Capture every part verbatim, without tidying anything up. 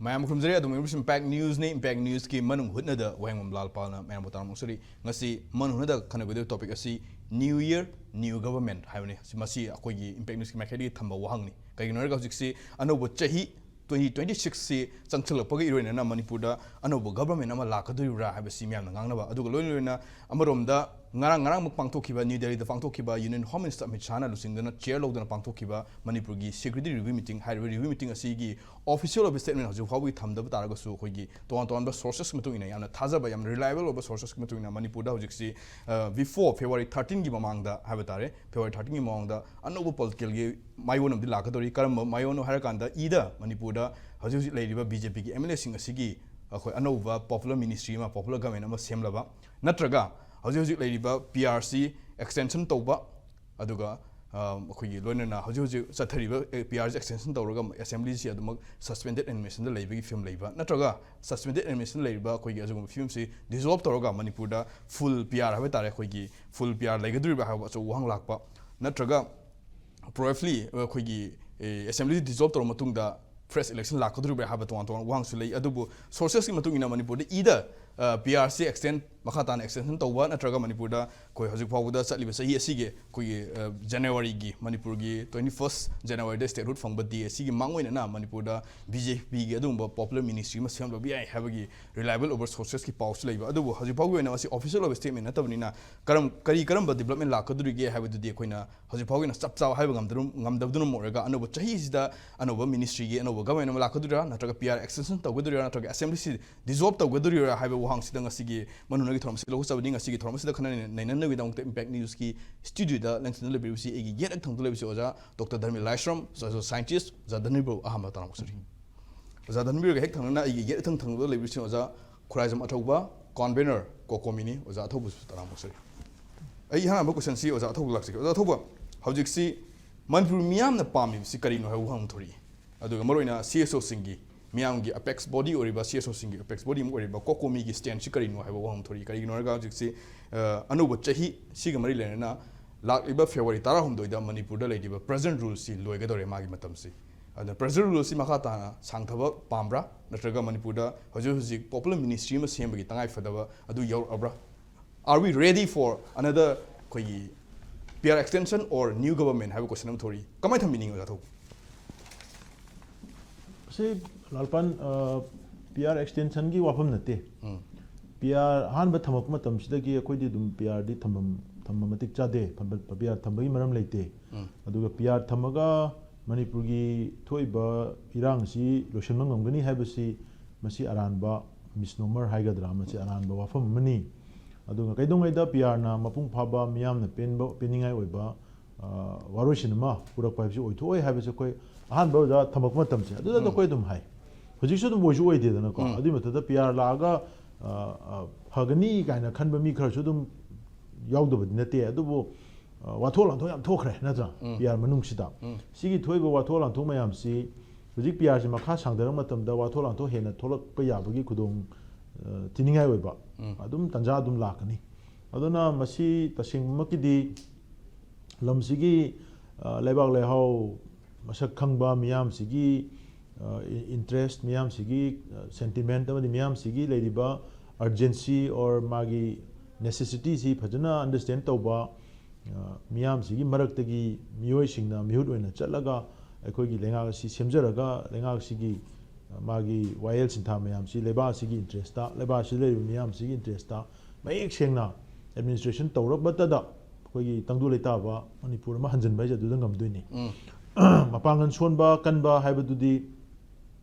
ꯃꯌꯥꯝ ꯈꯨꯔꯨꯝꯖꯔꯤ꯫ ꯑꯗꯨꯝ impact ꯅ꯭ꯌꯨꯁꯅꯤ꯫ Impact ꯅ꯭ꯌꯨꯁꯀꯤ ꯃꯅꯨꯡ ꯍꯨꯠꯅꯗ ꯋꯥꯍꯦꯡꯕꯝ ꯂꯥꯜꯄꯥꯜꯅ ꯃꯌꯥꯝꯕꯨ ꯇꯔꯥꯝꯅ ꯑꯣꯛꯆꯔꯤ꯫ ꯉꯁꯤ ꯃꯅꯨꯡ ꯍꯨꯠꯅꯗ ꯈꯟꯅꯒꯗꯧꯔꯤꯕ ꯇꯣꯄꯤꯛ ꯑꯁꯤ New Year, New Government ꯍꯥꯏꯕꯅꯤ꯫ ꯃꯁꯤ ꯑꯩꯈꯣꯏꯒꯤ ꯏꯝꯄꯦꯛ ꯅ꯭ꯌꯨꯁꯀꯤ ꯃꯥꯏꯀꯩꯗꯒꯤ ꯊꯝꯕ ꯋꯥꯍꯪꯅꯤ꯫ ꯀꯩꯒꯤꯅꯣ ꯍꯥꯏꯔꯒ ꯍꯧꯖꯤꯛꯁꯤ ꯑꯅꯧꯕ ꯆꯍꯤ twenty twenty-six ꯁꯤ ꯆꯪꯁꯤꯜꯂꯛꯄꯒ ꯏꯔꯣꯏꯅꯅ ꯃꯅꯤꯄꯨꯔꯗ ꯑꯅꯧꯕ ꯒꯚꯔꯟꯃꯦꯟ ꯑꯃ ꯂꯥꯛꯀꯗꯣꯔꯤꯕ꯭ꯔꯥ ꯍꯥꯏꯕꯁꯤ ꯃꯌꯥꯝꯅ ꯉꯥꯡꯅꯕ, ꯑꯗꯨꯒ ꯂꯣꯏꯅ ꯂꯣꯏꯅꯅ ꯑꯃꯔꯣꯝꯗ ꯉꯔꯥꯡ ꯉꯔꯥꯡꯃꯛ ꯄꯥꯡꯊꯣꯛꯈꯤꯕ, ꯅ꯭ꯌꯨ ꯗꯦꯜꯂꯤꯗ ꯄꯥꯡꯊꯣꯛꯈꯤꯕ Union Home Minister ꯑꯃꯤꯠ ꯁꯥꯍꯅ ꯂꯨꯆꯤꯡꯗꯨꯅ ꯆꯤꯌꯔ ꯂꯧꯗꯨꯅ ꯄꯥꯡꯊꯣꯛꯈꯤꯕ ꯃꯅꯤꯄꯨꯔꯒꯤ ꯁꯦꯀ꯭ꯌꯨꯔꯤꯇꯤ ꯔꯤꯚ꯭ꯌꯨ ꯃꯤꯇꯤꯡ ꯍꯥꯏꯔꯤꯕ ꯔꯤꯚ꯭ꯌꯨ ꯃꯤꯇꯤꯡ ꯑꯁꯤꯒꯤ ꯑꯣꯐꯤꯁꯤꯌꯦꯜ ꯑꯣꯏꯕ ꯁ꯭ꯇꯦꯠꯃꯦꯟ ꯍꯧꯖꯤꯛ ꯐꯥꯎꯕꯒꯤ ꯊꯝꯗꯕ ꯇꯥꯔꯒꯁꯨ, ꯑꯩꯈꯣꯏꯒꯤ ꯇꯣꯉꯥꯟ ꯇꯣꯉꯥꯟꯕ ꯁꯣꯔꯁꯦꯁꯀꯤ ꯃꯇꯨꯡ ꯏꯟꯅ, ꯌꯥꯝꯅ ꯊꯥꯖꯕ, ꯌꯥꯝꯅ ꯔꯤꯂꯥꯏꯕꯜ ꯑꯣꯏꯕ ꯁꯣꯔꯁꯦꯁꯀꯤ ꯃꯇꯨꯡ ꯏꯟꯅ ꯃꯅꯤꯄꯨꯔꯗ ꯍꯧꯖꯤꯛꯁꯤ, ꯑ, before February thirteen ꯒꯤ ꯃꯃꯥꯡꯗ ꯍꯥꯏꯕ ꯇꯥꯔꯦ, February thirteen ꯒꯤ ꯃꯃꯥꯡꯗ ꯑꯅꯧꯕ ꯄꯣꯂꯤꯇꯤꯀꯦꯜꯒꯤ ꯃꯥꯏꯑꯣꯟ ꯑꯃꯗꯤ ꯂꯥꯛꯀꯗꯧꯔꯤ꯫ ꯀꯔꯝꯕ ꯃꯥꯏꯑꯣꯟꯅꯣ ꯍꯥꯏꯔꯀꯥꯟꯗ, ꯏꯗ ꯃꯅꯤꯄꯨꯔꯗ ꯍꯧꯖꯤꯛ ꯍꯧꯖꯤꯛ ꯂꯩꯔꯤꯕ ꯕꯤ ꯖꯦ ꯄꯤꯒꯤ ꯑꯦꯝ ꯑꯦꯜ ꯑꯦꯁꯤꯡ ꯑꯁꯤꯒꯤ ꯑꯩꯈꯣꯏ ꯑꯅꯧꯕ ꯄꯣꯄꯨꯂꯔ ꯃꯤꯅꯤꯁꯇ꯭ꯔꯤ ꯑꯃ, ꯄꯣꯄꯨꯂꯔ ꯒꯚꯔꯟꯃꯦꯟ ꯑꯃ ꯁꯦꯝꯂꯕ, ꯅꯠꯇ꯭ꯔꯒ ꯍꯧꯖꯤꯛ ꯍꯧꯖꯤꯛ ꯂꯩꯔꯤꯕ ꯄꯤ ꯑꯥꯔ ꯁꯤ ꯑꯦꯛꯁꯇꯦꯟꯁꯟ ꯇꯧꯕ, ꯑꯗꯨꯒ, ꯑ, ꯑꯩꯈꯣꯏꯒꯤ ꯂꯣꯏꯅꯅ ꯍꯧꯖꯤꯛ ꯍꯧꯖꯤꯛ ꯆꯠꯊꯔꯤꯕ ꯄꯤ ꯑꯥꯔ ꯁꯤ ꯑꯦꯛꯁꯇꯦꯟꯁꯟ ꯇꯧꯔꯒ ꯑꯦꯁꯦꯝꯕ꯭ꯂꯤꯁꯤ ꯑꯗꯨꯃꯛ ꯁꯁꯄꯦꯟꯗꯦꯠ ꯑꯦꯅꯤꯃꯦꯁꯟꯗ ꯂꯩꯕꯒꯤ ꯐꯤꯕꯝ ꯂꯩꯕ, ꯅꯠꯇ꯭ꯔꯒ ꯁꯁꯄꯦꯟꯗꯦꯠ ꯑꯦꯅꯤꯃꯦꯁꯟ ꯂꯩꯔꯤꯕ ꯑꯩꯈꯣꯏꯒꯤ ꯑꯁꯤꯒꯨꯝꯕ ꯐꯤꯕꯝꯁꯤ ꯗꯤꯖꯣꯜꯕ ꯇꯧꯔꯒ ꯃꯅꯤꯄꯨꯔꯗ ꯐꯨꯜ ꯄꯤ ꯑꯥꯔ ꯍꯥꯏꯕ ꯇꯥꯔꯦ, ꯑꯩꯈꯣꯏꯒꯤ ꯐꯨꯜ ꯄꯤ ꯑꯥꯔ ꯂꯩꯒꯗꯧꯔꯤꯕ꯭ꯔꯥ ꯍꯥꯏꯕ ꯑꯆꯧꯕ ꯋꯥꯍꯪ ꯂꯥꯛꯄ, ꯅꯠꯇ꯭ꯔꯒ ꯄ꯭ꯔꯣꯑꯦꯐꯂꯤ ꯑꯩꯈꯣꯏꯒꯤ, ꯑꯦ, ꯑꯦꯁꯦꯝꯕ꯭ꯂꯤ ꯗꯤꯖꯣꯜꯕ ꯇꯧꯔꯕ ꯃꯇꯨꯡꯗ ꯐ꯭ꯔꯦꯁ ꯏꯂꯦꯛꯁꯟ ꯂꯥꯛꯀꯗꯧꯔꯤꯕ꯭ꯔꯥ ꯍꯥꯏꯕ ꯇꯣꯉꯥꯟ ꯇꯣꯉꯥꯟꯕ ꯋꯥꯍꯪꯁꯨ ꯂꯩ꯫ ꯑꯗꯨꯕꯨ ꯁꯣꯔꯁꯦꯁꯀꯤ ꯃꯇꯨꯡ ꯏꯟꯅ ꯃꯅꯤꯄꯨꯔꯗ ꯏꯗ, ꯑ, ꯄꯤ ꯑꯥꯔ ꯁꯤ ꯑꯦꯛꯁꯇꯦꯟ, ꯃꯈꯥ ꯇꯥꯅ ꯑꯦꯛꯁꯇꯦꯟꯁꯟ ꯇꯧꯕ, ꯅꯠꯇ꯭ꯔꯒ ꯃꯅꯤꯄꯨꯔꯗ ꯑꯩꯈꯣꯏ ꯍꯧꯖꯤꯛ ꯐꯥꯎꯕꯗ ꯆꯠꯂꯤꯕ ꯆꯍꯤ ꯑꯁꯤꯒꯤ ꯑꯩꯈꯣꯏꯒꯤ, ꯑ, ꯖꯅꯋꯥꯔꯤꯒꯤ, ꯃꯅꯤꯄꯨꯔꯒꯤ twenty first January ꯗ statehood ꯐꯪꯕ ꯗꯦ ꯑꯁꯤꯒꯤ ꯃꯥꯡꯑꯣꯏꯅꯅ ꯃꯅꯤꯄꯨꯔꯗ ꯕꯤ ꯖꯦ ꯄꯤꯒꯤ ꯑꯗꯨꯒꯨꯝꯕ ꯄꯣꯄꯨꯂꯔ ꯃꯤꯅꯤꯁꯇ꯭ꯔꯤ ꯑꯃ ꯁꯦꯝꯂꯕ ꯌꯥꯏ ꯍꯥꯏꯕꯒꯤ ꯔꯤꯂꯥꯏꯕꯜ ꯑꯣꯏꯕ ꯁꯣꯔꯁꯦꯁꯀꯤ ꯄꯥꯎꯁꯨ ꯂꯩꯕ꯫ ꯑꯗꯨꯕꯨ ꯍꯧꯖꯤꯛ ꯐꯥꯎꯒꯤ ꯑꯣꯏꯅ ꯃꯁꯤ ꯑꯣꯐꯤꯁꯤꯌꯦꯜ ꯑꯣꯏꯕ ꯁ꯭ꯇꯦꯠꯃꯦꯟ ꯅꯠꯇꯕꯅꯤꯅ ꯀꯔꯝ-, ꯀꯔꯤ ꯀꯔꯝꯕ ꯗꯤꯕ꯭ꯂꯞꯃꯦꯟ ꯂꯥꯛꯀꯗꯧꯔꯤꯒꯦ ꯍꯥꯏꯕꯗꯨꯗꯤ ꯑꯩꯈꯣꯏꯅ ꯍꯧꯖꯤꯛ ꯐꯥꯎꯒꯤ ꯑꯣꯏꯅ ꯆꯞ ꯆꯥꯕ ꯍꯥꯏꯕ ꯉꯝꯗꯅ, ꯉꯝꯗꯕꯗꯨꯅ ꯃꯔꯝ ꯑꯣꯏꯔꯒ ꯑꯅꯧꯕ ꯆꯍꯤꯁꯤꯗ ꯑꯅꯧꯕ ꯃꯤꯅꯤꯁꯇ꯭ꯔꯤꯒꯤ ꯑꯅꯧꯕ ꯒꯚꯔꯟꯃꯦꯟ ꯑꯃ ꯂꯥꯛꯀꯗꯣꯏꯔꯥ, ꯅꯠꯇ꯭ꯔꯒ ꯄꯤ ꯑꯥꯔ ꯑꯦꯛꯁꯇꯦꯟꯁꯟ ꯇꯧꯒꯗꯣꯔꯤꯔꯥ, ꯅꯠꯇ꯭ꯔꯒ ꯑꯦꯁꯦꯝꯕ꯭ꯂꯤꯁꯤ ꯗꯤꯖꯣꯜꯕ ꯇꯧꯒꯗꯣꯔꯤꯔꯥ ꯍꯥꯏꯕ ꯋꯥꯍꯪꯁꯤꯗ ꯉꯁꯤꯒꯤ ꯃꯅꯨꯡꯒꯤ ꯊꯧꯔꯝ ꯑꯁꯤ ꯂꯧꯖꯕꯅꯤ꯫ ꯉꯁꯤꯒꯤ ꯊꯧꯔꯝ ꯑꯁꯤꯗ ꯈꯟꯅ ꯅꯩꯅꯅꯕꯒꯤꯗꯃꯛꯇ ꯏꯝꯄꯦꯛ ꯅ꯭ꯌꯨꯁꯀꯤ ꯁ꯭ꯇꯨꯗꯤꯑꯣꯗ ꯂꯦꯡꯁꯤꯟꯗꯨꯅ ꯂꯩꯕꯤꯔꯤꯕꯁꯤ ꯑꯩꯒꯤ ꯌꯦꯠ ꯑꯊꯪꯕꯗ ꯂꯩꯕꯁꯤ ꯑꯣꯖꯥ ꯗꯣꯛꯇꯔ ꯙꯔꯃꯤ ꯂꯥꯏꯁ꯭ꯔꯝ, ꯁꯣꯁꯤꯌꯦꯜ ꯁꯥꯏꯟꯇꯤꯁ, ꯑꯣꯖꯥ ꯙꯔꯃꯤꯕꯨ ꯑꯍꯥꯟꯕ ꯇꯔꯥꯃꯨꯛ ꯁꯨꯔꯤ꯫ ꯑꯣꯖꯥ ꯙꯔꯃꯤꯕꯨꯒ ꯍꯦꯛ ꯊꯪꯅꯅ ꯑꯩꯒꯤ ꯌꯦꯠ ꯑꯊꯪ ꯊꯪꯕꯗ ꯂꯩꯕꯤꯔꯤꯁꯤ ꯑꯣꯖꯥ ꯈꯨꯔꯥꯏꯖꯝ ꯑꯊꯧꯕ, ꯀꯣꯟꯚꯦꯅꯔ, ꯀꯣꯀꯣꯃꯤꯅꯤ꯫ ꯑꯣꯖꯥ ꯑꯊꯧꯕꯁꯨ ꯇꯔꯥꯃꯨꯛ ꯁꯨꯔꯤ꯫ ꯑꯩ ꯑꯍꯥꯟꯕ ꯀꯣꯏꯁꯟꯁꯤ ꯑꯣꯖꯥ ꯑꯊꯧꯕ ꯂꯥꯛꯆꯒꯦ꯫ ꯑꯣꯖꯥ ꯑꯊꯧꯕ, ꯍꯧꯖꯤꯛꯁꯤ ꯃꯅꯤꯄꯨꯔ ꯃꯤꯌꯥꯝꯅ ꯄꯥꯝꯃꯤꯕꯁꯤ ꯀꯔꯤꯅꯣ ꯍꯥꯏꯕ ꯋꯥꯍꯪ ꯊꯣꯔꯛꯏ꯫ ꯑꯗꯨꯒ ꯃꯔꯨꯑꯣꯏꯅ ꯁꯤ ꯑꯦꯁ ꯑꯣꯁꯤꯡꯒꯤ, ꯃꯤꯌꯥꯝꯒꯤ ꯑꯄꯦꯛꯁ ꯕꯣꯗꯤ ꯑꯣꯏꯔꯤꯕ ꯁꯤ ꯑꯦꯁ ꯑꯣꯁꯤꯡꯒꯤ ꯑꯄꯦꯛꯁ ꯕꯣꯗꯤ ꯑꯃ ꯑꯣꯏꯔꯤꯕ ꯀꯣꯀꯣꯃꯤꯒꯤ ꯁ꯭ꯇꯦꯟꯁꯤ ꯀꯔꯤꯅꯣ ꯍꯥꯏꯕ ꯋꯥꯍꯪ ꯊꯣꯔꯛꯏ꯫ ꯀꯔꯤꯒꯤꯅꯣ ꯍꯥꯏꯔꯒ ꯍꯧꯖꯤꯛꯁꯤ, ꯑ, ꯑꯅꯧꯕ ꯆꯍꯤ ꯁꯤꯒ ꯃꯔꯤ ꯂꯩꯅꯅ ꯂꯥꯛꯂꯤꯕ ꯐꯦꯕ꯭ꯔꯨꯋꯥꯔꯤ ꯇꯔꯥꯍꯨꯝꯗꯣꯏꯗ ꯃꯅꯤꯄꯨꯔꯗ ꯂꯩꯔꯤꯕ ꯄ꯭ꯔꯦꯖꯦꯟꯠ ꯔꯨꯜꯁꯤ ꯂꯣꯏꯒꯗꯧꯔꯦ, ꯃꯥꯒꯤ ꯃꯇꯝꯁꯤ꯫ ꯑꯗꯨꯅ ꯄ꯭ꯔꯦꯖꯔ ꯔꯨꯜꯁꯤ ꯃꯈꯥ ꯇꯥꯅ ꯁꯥꯡꯊꯕ ꯄꯥꯝꯕ꯭ꯔꯥ, ꯅꯠꯇ꯭ꯔꯒ ꯃꯅꯤꯄꯨꯔꯗ ꯍꯧꯖꯤꯛ ꯍꯧꯖꯤꯛ ꯄꯣꯄꯨꯂꯔ ꯃꯤꯅꯤꯁꯇ꯭ꯔꯤ ꯑꯃ ꯁꯦꯝꯕꯒꯤ ꯇꯉꯥꯏ ꯐꯗꯕ ꯑꯗꯨ ꯌꯧꯔꯛꯑꯕ꯭ꯔꯥ? Are we ready for another ꯑꯩꯈꯣꯏꯒꯤ P R extension or new government ꯍꯥꯏꯕ ꯀꯣꯏꯁꯟ ꯑꯃ ꯊꯣꯔꯛꯏ꯫ ꯀꯃꯥꯏꯅ ꯊꯝꯕꯤꯅꯤꯡꯉꯤ, ꯑꯣꯖꯥ ꯊꯧꯕ? ꯁꯤ ꯂꯥꯜꯄꯥꯟ, ꯄꯤ ꯑꯥꯔ ꯑꯦꯛꯁꯇꯦꯟꯁꯟꯒꯤ ꯋꯥꯐꯝ ꯅꯠꯇꯦ꯫ ꯎꯝ꯫ ꯄꯤ ꯑꯥꯔ ꯑꯍꯥꯟꯕ ꯊꯝꯃꯛꯄ ꯃꯇꯝꯁꯤꯗꯒꯤ ꯑꯩꯈꯣꯏꯗꯤ ꯑꯗꯨꯝ ꯄꯤ ꯑꯥꯔꯗꯤ ꯊꯝꯐꯝ ꯊꯝꯕ ꯃꯇꯤꯛ ꯆꯥꯗꯦ, ꯄꯤ ꯑꯥꯔ ꯊꯝꯕꯒꯤ ꯃꯔꯝ ꯂꯩꯇꯦ꯫ ꯎꯝ꯫ ꯑꯗꯨꯒ ꯄꯤ ꯑꯥꯔ ꯊꯝꯃꯒ ꯃꯅꯤꯄꯨꯔꯒꯤ ꯊꯣꯛꯏꯕ ꯏꯔꯥꯡꯁꯤ ꯂꯣꯏꯁꯤꯟꯕ ꯉꯝꯒꯅꯤ ꯍꯥꯏꯕꯁꯤ ꯃꯁꯤ ꯑꯔꯥꯟꯕ ꯃꯤꯁꯅꯣꯃꯔ ꯍꯥꯏꯒꯗ꯭ꯔꯥ, ꯃꯁꯤ ꯑꯔꯥꯟꯕ ꯋꯥꯐꯝ ꯑꯃꯅꯤ꯫ ꯑꯗꯨꯒ ꯀꯩꯗꯧꯉꯩꯗ ꯄꯤ ꯑꯥꯔꯅ ꯃꯄꯨꯡ ꯐꯥꯕ ꯃꯤꯌꯥꯝꯅ ꯄꯦꯟꯕ ꯄꯦꯟꯅꯤꯡꯉꯥꯏ ꯑꯣꯏꯕ ꯑ, ꯋꯥꯔꯣꯏꯁꯤꯟ ꯑꯃ ꯄꯨꯔꯛꯄ ꯍꯥꯏꯕꯁꯤ ꯑꯣꯏꯊꯣꯛꯑꯣꯏ ꯍꯥꯏꯕꯁꯤ ꯑꯩꯈꯣꯏ ꯑꯍꯥꯟꯕ ꯑꯣꯖꯥ ꯊꯝꯃꯛꯄ ꯃꯇꯝꯁꯦ ꯑꯗꯨꯗ ꯎꯝ꯫ ꯑꯩꯈꯣꯏ ꯑꯗꯨꯝ ꯍꯥꯏ꯫ ꯍꯧꯖꯤꯛꯁꯨ ꯑꯗꯨꯝ ꯑꯣꯏꯁꯨ ꯑꯣꯏꯗꯦꯗꯅꯀꯣ꯫ ꯎꯝ꯫ ꯑꯗꯨꯒꯤ ꯃꯊꯛꯇ ꯄꯤ ꯑꯥꯔ ꯂꯥꯛꯑꯒ ꯑ, ꯑ, ꯐꯒꯅꯤ ꯀꯥꯏꯅ ꯈꯟꯕ ꯃꯤ ꯈꯔꯁꯨ ꯑꯗꯨꯝ ꯌꯥꯎꯗꯕꯗꯤ ꯅꯠꯇꯦ꯫ ꯑꯗꯨꯕꯨ ꯑ, ꯋꯥꯊꯣꯛ ꯂꯥꯟꯊꯣꯛ ꯌꯥꯝ ꯊꯣꯛꯈ꯭ꯔꯦ ꯅꯠꯇ꯭ꯔꯥ? ꯎꯝ꯫ ꯄꯤ ꯑꯥꯔ ꯃꯅꯨꯡꯁꯤꯗ꯫ ꯎꯝ꯫ ꯁꯤꯒꯤ ꯊꯣꯛꯏꯕ ꯋꯥꯊꯣꯛ ꯂꯥꯟꯊꯣꯛ ꯃꯌꯥꯝꯁꯤ ꯍꯧꯖꯤꯛ ꯄꯤ ꯑꯥꯔꯁꯤ ꯃꯈꯥ ꯁꯥꯡꯊꯔꯛꯄ ꯃꯇꯝꯗ ꯋꯥꯊꯣꯛ ꯂꯥꯟꯊꯣꯛ ꯍꯦꯟꯅ ꯊꯣꯛꯂꯛꯄ ꯌꯥꯕꯒꯤ ꯈꯨꯗꯣꯡ ꯑ, ꯊꯤꯅꯤꯡꯉꯥꯏ ꯑꯣꯏꯕ ꯎꯝ꯫ ꯑꯗꯨꯝ ꯇꯥꯟꯖꯥ ꯑꯗꯨꯝ ꯂꯥꯛꯀꯅꯤ꯫ ꯑꯗꯨꯅ ꯃꯁꯤ ꯇꯁꯦꯡꯕꯃꯛꯀꯤꯗꯤ ꯂꯝꯁꯤꯒꯤ ꯑ, ꯂꯩꯕꯥꯛ ꯂꯩꯍꯥꯎ ꯃꯁꯛ ꯈꯪꯕ ꯃꯤꯌꯥꯝꯁꯤꯒꯤ ꯏꯟꯇꯔꯦꯁ, ꯃꯤꯌꯥꯝꯁꯤꯒꯤ ꯁꯦꯟꯇꯤꯃꯦꯟꯠ ꯑꯃꯗꯤ ꯃꯤꯌꯥꯝꯁꯤꯒꯤ ꯂꯩꯔꯤꯕ urgency or ꯃꯥꯒꯤ necessity ꯁꯤ ꯐꯖꯅ understand ꯇꯧꯕ, ꯑ, ꯃꯤꯌꯥꯝꯁꯤꯒꯤ ꯃꯔꯛꯇꯒꯤ ꯃꯤꯑꯣꯏꯁꯤꯡꯅ ꯃꯤꯍꯨꯠ ꯑꯣꯏꯅ ꯆꯠꯂꯒ ꯑꯩꯈꯣꯏꯒꯤ ꯂꯩꯉꯥꯛ ꯑꯁꯤ ꯁꯦꯝꯖꯔꯒ ꯂꯩꯉꯥꯛꯁꯤꯒꯤ, ꯑ, ꯃꯥꯒꯤ ꯋꯥꯌꯦꯜ ꯁꯤꯟꯊꯥ ꯃꯌꯥꯝꯁꯤ ꯂꯩꯕꯥꯛ ꯑꯁꯤꯒꯤ interest ꯇ, ꯂꯩꯕꯥꯛ ꯑꯁꯤꯗ ꯂꯩꯔꯤꯕ ꯃꯤꯌꯥꯝꯁꯤꯒꯤ interest ꯇ ꯃꯌꯦꯛ ꯁꯦꯡꯅ administration ꯇꯧꯔꯛꯄꯇꯗ ꯑꯩꯈꯣꯏꯒꯤ ꯇꯪꯗꯨ ꯂꯩꯇꯥꯕ ꯃꯅꯤꯄꯨꯔ ꯑꯃ ꯍꯟꯖꯤꯟꯕ ꯍꯥꯏꯁꯦ ꯑꯗꯨꯗ ꯉꯝꯗꯣꯏꯅꯤ꯫ ꯎꯝ꯫ ꯃꯄꯥꯡꯒꯜ ꯁꯣꯟꯕ ꯀꯟꯕ ꯍꯥꯏꯕꯗꯨꯗꯤ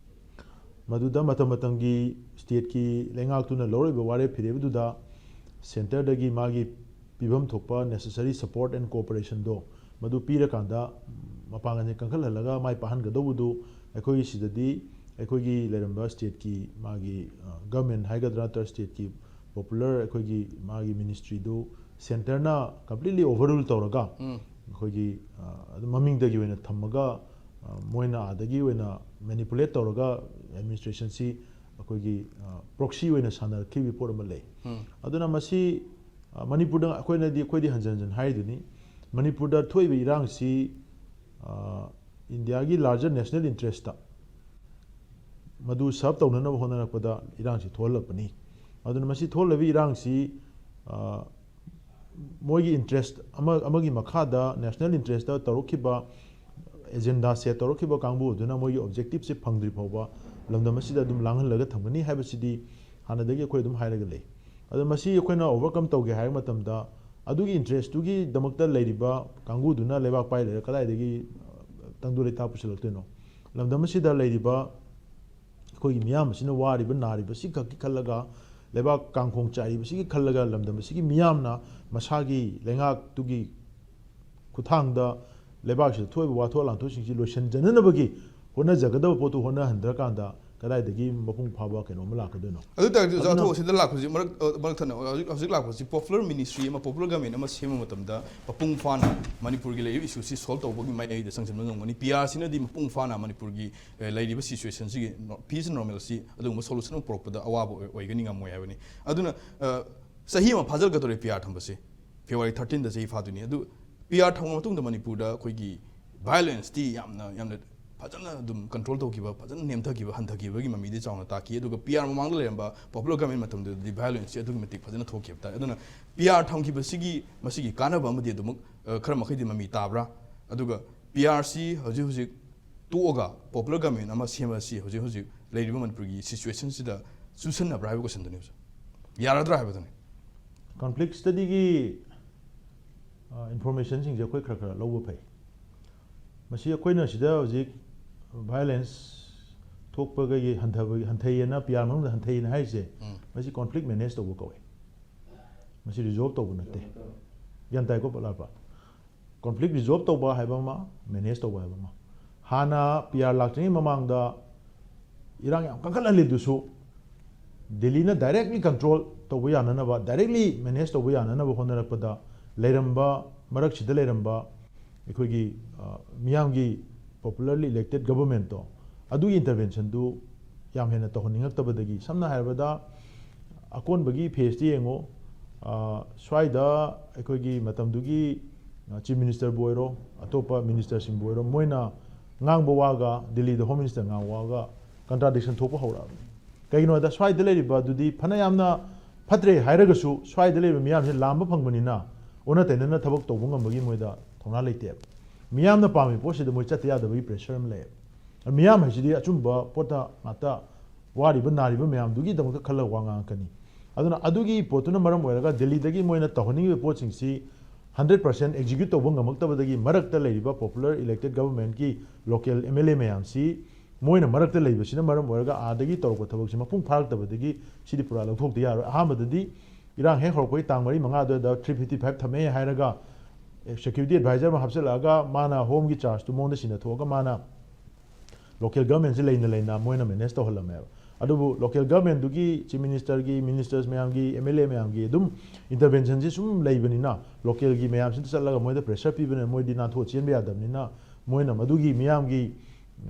ꯃꯗꯨꯗ ꯃꯇꯝ ꯃꯇꯝꯒꯤ state ꯀꯤ ꯂꯩꯉꯥꯛꯇꯨꯅ ꯂꯧꯔꯛꯏꯕ ꯋꯥꯔꯦꯞ ꯐꯤꯔꯦꯞ ꯑꯗꯨꯗ centre ꯗꯒꯤ ꯃꯥꯒꯤ ꯄꯤꯐꯝ ꯊꯣꯛꯄ necessary support and cooperation ꯗꯣ ꯃꯗꯨ ꯄꯤꯔꯀꯥꯟꯗ ꯃꯄꯥꯡꯒꯜꯁꯦ ꯀꯟꯈꯠꯍꯜꯂꯒ ꯃꯥꯏ ꯄꯥꯛꯍꯟꯒꯗꯧꯕꯗꯨ ꯑꯩꯈꯣꯏꯒꯤ ꯁꯤꯗꯗꯤ ꯑꯩꯈꯣꯏꯒꯤ ꯂꯩꯔꯝꯕ state ꯀꯤ ꯃꯥꯒꯤ, ꯑ, government ꯍꯥꯏꯒꯗ꯭ꯔꯥ ꯅꯠꯇ꯭ꯔꯒ state ꯀꯤ popular ꯑꯩꯈꯣꯏꯒꯤ ꯃꯥꯒꯤ ministry ꯗꯨ centre ꯅ completely overrule ꯇꯧꯔꯒ ꯎꯝ꯫ ꯑꯩꯈꯣꯏꯒꯤ, ꯑ, ꯑꯗꯨꯝ ꯃꯃꯤꯡꯗꯒꯤ ꯑꯣꯏꯅ ꯊꯝꯃꯒ, ꯑ, ꯃꯣꯏꯅ ꯑꯥꯗꯒꯤ ꯑꯣꯏꯅ manipulate ꯇꯧꯔꯒ administration ꯁꯤ ꯑꯩꯈꯣꯏꯒꯤ, ꯑ, proxy ꯑꯣꯏꯅ ꯁꯥꯟꯅꯔꯛꯈꯤꯕꯒꯤ ꯄꯣꯠ ꯑꯃ ꯂꯩ꯫ ꯎꯝ꯫ ꯑꯗꯨꯅ ꯃꯁꯤ, ꯑ, ꯃꯅꯤꯄꯨꯔꯗ ꯑꯩꯈꯣꯏꯅꯗꯤ, ꯑꯩꯈꯣꯏꯗꯤ ꯍꯟꯖꯤꯟ ꯍꯟꯖꯤꯟ ꯍꯥꯏꯔꯤꯗꯨꯅꯤ, ꯃꯅꯤꯄꯨꯔꯗ ꯊꯣꯛꯏꯕ ꯏꯔꯥꯡꯁꯤ, ꯑ, ꯏꯟꯗꯤꯌꯥꯒꯤ larger national interest ꯇ ꯃꯗꯨ serve ꯇꯧꯅꯅꯕ ꯍꯣꯠꯅꯔꯛꯄꯗ ꯏꯔꯥꯡꯁꯤ ꯊꯣꯛꯍꯜꯂꯛꯄꯅꯤ꯫ ꯑꯗꯨꯅ ꯃꯁꯤ ꯊꯣꯛꯍꯜꯂꯤꯕ ꯏꯔꯥꯡꯁꯤ, ꯑ, ꯃꯣꯏꯒꯤ interest ꯑꯃ, ꯑꯃꯒꯤ ꯃꯈꯥꯗ national interest ꯇ ꯇꯧꯔꯛꯈꯤꯕ, agenda set ꯇꯧꯔꯛꯈꯤꯕ ꯀꯥꯡꯕꯨ ꯑꯗꯨꯅ ꯃꯣꯏꯒꯤ objective ꯁꯦ ꯐꯪꯗ꯭ꯔꯤ ꯐꯥꯎꯕ ꯂꯝꯗꯝ ꯑꯁꯤꯗ ꯑꯗꯨꯝ ꯂꯥꯡꯍꯜꯂꯒ ꯊꯝꯒꯅꯤ ꯍꯥꯏꯕꯁꯤꯗꯤ ꯍꯥꯟꯅꯗꯒꯤ ꯑꯩꯈꯣꯏ ꯑꯗꯨꯝ ꯍꯥꯏꯔꯒ ꯂꯩ꯫ ꯑꯗꯣ ꯃꯁꯤ ꯑꯩꯈꯣꯏꯅ overcome ꯇꯧꯒꯦ ꯍꯥꯏꯕ ꯃꯇꯝꯗ ꯑꯗꯨꯒꯤ interest ꯇꯨꯒꯤꯗꯃꯛꯇ ꯂꯩꯔꯤꯕ ꯀꯥꯡꯕꯨꯗꯨꯅ ꯂꯩꯕꯥꯛ ꯄꯥꯏ ꯂꯩꯔ ꯀꯗꯥꯏꯗꯒꯤ, ꯑ, ꯇꯪꯗꯨ ꯂꯩꯇꯥ ꯄꯨꯁꯤꯜꯂꯛꯇꯣꯏꯅꯣ? ꯂꯝꯗꯝ ꯑꯁꯤꯗ ꯂꯩꯔꯤꯕ ꯑꯩꯈꯣꯏꯒꯤ ꯃꯤꯌꯥꯝ ꯑꯁꯤꯅ ꯋꯥꯔꯤꯕ ꯅꯥꯔꯤꯕꯁꯤ ꯈꯛꯀꯤ ꯈꯜꯂꯒ, ꯂꯩꯕꯥꯛ ꯀꯥꯡꯈꯣꯡ ꯆꯥꯏꯔꯤꯕꯁꯤꯒꯤ ꯈꯜꯂꯒ ꯂꯝꯗꯝ ꯑꯁꯤꯒꯤ ꯃꯤꯌꯥꯝꯅ ꯃꯁꯥꯒꯤ ꯂꯩꯉꯥꯛꯇꯨꯒꯤ ꯈꯨꯠꯊꯥꯡꯗ ꯂꯩꯕꯥꯛꯁꯤꯗ ꯊꯣꯛꯏꯕ ꯋꯥꯊꯣꯛ ꯂꯥꯟꯊꯣꯛꯁꯤꯡꯁꯤ ꯂꯣꯏꯁꯤꯟꯖꯅꯅꯕꯒꯤ ꯍꯣꯠꯅꯖꯒꯗꯕ ꯄꯣꯠꯇꯨ ꯍꯣꯠꯅꯍꯟꯗ꯭ꯔꯀꯥꯟꯗ ꯀꯗꯥꯏꯗꯒꯤ ꯃꯄꯨꯡ ꯐꯥꯕ ꯀꯩꯅꯣ ꯑꯃ ꯂꯥꯛꯀꯗꯣꯏꯅꯣ? ꯑꯗꯨ ꯇꯥꯔꯗꯤ ꯑꯣꯖꯥ, ꯑꯗꯨꯅ ꯑꯊꯣꯛ ꯑꯁꯤꯗ ꯂꯥꯛꯄꯁꯤ ꯃꯔꯛ, ꯑ, ꯃꯔꯛ ꯊꯠꯅ, ꯍꯧꯖꯤꯛ, ꯍꯧꯖꯤꯛ ꯂꯥꯛꯄꯁꯤ popular ministry ꯑꯃ, popular government ꯑꯃ ꯁꯦꯝꯕ ꯃꯇꯝꯗ ꯃꯄꯨꯡ ꯐꯥꯅ ꯃꯅꯤꯄꯨꯔꯒꯤ ꯂꯩꯔꯤꯕ issue ꯁꯤ solve ꯇꯧꯕꯒꯤ ꯃꯥꯏꯀꯩꯗ ꯆꯪꯁꯤꯟꯕ ꯉꯝꯒꯅꯤ꯫ P R ꯁꯤꯅꯗꯤ ꯃꯄꯨꯡ ꯐꯥꯅ ꯃꯅꯤꯄꯨꯔꯒꯤ, ꯑ, ꯂꯩꯔꯤꯕ situation ꯁꯤꯒꯤ ꯅꯣ-, peace and normalcy ꯑꯗꯨꯒꯨꯝꯕ solution ꯑꯃ ꯄꯨꯔꯛꯄꯗ ꯑꯋꯥꯕ ꯑꯣꯏ-, ꯑꯣꯏꯒꯅꯤ, ꯉꯝꯃꯣꯏ ꯍꯥꯏꯕꯅꯤ꯫ ꯑꯗꯨꯅ, ꯑ, ꯆꯍꯤ ꯑꯃ ꯐꯥꯖꯤꯜꯂꯛꯀꯗꯧꯔꯦ P R ꯊꯝꯕꯁꯤ꯫ February thirteen ꯗ ꯆꯍꯤ ꯐꯥꯗꯣꯏꯅꯤ꯫ ꯑꯗꯨ P R ꯊꯝꯃ ꯃꯇꯨꯡꯗ ꯃꯅꯤꯄꯨꯔꯗ ꯑꯩꯈꯣꯏꯒꯤ violence ꯇꯤ ꯌꯥꯝꯅ, ꯌꯥꯝꯅ ꯐꯖꯅ ꯑꯗꯨꯝ control ꯇꯧꯈꯤꯕ, ꯐꯖꯅ ꯅꯦꯝꯊꯈꯤꯕ, ꯍꯟꯊꯈꯤꯕꯒꯤ ꯃꯃꯤꯗꯤ ꯆꯥꯎꯅ ꯇꯥꯈꯤ꯫ ꯑꯗꯨꯒ P R ꯃꯃꯥꯡꯗ ꯂꯩꯔꯝꯕ popular government ꯃꯇꯝꯗꯨꯗꯗꯤ violence ꯁꯤ ꯑꯗꯨꯛꯀꯤ ꯃꯇꯤꯛ ꯐꯖꯅ ꯊꯣꯛꯈꯤꯕ ꯇꯥꯏ꯫ ꯑꯗꯨꯅ P R ꯊꯝꯈꯤꯕꯁꯤꯒꯤ ꯃꯁꯤꯒꯤ ꯀꯥꯟꯅꯕ ꯑꯃꯗꯤ ꯑꯗꯨꯃꯛ, ꯑ, ꯈꯔ ꯃꯈꯩꯗꯤ ꯃꯃꯤ ꯇꯥꯕ꯭ꯔꯥ? ꯑꯗꯨꯒ P R ꯁꯤ ꯍꯧꯖꯤꯛ ꯍꯧꯖꯤꯛ ꯇꯣꯛꯑꯒ popular government ꯑꯃ ꯁꯦꯝꯃꯁꯤ, ꯍꯧꯖꯤꯛ ꯍꯧꯖꯤꯛ ꯂꯩꯔꯤꯕ ꯃꯅꯤꯄꯨꯔꯒꯤ situation ꯁꯤꯗ ꯆꯨꯁꯟꯅꯕ꯭ꯔꯥ ꯍꯥꯏꯕ question ꯗꯨꯅꯤ, ꯁꯔ꯫ ꯌꯥꯔꯗ꯭ꯔꯥ ꯍꯥꯏꯕꯗꯨꯅꯤ꯫ Conflict study ꯒꯤ, ꯑ, information ꯁꯤꯡꯁꯦ ꯑꯩꯈꯣꯏ ꯈꯔ ꯈꯔ ꯂꯧꯕ ꯐꯩ꯫ ꯃꯁꯤ ꯑꯩꯈꯣꯏꯅ ꯁꯤꯗ ꯍꯧꯖꯤꯛ violence ꯊꯣꯛꯄꯒꯤ ꯍꯟꯊꯕꯒꯤ, ꯍꯟꯊꯩꯌꯦꯅ, P R ꯃꯅꯨꯡꯗ ꯍꯟꯊꯩꯌꯦꯅ ꯍꯥꯏꯔꯤꯁꯦ, ꯎꯝ꯫ ꯃꯁꯤ conflict manage ꯇꯧꯕ ꯀꯧꯋꯦ꯫ ꯃꯁꯤ resolve ꯇꯧꯕ ꯅꯠꯇꯦ꯫ ꯒ꯭ꯌꯥꯟ ꯇꯥꯏꯀꯣ, ꯄꯂꯥꯞꯄ? Conflict resolve ꯇꯧꯕ ꯍꯥꯏꯕ ꯑꯃ, manage ꯇꯧꯕ ꯍꯥꯏꯕ ꯑꯃ꯫ ꯍꯥꯟꯅ P R ꯂꯥꯛꯇ꯭ꯔꯤꯉꯩ ꯃꯃꯥꯡꯗ ꯏꯔꯥꯡ ꯌꯥꯝ ꯀꯟꯈꯠꯍꯜꯂꯤꯗꯨꯁꯨ, ꯗꯤꯜꯂꯤꯅ directly control ꯇꯧꯕ ꯌꯥꯅꯅꯕ, directly manage ꯇꯧꯕ ꯌꯥꯅꯅꯕ ꯍꯣꯠꯅꯔꯛꯄꯗ ꯂꯩꯔꯝꯕ, ꯃꯔꯛꯁꯤꯗ ꯂꯩꯔꯝꯕ ꯑꯩꯈꯣꯏꯒꯤ, ꯑ, ꯃꯤꯌꯥꯝꯒꯤ popularly elected government ꯇꯣ, ꯑꯗꯨꯒꯤ intervention ꯗꯨ ꯌꯥꯝ ꯍꯦꯟꯅ ꯇꯧꯍꯟꯅꯤꯡꯉꯛꯇꯕꯗꯒꯤ, ꯁꯝꯅ ꯍꯥꯏꯔꯕꯗ, ꯑꯀꯣꯟꯕꯒꯤ phase ꯇ ꯌꯦꯡꯉꯣ, ꯑ, ꯁ꯭ꯋꯥꯏꯗ ꯑꯩꯈꯣꯏꯒꯤ ꯃꯇꯝꯗꯨꯒꯤ, ꯑ, Chief Minister ꯕꯨ ꯑꯣꯏꯔꯣ, ꯑꯇꯣꯞꯄ minister ꯁꯤꯡꯕꯨ ꯑꯣꯏꯔꯣ, ꯃꯣꯏꯅ ꯉꯥꯡꯕ ꯋꯥꯒ ꯗꯤꯜꯂꯤꯗ ꯍꯣꯝ ꯃꯤꯅꯤꯁꯇꯔ ꯉꯥꯡꯕ ꯋꯥꯒ ꯀꯟꯇ꯭ꯔꯥꯗꯤꯛꯁꯟ ꯊꯣꯛꯄ ꯍꯧꯔꯛꯑꯕꯅꯤ꯫ ꯀꯩꯒꯤꯅꯣ ꯍꯥꯏꯗ ꯁ꯭ꯋꯥꯏꯗ ꯂꯩꯔꯤꯕ ꯑꯗꯨꯗꯤ ꯐꯅ ꯌꯥꯝꯅ ꯐꯠꯇ꯭ꯔꯦ ꯍꯥꯏꯔꯒꯁꯨ ꯁ꯭ꯋꯥꯏꯗ ꯂꯩꯔꯤꯕ ꯃꯤꯌꯥꯝꯁꯦ ꯂꯥꯝꯕ ꯐꯪꯕꯅꯤꯅ ꯑꯣꯟꯅ ꯇꯩꯅꯅ ꯊꯕꯛ ꯇꯧꯕ ꯉꯝꯕꯒꯤ ꯃꯣꯏꯗ ꯊꯧꯅꯥ ꯂꯩꯇꯦꯕ꯫ ꯃꯤꯌꯥꯝꯅ ꯄꯥꯝꯃꯤ ꯄꯣꯠꯁꯤꯗ ꯃꯣꯏ ꯆꯠꯇ ꯌꯥꯗꯕꯒꯤ ꯄ꯭ꯔꯦꯁꯔ ꯑꯃ ꯂꯩꯌꯦꯕ꯫ ꯃꯤꯌꯥꯝ ꯍꯥꯏꯁꯤꯗꯤ ꯑꯆꯨꯝꯕ ꯄꯣꯠꯇ ꯉꯥꯛꯇ ꯋꯥꯔꯤꯕ ꯅꯥꯔꯤꯕ ꯃꯌꯥꯝꯗꯨꯒꯤꯗꯃꯛꯇ ꯈꯜꯂꯒ ꯋꯥ ꯉꯥꯡꯉꯛꯀꯅꯤ꯫ ꯑꯗꯨꯅ ꯑꯗꯨꯒꯤ ꯄꯣꯠꯇꯨꯅ ꯃꯔꯝ ꯑꯣꯏꯔꯒ ꯗꯦꯜꯂꯤꯗꯒꯤ ꯃꯣꯏꯅ ꯇꯧꯍꯟꯅꯤꯡꯉꯤꯕ ꯄꯣꯠꯁꯤꯡꯁꯤ ꯍꯟꯗ꯭ꯔꯦꯠ ꯄꯥꯔꯁꯦꯟ ꯑꯦꯛꯖꯤꯀ꯭ꯌꯨꯠ ꯇꯧꯕ ꯉꯝꯃꯛꯇꯕꯗꯒꯤ ꯃꯔꯛꯇ ꯂꯩꯔꯤꯕ ꯄꯣꯄꯨꯂꯔ ꯏꯂꯦꯛꯇꯦꯠ ꯒꯚꯔꯟꯃꯦꯟꯠꯀꯤ ꯂꯣꯀꯦꯜ ꯑꯦꯝ ꯑꯦꯜ ꯑꯦ ꯃꯌꯥꯝꯁꯤ ꯃꯣꯏꯅ ꯃꯔꯛꯇ ꯂꯩꯕꯁꯤꯅ ꯃꯔꯝ ꯑꯣꯏꯔꯒ ꯑꯥꯗꯒꯤ ꯇꯧꯔꯛꯄ ꯊꯕꯛꯁꯤ ꯃꯄꯨꯡ ꯐꯥꯔꯛꯇꯕꯗꯒꯤ ꯁꯤꯗꯤ ꯄꯨꯔꯥ ꯂꯧꯊꯣꯛꯇ ꯌꯥꯔꯣꯏ꯫ ꯑꯍꯥꯟꯕꯗꯗꯤ ꯏꯔꯥꯡ ꯍꯦꯛ ꯍꯧꯔꯛꯄꯒꯤ ꯇꯥꯡ ꯃꯔꯤ ꯃꯉꯥ ꯑꯗꯨꯋꯥꯏꯗ ꯊ꯭ꯔꯤ ꯐꯤꯐꯇꯤ ꯐꯥꯏꯚ ꯊꯝꯃꯦ ꯍꯥꯏꯔꯒ ꯁꯦꯀ꯭ꯌꯨꯔꯤꯇꯤ ꯑꯦꯗꯚꯥꯏꯖꯔ ꯑꯃ ꯍꯥꯞꯆꯤꯜꯂꯛꯑꯒ ꯃꯥꯅ ꯍꯣꯝꯒꯤ ꯆꯥꯔꯖꯇꯨ ꯃꯉꯣꯟꯗ ꯁꯤꯟꯅꯊꯣꯛꯑꯒ ꯃꯥꯅ ꯂꯣꯀꯦꯜ ꯒꯚꯔꯟꯃꯦꯟꯠꯁꯤ ꯂꯩꯅ ꯂꯩꯅ ꯃꯣꯏꯅ ꯃꯦꯅꯦꯖ ꯇꯧꯍꯜꯂꯝꯃꯦꯕ꯫ ꯑꯗꯨꯕꯨ ꯂꯣꯀꯦꯜ ꯒꯚꯔꯟꯃꯦꯟꯠꯇꯨꯒꯤ ꯆꯤꯐ ꯃꯤꯅꯤꯁꯇꯔꯒꯤ, ꯃꯤꯅꯤꯁꯇꯔꯁ ꯃꯌꯥꯝꯒꯤ, ꯑꯦꯝ ꯑꯦꯜ ꯑꯦ ꯃꯌꯥꯝꯒꯤ ꯑꯗꯨꯝ ꯏꯟꯇꯔꯚꯦꯟꯁꯟꯁꯤ ꯁꯨꯝ ꯂꯩꯕꯅꯤꯅ ꯂꯣꯀꯦꯜꯒꯤ ꯃꯌꯥꯝꯁꯤꯗ ꯆꯠꯂꯒ ꯃꯣꯏꯗ ꯄ꯭ꯔꯦꯁꯔ ꯄꯤꯕꯅꯤꯅ ꯃꯣꯏꯗꯤ ꯅꯥꯟꯊꯣꯛꯑ ꯆꯦꯟꯕ ꯌꯥꯗꯕꯅꯤꯅ ꯃꯣꯏꯅ ꯃꯗꯨꯒꯤ ꯃꯤꯌꯥꯝꯒꯤ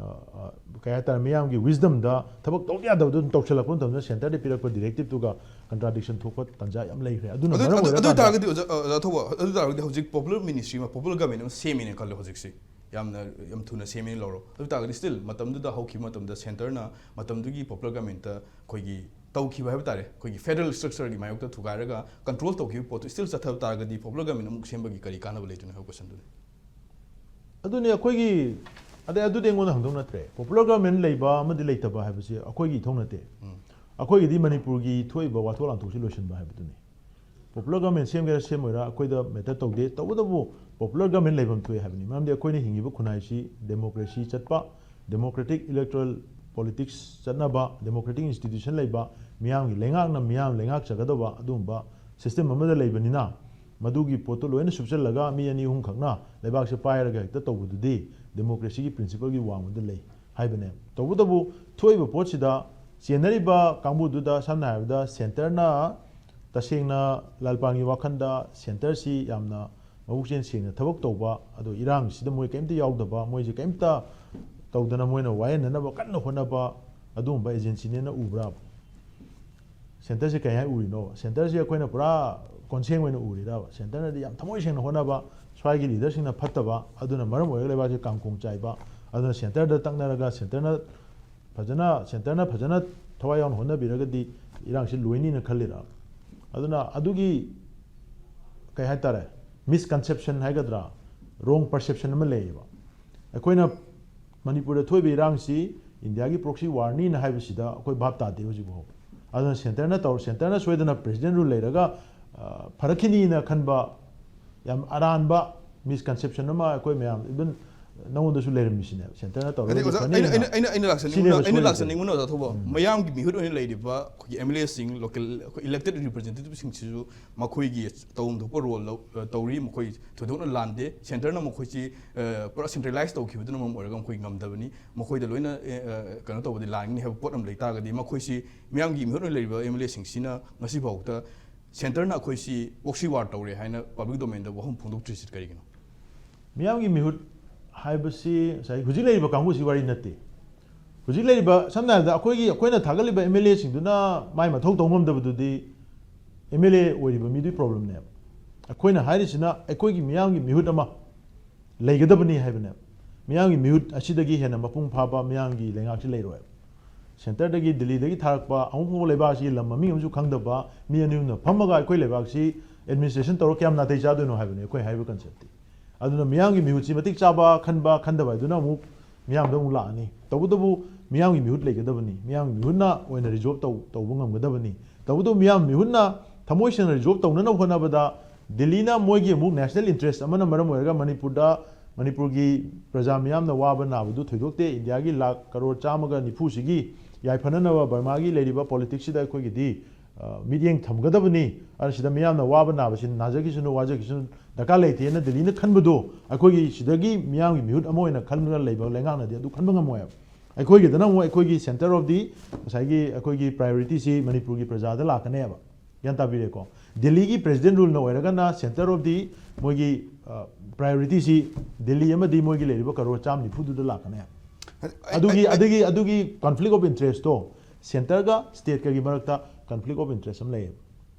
ꯑ, ꯑ, ꯀꯩ ꯍꯥꯏꯇꯥꯔꯦ, ꯃꯤꯌꯥꯝꯒꯤ ꯋꯤꯁꯗꯝꯗ ꯊꯕꯛ ꯇꯧꯕ ꯌꯥꯗꯕꯗꯨ ꯑꯗꯨꯝ ꯇꯧꯁꯜꯂꯛꯄ ꯃꯇꯝꯗ ꯁꯦꯟꯇꯔꯗ ꯄꯤꯔꯛꯄ ꯗꯤꯔꯦꯛꯇꯤꯞꯇꯨꯒ ꯀꯟꯇ꯭ꯔꯥꯗꯤꯛꯁꯟ ꯊꯣꯛꯄ ꯇꯥꯟꯖꯥ ꯌꯥꯝ ꯂꯩꯈ꯭ꯔꯦ꯫ ꯑꯗꯨꯅ ꯑꯗꯨ ꯃꯔꯝ ꯑꯗꯨ ꯑꯗꯨ ꯑꯣꯏꯔꯀꯥꯟꯗ ꯑꯣꯏꯇꯥꯔꯒꯗꯤ ꯑꯣꯖꯥ, ꯑ, ꯑꯣꯖꯥ ꯊꯧꯕ, ꯑꯗꯨ ꯑꯣꯏꯇꯥꯔꯒꯗꯤ ꯍꯧꯖꯤꯛ ꯄꯣꯄꯨꯂꯔ ꯃꯤꯅꯤꯁꯇ꯭ꯔꯤ ꯑꯃ, ꯄꯣꯄꯨꯂꯔ ꯒꯚꯔꯟꯃꯦꯟꯠ ꯑꯃ ꯁꯦꯝꯃꯦꯅ ꯈꯜꯂꯣ ꯍꯧꯖꯤꯛꯁꯤ꯫ ꯌꯥꯝꯅ, ꯌꯥꯝ ꯊꯨꯅ ꯁꯦꯝꯃꯦꯅ ꯂꯧꯔꯣ꯫ ꯑꯗꯨ ꯑꯣꯏꯇꯥꯔꯒꯗꯤ ꯁ꯭ꯇꯤꯜ ꯃꯇꯝꯗꯨꯗ ꯍꯧꯈꯤꯕ ꯃꯇꯝꯗ ꯁꯦꯟꯇꯔꯅ ꯃꯇꯝꯗꯨꯒꯤ ꯄꯣꯄꯨꯂꯔ ꯒꯚꯔꯟꯃꯦꯟꯠꯇ ꯑꯩꯈꯣꯏꯒꯤ ꯇꯧꯈꯤꯕ ꯍꯥꯏꯕ ꯇꯥꯔꯦ, ꯑꯩꯈꯣꯏꯒꯤ ꯐꯦꯗꯔꯦꯜ ꯁ꯭ꯇ꯭ꯔꯛꯆꯔꯒꯤ ꯃꯥꯌꯣꯛꯇ ꯊꯨꯒꯥꯏꯔꯒ ꯀꯟꯇ꯭ꯔꯣꯜ ꯇꯧꯈꯤꯕ ꯄꯣꯠꯇꯨ ꯁ꯭ꯇꯤꯜ ꯆꯠꯊꯕ ꯇꯥꯔꯒꯗꯤ ꯄꯣꯄꯨꯂꯔ ꯒꯚꯔꯟꯃꯦꯟꯠ ꯑꯃꯨꯛ ꯁꯦꯝꯕꯒꯤ ꯀꯔꯤ ꯀꯥꯟꯅꯕ ꯂꯩꯗꯣꯏꯅꯣ ꯍꯥꯏꯕ ꯀꯣꯏꯁꯟꯗꯨꯅꯤ꯫ ꯑꯗꯨꯅꯤ ꯑꯩꯈꯣꯏꯒꯤ, ꯑꯗꯩ ꯑꯗꯨꯗꯤ ꯑꯩꯉꯣꯟꯗ ꯍꯪꯗꯧ ꯅꯠꯇ꯭ꯔꯦ꯫ ꯄꯣꯄꯨꯂꯔ ꯒꯚꯔꯟꯃꯦꯟꯠ ꯂꯩꯕ ꯑꯃꯗꯤ ꯂꯩꯇꯕ ꯍꯥꯏꯕꯁꯤ ꯑꯩꯈꯣꯏꯒꯤ ꯏꯊꯧ ꯅꯠꯇꯦ꯫ ꯎꯝ꯫ ꯑꯩꯈꯣꯏꯒꯤꯗꯤ ꯃꯅꯤꯄꯨꯔꯒꯤ ꯊꯣꯛꯏꯕ ꯋꯥꯊꯣꯛ ꯂꯥꯟꯊꯣꯛꯁꯤ ꯂꯣꯏꯁꯤꯟꯕ ꯍꯥꯏꯕꯗꯨꯅꯤ꯫ ꯄꯣꯄꯨꯂꯔ ꯒꯚꯔꯟꯃꯦꯟꯠ ꯁꯦꯝꯒꯦꯔꯥ ꯁꯦꯝꯃꯣꯏꯔꯥ ꯑꯩꯈꯣꯏꯗ ꯃꯦꯇꯔ ꯇꯧꯗꯦ꯫ ꯇꯧꯕꯇꯕꯨ ꯄꯣꯄꯨꯂꯔ ꯒꯚꯔꯟꯃꯦꯟꯠ ꯂꯩꯐꯝ ꯊꯣꯛꯑꯦ ꯍꯥꯏꯕꯅꯤ꯫ ꯃꯔꯝꯗꯤ ꯑꯩꯈꯣꯏꯅ ꯍꯤꯡꯉꯤꯕ ꯈꯨꯟꯅꯥꯏꯁꯤ ꯗꯦꯃꯣꯀ꯭ꯔꯦꯁꯤ ꯆꯠꯄ, ꯗꯦꯃꯣꯀ꯭ꯔꯦꯇꯤꯛ ꯏꯂꯦꯛꯇꯣꯔꯦꯜ ꯄꯣꯂꯤꯇꯤꯛꯁ ꯆꯠꯅꯕ, ꯗꯦꯃꯣꯀ꯭ꯔꯦꯇꯤꯛ ꯏꯟꯁꯇꯤꯇ꯭ꯌꯨꯁꯟ ꯂꯩꯕ, ꯃꯤꯌꯥꯝꯒꯤ ꯂꯩꯉꯥꯛꯅ ꯃꯤꯌꯥꯝ ꯂꯩꯉꯥꯛꯆꯒꯗꯕ ꯑꯗꯨꯒꯨꯝꯕ ꯁꯤꯁꯇꯦꯝ ꯑꯃꯗ ꯂꯩꯕꯅꯤꯅ ꯃꯗꯨꯒꯤ ꯄꯣꯠꯇꯨ ꯂꯣꯏꯅ ꯁꯨꯞꯆꯜꯂꯒ ꯃꯤ ꯑꯅꯤ ꯑꯍꯨꯝꯈꯛꯅ ꯂꯩꯕꯥꯛꯁꯦ ꯄꯥꯏꯔꯒ ꯍꯦꯛꯇ ꯇꯧꯕꯗꯨꯗꯤ ꯗꯦꯃꯣꯀ꯭ꯔꯦꯁꯤꯒꯤ ꯄ꯭ꯔꯤꯟꯁꯤꯄꯜꯒꯤ ꯋꯥꯡꯃꯗ ꯂꯩ ꯍꯥꯏꯕꯅꯦ꯫ ꯇꯧꯕꯇꯕꯨ ꯊꯣꯛꯏꯕ ꯄꯣꯠꯁꯤꯗ ꯆꯦꯟꯅꯔꯤꯕ ꯀꯥꯡꯕꯨꯗꯨꯗ ꯁꯝꯅ ꯍꯥꯏꯔꯕꯗ ꯁꯦꯟꯇꯔꯅ ꯇꯁꯦꯡꯅ ꯂꯥꯜꯄꯥꯟꯒꯤ ꯋꯥꯈꯜꯗ ꯁꯦꯟꯇꯔꯁꯤ ꯌꯥꯝꯅ ꯃꯕꯨꯛꯆꯦꯜ ꯁꯦꯡꯅ ꯊꯕꯛ ꯇꯧꯕ, ꯑꯗꯣ ꯏꯔꯥꯡꯁꯤꯗ ꯃꯣꯏ ꯀꯔꯤꯝꯇ ꯌꯥꯎꯗꯕ, ꯃꯣꯏꯁꯦ ꯀꯔꯤꯝꯇ ꯇꯧꯗꯅ ꯃꯣꯏꯅ ꯋꯥꯌꯦꯜꯅꯅꯕ ꯀꯟꯅ ꯍꯣꯠꯅꯕ ꯑꯗꯨꯒꯨꯝꯕ ꯑꯦꯖꯦꯟꯁꯤꯅꯦꯅ ꯎꯕ꯭ꯔꯥ? ꯁꯦꯟꯇꯔꯁꯦ ꯀꯩ ꯍꯥꯏ ꯎꯔꯤꯅꯣ? ꯁꯦꯟꯇꯔꯁꯦ ꯑꯩꯈꯣꯏꯅ ꯄꯨꯔꯥ ꯀꯣꯟꯁꯦꯡ ꯑꯣꯏꯅ ꯎꯔꯤꯔꯕ? ꯁꯦꯟꯇꯔꯅꯗꯤ ꯌꯥꯝ ꯊꯃꯣꯏ ꯁꯦꯡꯅ ꯍꯣꯠꯅꯕ, ꯁ꯭ꯋꯥꯏꯒꯤ ꯂꯤꯗꯔꯁꯤꯡꯅ ꯐꯠꯇꯕ, ꯑꯗꯨꯅ ꯃꯔꯝ ꯑꯣꯏꯔꯒ ꯂꯩꯕꯥꯛꯁꯦ ꯀꯥꯡꯈꯣꯡ ꯆꯥꯏꯕ, ꯑꯗꯨꯅ ꯁꯦꯟꯇꯔꯗ ꯇꯛꯅꯔꯒ ꯁꯦꯟꯇꯔꯅ ꯐꯖꯅ ꯁꯦꯟꯇꯔꯅ ꯐꯖꯅ ꯊꯋꯥꯏ ꯌꯥꯎꯅ ꯍꯣꯠꯅꯕꯤꯔꯒꯗꯤ ꯏꯔꯥꯡꯁꯤ ꯂꯣꯏꯅꯤꯅ ꯈꯜꯂꯤꯔ? ꯑꯗꯨꯅ ꯑꯗꯨꯒꯤ ꯀꯩ ꯍꯥꯏꯇꯥꯔꯦ, ꯃꯤꯁꯀꯟꯁꯦꯞꯁꯟ ꯍꯥꯏꯒꯗ꯭ꯔꯥ, ꯔꯣꯡ ꯄꯔꯁꯦꯞꯁꯟ ꯑꯃ ꯂꯩꯌꯦꯕ꯫ ꯑꯩꯈꯣꯏꯅ ꯃꯅꯤꯄꯨꯔꯗ ꯊꯣꯛꯏꯕ ꯏꯔꯥꯡꯁꯤ ꯏꯟꯗꯤꯌꯥꯒꯤ ꯄ꯭ꯔꯣꯛꯁꯤ ꯋꯥꯔꯅꯤꯅ ꯍꯥꯏꯕꯁꯤꯗ ꯑꯩꯈꯣꯏ ꯚꯥꯞ ꯇꯥꯗꯦ ꯍꯧꯖꯤꯛ ꯐꯥꯎꯕ꯫ ꯑꯗꯨꯅ ꯁꯦꯟꯇꯔꯅ ꯇꯧ ꯁꯦꯟꯇꯔꯅ ꯁꯣꯏꯗꯅ ꯄ꯭ꯔꯦꯁꯤꯗꯦꯟ ꯔꯨꯜ ꯂꯩꯔꯒ ꯐꯔꯛꯈꯤꯅꯤꯅ ꯈꯟꯕ ꯌꯥꯝ ꯑꯔꯥꯟꯕ ꯃꯤꯁꯀꯟꯁꯦꯞꯁꯟ ꯑꯃ ꯑꯩꯈꯣꯏ ꯃꯌꯥꯝ, ꯏꯚꯟ ꯅꯉꯣꯟꯗꯁꯨ ꯂꯩꯔꯝꯃꯤꯁꯤꯅꯦꯕ, ꯁꯦꯟꯇꯔꯅ ꯇꯧꯔꯒꯗꯤ ꯑꯩꯅ ꯑꯣꯖꯥ- ꯑꯩꯅ- ꯐꯅꯤꯅ꯫ ꯑꯩꯅ- ꯑꯩꯅ ꯂꯥꯛꯆꯅꯤꯡꯕꯅ- ꯁꯤꯅꯦꯕ ꯑꯩꯅ ꯁꯣꯏꯔꯤꯁꯦ꯫ ꯂꯥꯛꯆꯅꯤꯡꯕꯅ ꯑꯣꯖꯥ ꯊꯧꯕ, ꯎꯝ꯫ ꯃꯌꯥꯝꯒꯤ ꯃꯤꯍꯨꯠ ꯑꯣꯏꯅ ꯂꯩꯔꯤꯕ ꯑꯩꯈꯣꯏꯒꯤ ꯑꯦꯝ ꯑꯦꯜ ꯑꯦꯁꯤꯡ, ꯂꯣꯀꯦꯜ ꯑꯩꯈꯣꯏ ꯏꯂꯦꯛꯇꯦꯠ ꯔꯤꯄ꯭ꯔꯖꯦꯟꯇꯦꯇꯤꯚꯁꯤꯡꯁꯤꯁꯨ ꯃꯈꯣꯏꯒꯤ ꯇꯧꯐꯝ ꯊꯣꯛꯄ ꯔꯣꯜ ꯂꯧ- ꯑ, ꯇꯧꯔꯤ꯫ ꯃꯈꯣꯏ ꯊꯣꯏꯗꯣꯛꯅ ꯂꯥꯟꯗꯦ꯫ ꯁꯦꯟꯇꯔꯅ ꯃꯈꯣꯏꯁꯤ, ꯑ, ꯄꯨꯔꯥ ꯁꯦꯟꯇ꯭ꯔꯦꯂꯥꯏꯁ ꯇꯧꯈꯤꯕꯗꯨꯅ ꯃꯔꯝ ꯑꯣꯏꯔꯒ ꯃꯈꯣꯏ ꯉꯝꯗꯕꯅꯤ꯫ ꯃꯈꯣꯏꯗ ꯂꯣꯏꯅ, ꯑꯦ, ꯑ, ꯀꯩꯅꯣ ꯇꯧꯕꯗꯤ ꯂꯥꯟꯒꯅꯤ ꯍꯥꯏꯕ ꯄꯣꯠ ꯑꯃ ꯂꯩ ꯇꯥꯔꯒꯗꯤ ꯃꯈꯣꯏꯁꯤ ꯃꯤꯌꯥꯝꯒꯤ ꯃꯤꯍꯨꯠ ꯑꯣꯏꯅ ꯂꯩꯔꯤꯕ ꯑꯦꯝ ꯑꯦꯜ ꯑꯦꯁꯤꯡꯁꯤꯅ ꯉꯁꯤꯐꯥꯎꯗ ꯁꯦꯟꯇꯔꯅ ꯑꯩꯈꯣꯏꯁꯤ ꯄ꯭ꯔꯣꯛꯁꯤ ꯋꯥꯔ ꯇꯧꯔꯦ ꯍꯥꯏꯅ ꯄꯕ꯭ꯂꯤꯛ ꯗꯣꯃꯦꯟꯗ ꯋꯥꯍꯪ ꯐꯣꯡꯗꯣꯛꯇ꯭ꯔꯤꯁꯤ ꯀꯔꯤꯒꯤꯅꯣ? ꯃꯤꯌꯥꯝꯒꯤ ꯃꯤꯍꯨꯠ ꯍꯥꯏꯕꯁꯤ ꯉꯁꯥꯏ ꯍꯧꯖꯤꯛ ꯂꯩꯔꯤꯕ ꯀꯥꯡꯕꯨꯁꯤ ꯋꯥꯔꯤ ꯅꯠꯇꯦ꯫ ꯍꯧꯖꯤꯛ ꯂꯩꯔꯤꯕ, ꯁꯝꯅ ꯍꯥꯏꯔꯕꯗ, ꯑꯩꯈꯣꯏꯒꯤ, ꯑꯩꯈꯣꯏꯅ ꯊꯥꯒꯠꯂꯤꯕ ꯑꯦꯝ ꯑꯦꯜ ꯑꯦꯁꯤꯡꯗꯨꯅ ꯃꯥꯏ ꯃꯊꯧ ꯇꯧ ꯉꯝꯗꯕꯗꯨꯗꯤ ꯑꯦꯝ ꯑꯦꯜ ꯑꯦ ꯑꯣꯏꯔꯤꯕ ꯃꯤꯗꯨꯒꯤ ꯄ꯭ꯔꯣꯕ꯭ꯂꯦꯝꯅꯦꯕ꯫ ꯑꯩꯈꯣꯏꯅ ꯍꯥꯏꯔꯤꯁꯤꯅ ꯑꯩꯈꯣꯏꯒꯤ ꯃꯤꯌꯥꯝꯒꯤ ꯃꯤꯍꯨꯠ ꯑꯃ ꯂꯩꯒꯗꯕꯅꯤ ꯍꯥꯏꯕꯅꯦꯕ꯫ ꯃꯤꯌꯥꯝꯒꯤ ꯃꯤꯍꯨꯠ ꯑꯁꯤꯗꯒꯤ ꯍꯦꯟꯅ ꯃꯄꯨꯡ ꯐꯥꯕ ꯃꯤꯌꯥꯝꯒꯤ ꯂꯩꯉꯥꯛꯁꯤ ꯂꯩꯔꯣꯏꯕ꯫ ꯁꯦꯟꯇꯔꯗꯒꯤ, ꯗꯤꯜꯂꯤꯗꯒꯤ ꯊꯥꯔꯛꯄ ꯑꯃꯨꯛ ꯐꯥꯎꯕ ꯂꯩꯕꯥꯛ ꯑꯁꯤꯒꯤ ꯂꯝ ꯃꯃꯤꯡ ꯑꯃꯁꯨ ꯈꯪꯗꯕ ꯃꯤ ꯑꯅꯤ ꯑꯍꯨꯝꯅ ꯐꯝꯃꯒ ꯑꯩꯈꯣꯏ ꯂꯩꯕꯥꯛꯁꯤ ꯑꯦꯗꯃꯤꯅꯤꯁꯇ꯭ꯔꯦꯁꯟ ꯇꯧꯔꯒ ꯀꯌꯥꯝ ꯅꯥꯇꯩ ꯆꯥꯗꯣꯏꯅꯣ ꯍꯥꯏꯕꯅꯤ ꯑꯩꯈꯣꯏ ꯍꯥꯏꯔꯤꯕ ꯀꯟꯁꯦꯞꯇꯤ꯫ ꯑꯗꯨꯅ ꯃꯤꯌꯥꯝꯒꯤ ꯃꯤꯍꯨꯠꯁꯤ ꯃꯇꯤꯛ ꯆꯥꯕ ꯈꯟꯕ ꯈꯟꯗꯕ ꯍꯥꯏꯗꯨꯅ ꯑꯃꯨꯛ ꯃꯤꯌꯥꯝꯗ ꯑꯃꯨꯛ ꯂꯥꯛꯑꯅꯤ꯫ ꯇꯧꯕꯇꯕꯨ ꯃꯤꯌꯥꯝꯒꯤ ꯃꯤꯍꯨꯠ ꯂꯩꯒꯗꯕꯅꯤ, ꯃꯤꯌꯥꯝꯒꯤ ꯃꯤꯍꯨꯠꯅ ꯑꯣꯏꯅ ꯔꯤꯖꯣꯜꯕ ꯇꯧ-, ꯇꯧꯕ ꯉꯝꯒꯗꯕꯅꯤ꯫ ꯇꯧꯕꯇꯕꯨ ꯃꯤꯌꯥꯝ ꯃꯤꯍꯨꯠꯅ ꯊꯃꯣꯏ ꯁꯦꯡꯅ ꯔꯤꯖꯣꯜꯕ ꯇꯧꯅꯅꯕ ꯍꯣꯠꯅꯕꯗ ꯗꯤꯜꯂꯤꯅ ꯃꯣꯏꯒꯤ ꯑꯃꯨꯛ ꯅꯦꯁꯅꯦꯜ ꯏꯟꯇꯔꯦꯁ ꯑꯃꯅ ꯃꯔꯝ ꯑꯣꯏꯔꯒ ꯃꯅꯤꯄꯨꯔꯗ, ꯃꯅꯤꯄꯨꯔꯒꯤ ꯄ꯭ꯔꯖꯥ ꯃꯤꯌꯥꯝꯅ ꯋꯥꯕ ꯅꯥꯕꯗꯨ ꯊꯣꯏꯗꯣꯛꯇꯦ, ꯏꯟꯗꯤꯌꯥꯒꯤ ꯂꯥꯈ ꯀꯔꯣꯔ ꯆꯥꯝꯃꯒ ꯅꯤꯐꯨꯁꯤꯒꯤ ꯌꯥꯏꯐꯅꯅꯕ ꯕꯔꯃꯥꯒꯤ ꯂꯩꯔꯤꯕ ꯄꯣꯂꯤꯇꯤꯛꯁꯁꯤꯗ ꯑꯩꯈꯣꯏꯒꯤꯗꯤ, ꯑ, ꯃꯤꯠꯌꯦꯡ ꯊꯝꯒꯗꯕꯅꯤ꯫ ꯑꯗꯨꯅ ꯁꯤꯗ ꯃꯤꯌꯥꯝꯅ ꯋꯥꯕ ꯅꯥꯕꯁꯤ ꯅꯥꯖꯈꯤꯁꯅꯨ, ꯋꯥꯖꯈꯤꯁꯅꯨ, ꯗꯔꯀꯥꯔ ꯂꯩꯇꯦꯅ ꯗꯤꯜꯂꯤꯅ ꯈꯟꯕꯗꯣ ꯑꯩꯈꯣꯏꯒꯤ ꯁꯤꯗꯒꯤ ꯃꯤꯌꯥꯝꯒꯤ ꯃꯤꯍꯨꯠ ꯑꯃ ꯑꯣꯏꯅ ꯈꯟꯗꯨꯅ ꯂꯩꯕ ꯂꯩꯉꯥꯛꯅꯗꯤ ꯑꯗꯨ ꯈꯟꯕ ꯉꯝꯃꯣꯏꯕ꯫ ꯑꯩꯈꯣꯏꯒꯤꯗꯅ ꯑꯃꯨꯛ ꯑꯩꯈꯣꯏꯒꯤ center of the, ꯉꯁꯥꯏꯒꯤ ꯑꯩꯈꯣꯏꯒꯤ priorityꯁꯤ ꯃꯅꯤꯄꯨꯔꯒꯤ ꯄ꯭ꯔꯖꯥꯗ ꯂꯥꯛꯀꯅꯦꯕ꯫ ꯒ꯭ꯌꯥꯟ ꯇꯥꯕꯤꯔꯦꯀꯣ? ꯗꯤꯜꯂꯤꯒꯤ ꯄ꯭ꯔꯦꯁꯤꯗꯦꯟ ꯔꯨꯜꯅ ꯑꯣꯏꯔꯒꯅ center of the ꯃꯣꯏꯒꯤ, ꯑ, priorityꯁꯤ ꯗꯤꯜꯂꯤ ꯑꯃꯗꯤ ꯃꯣꯏꯒꯤ ꯂꯩꯔꯤꯕ ꯀꯔꯣꯔ ꯆꯥꯝꯃ ꯅꯤꯐꯨꯗꯨꯗ ꯂꯥꯛꯀꯅꯦꯕ꯫ ꯑꯗꯨꯒꯤ, ꯑꯗꯨꯒꯤ, ꯑꯗꯨꯒꯤ conflict of interestꯇꯣ centreꯒ stateꯀꯒꯤ ꯃꯔꯛꯇ conflict of interest ꯑꯃ ꯂꯩꯌꯦꯕ꯫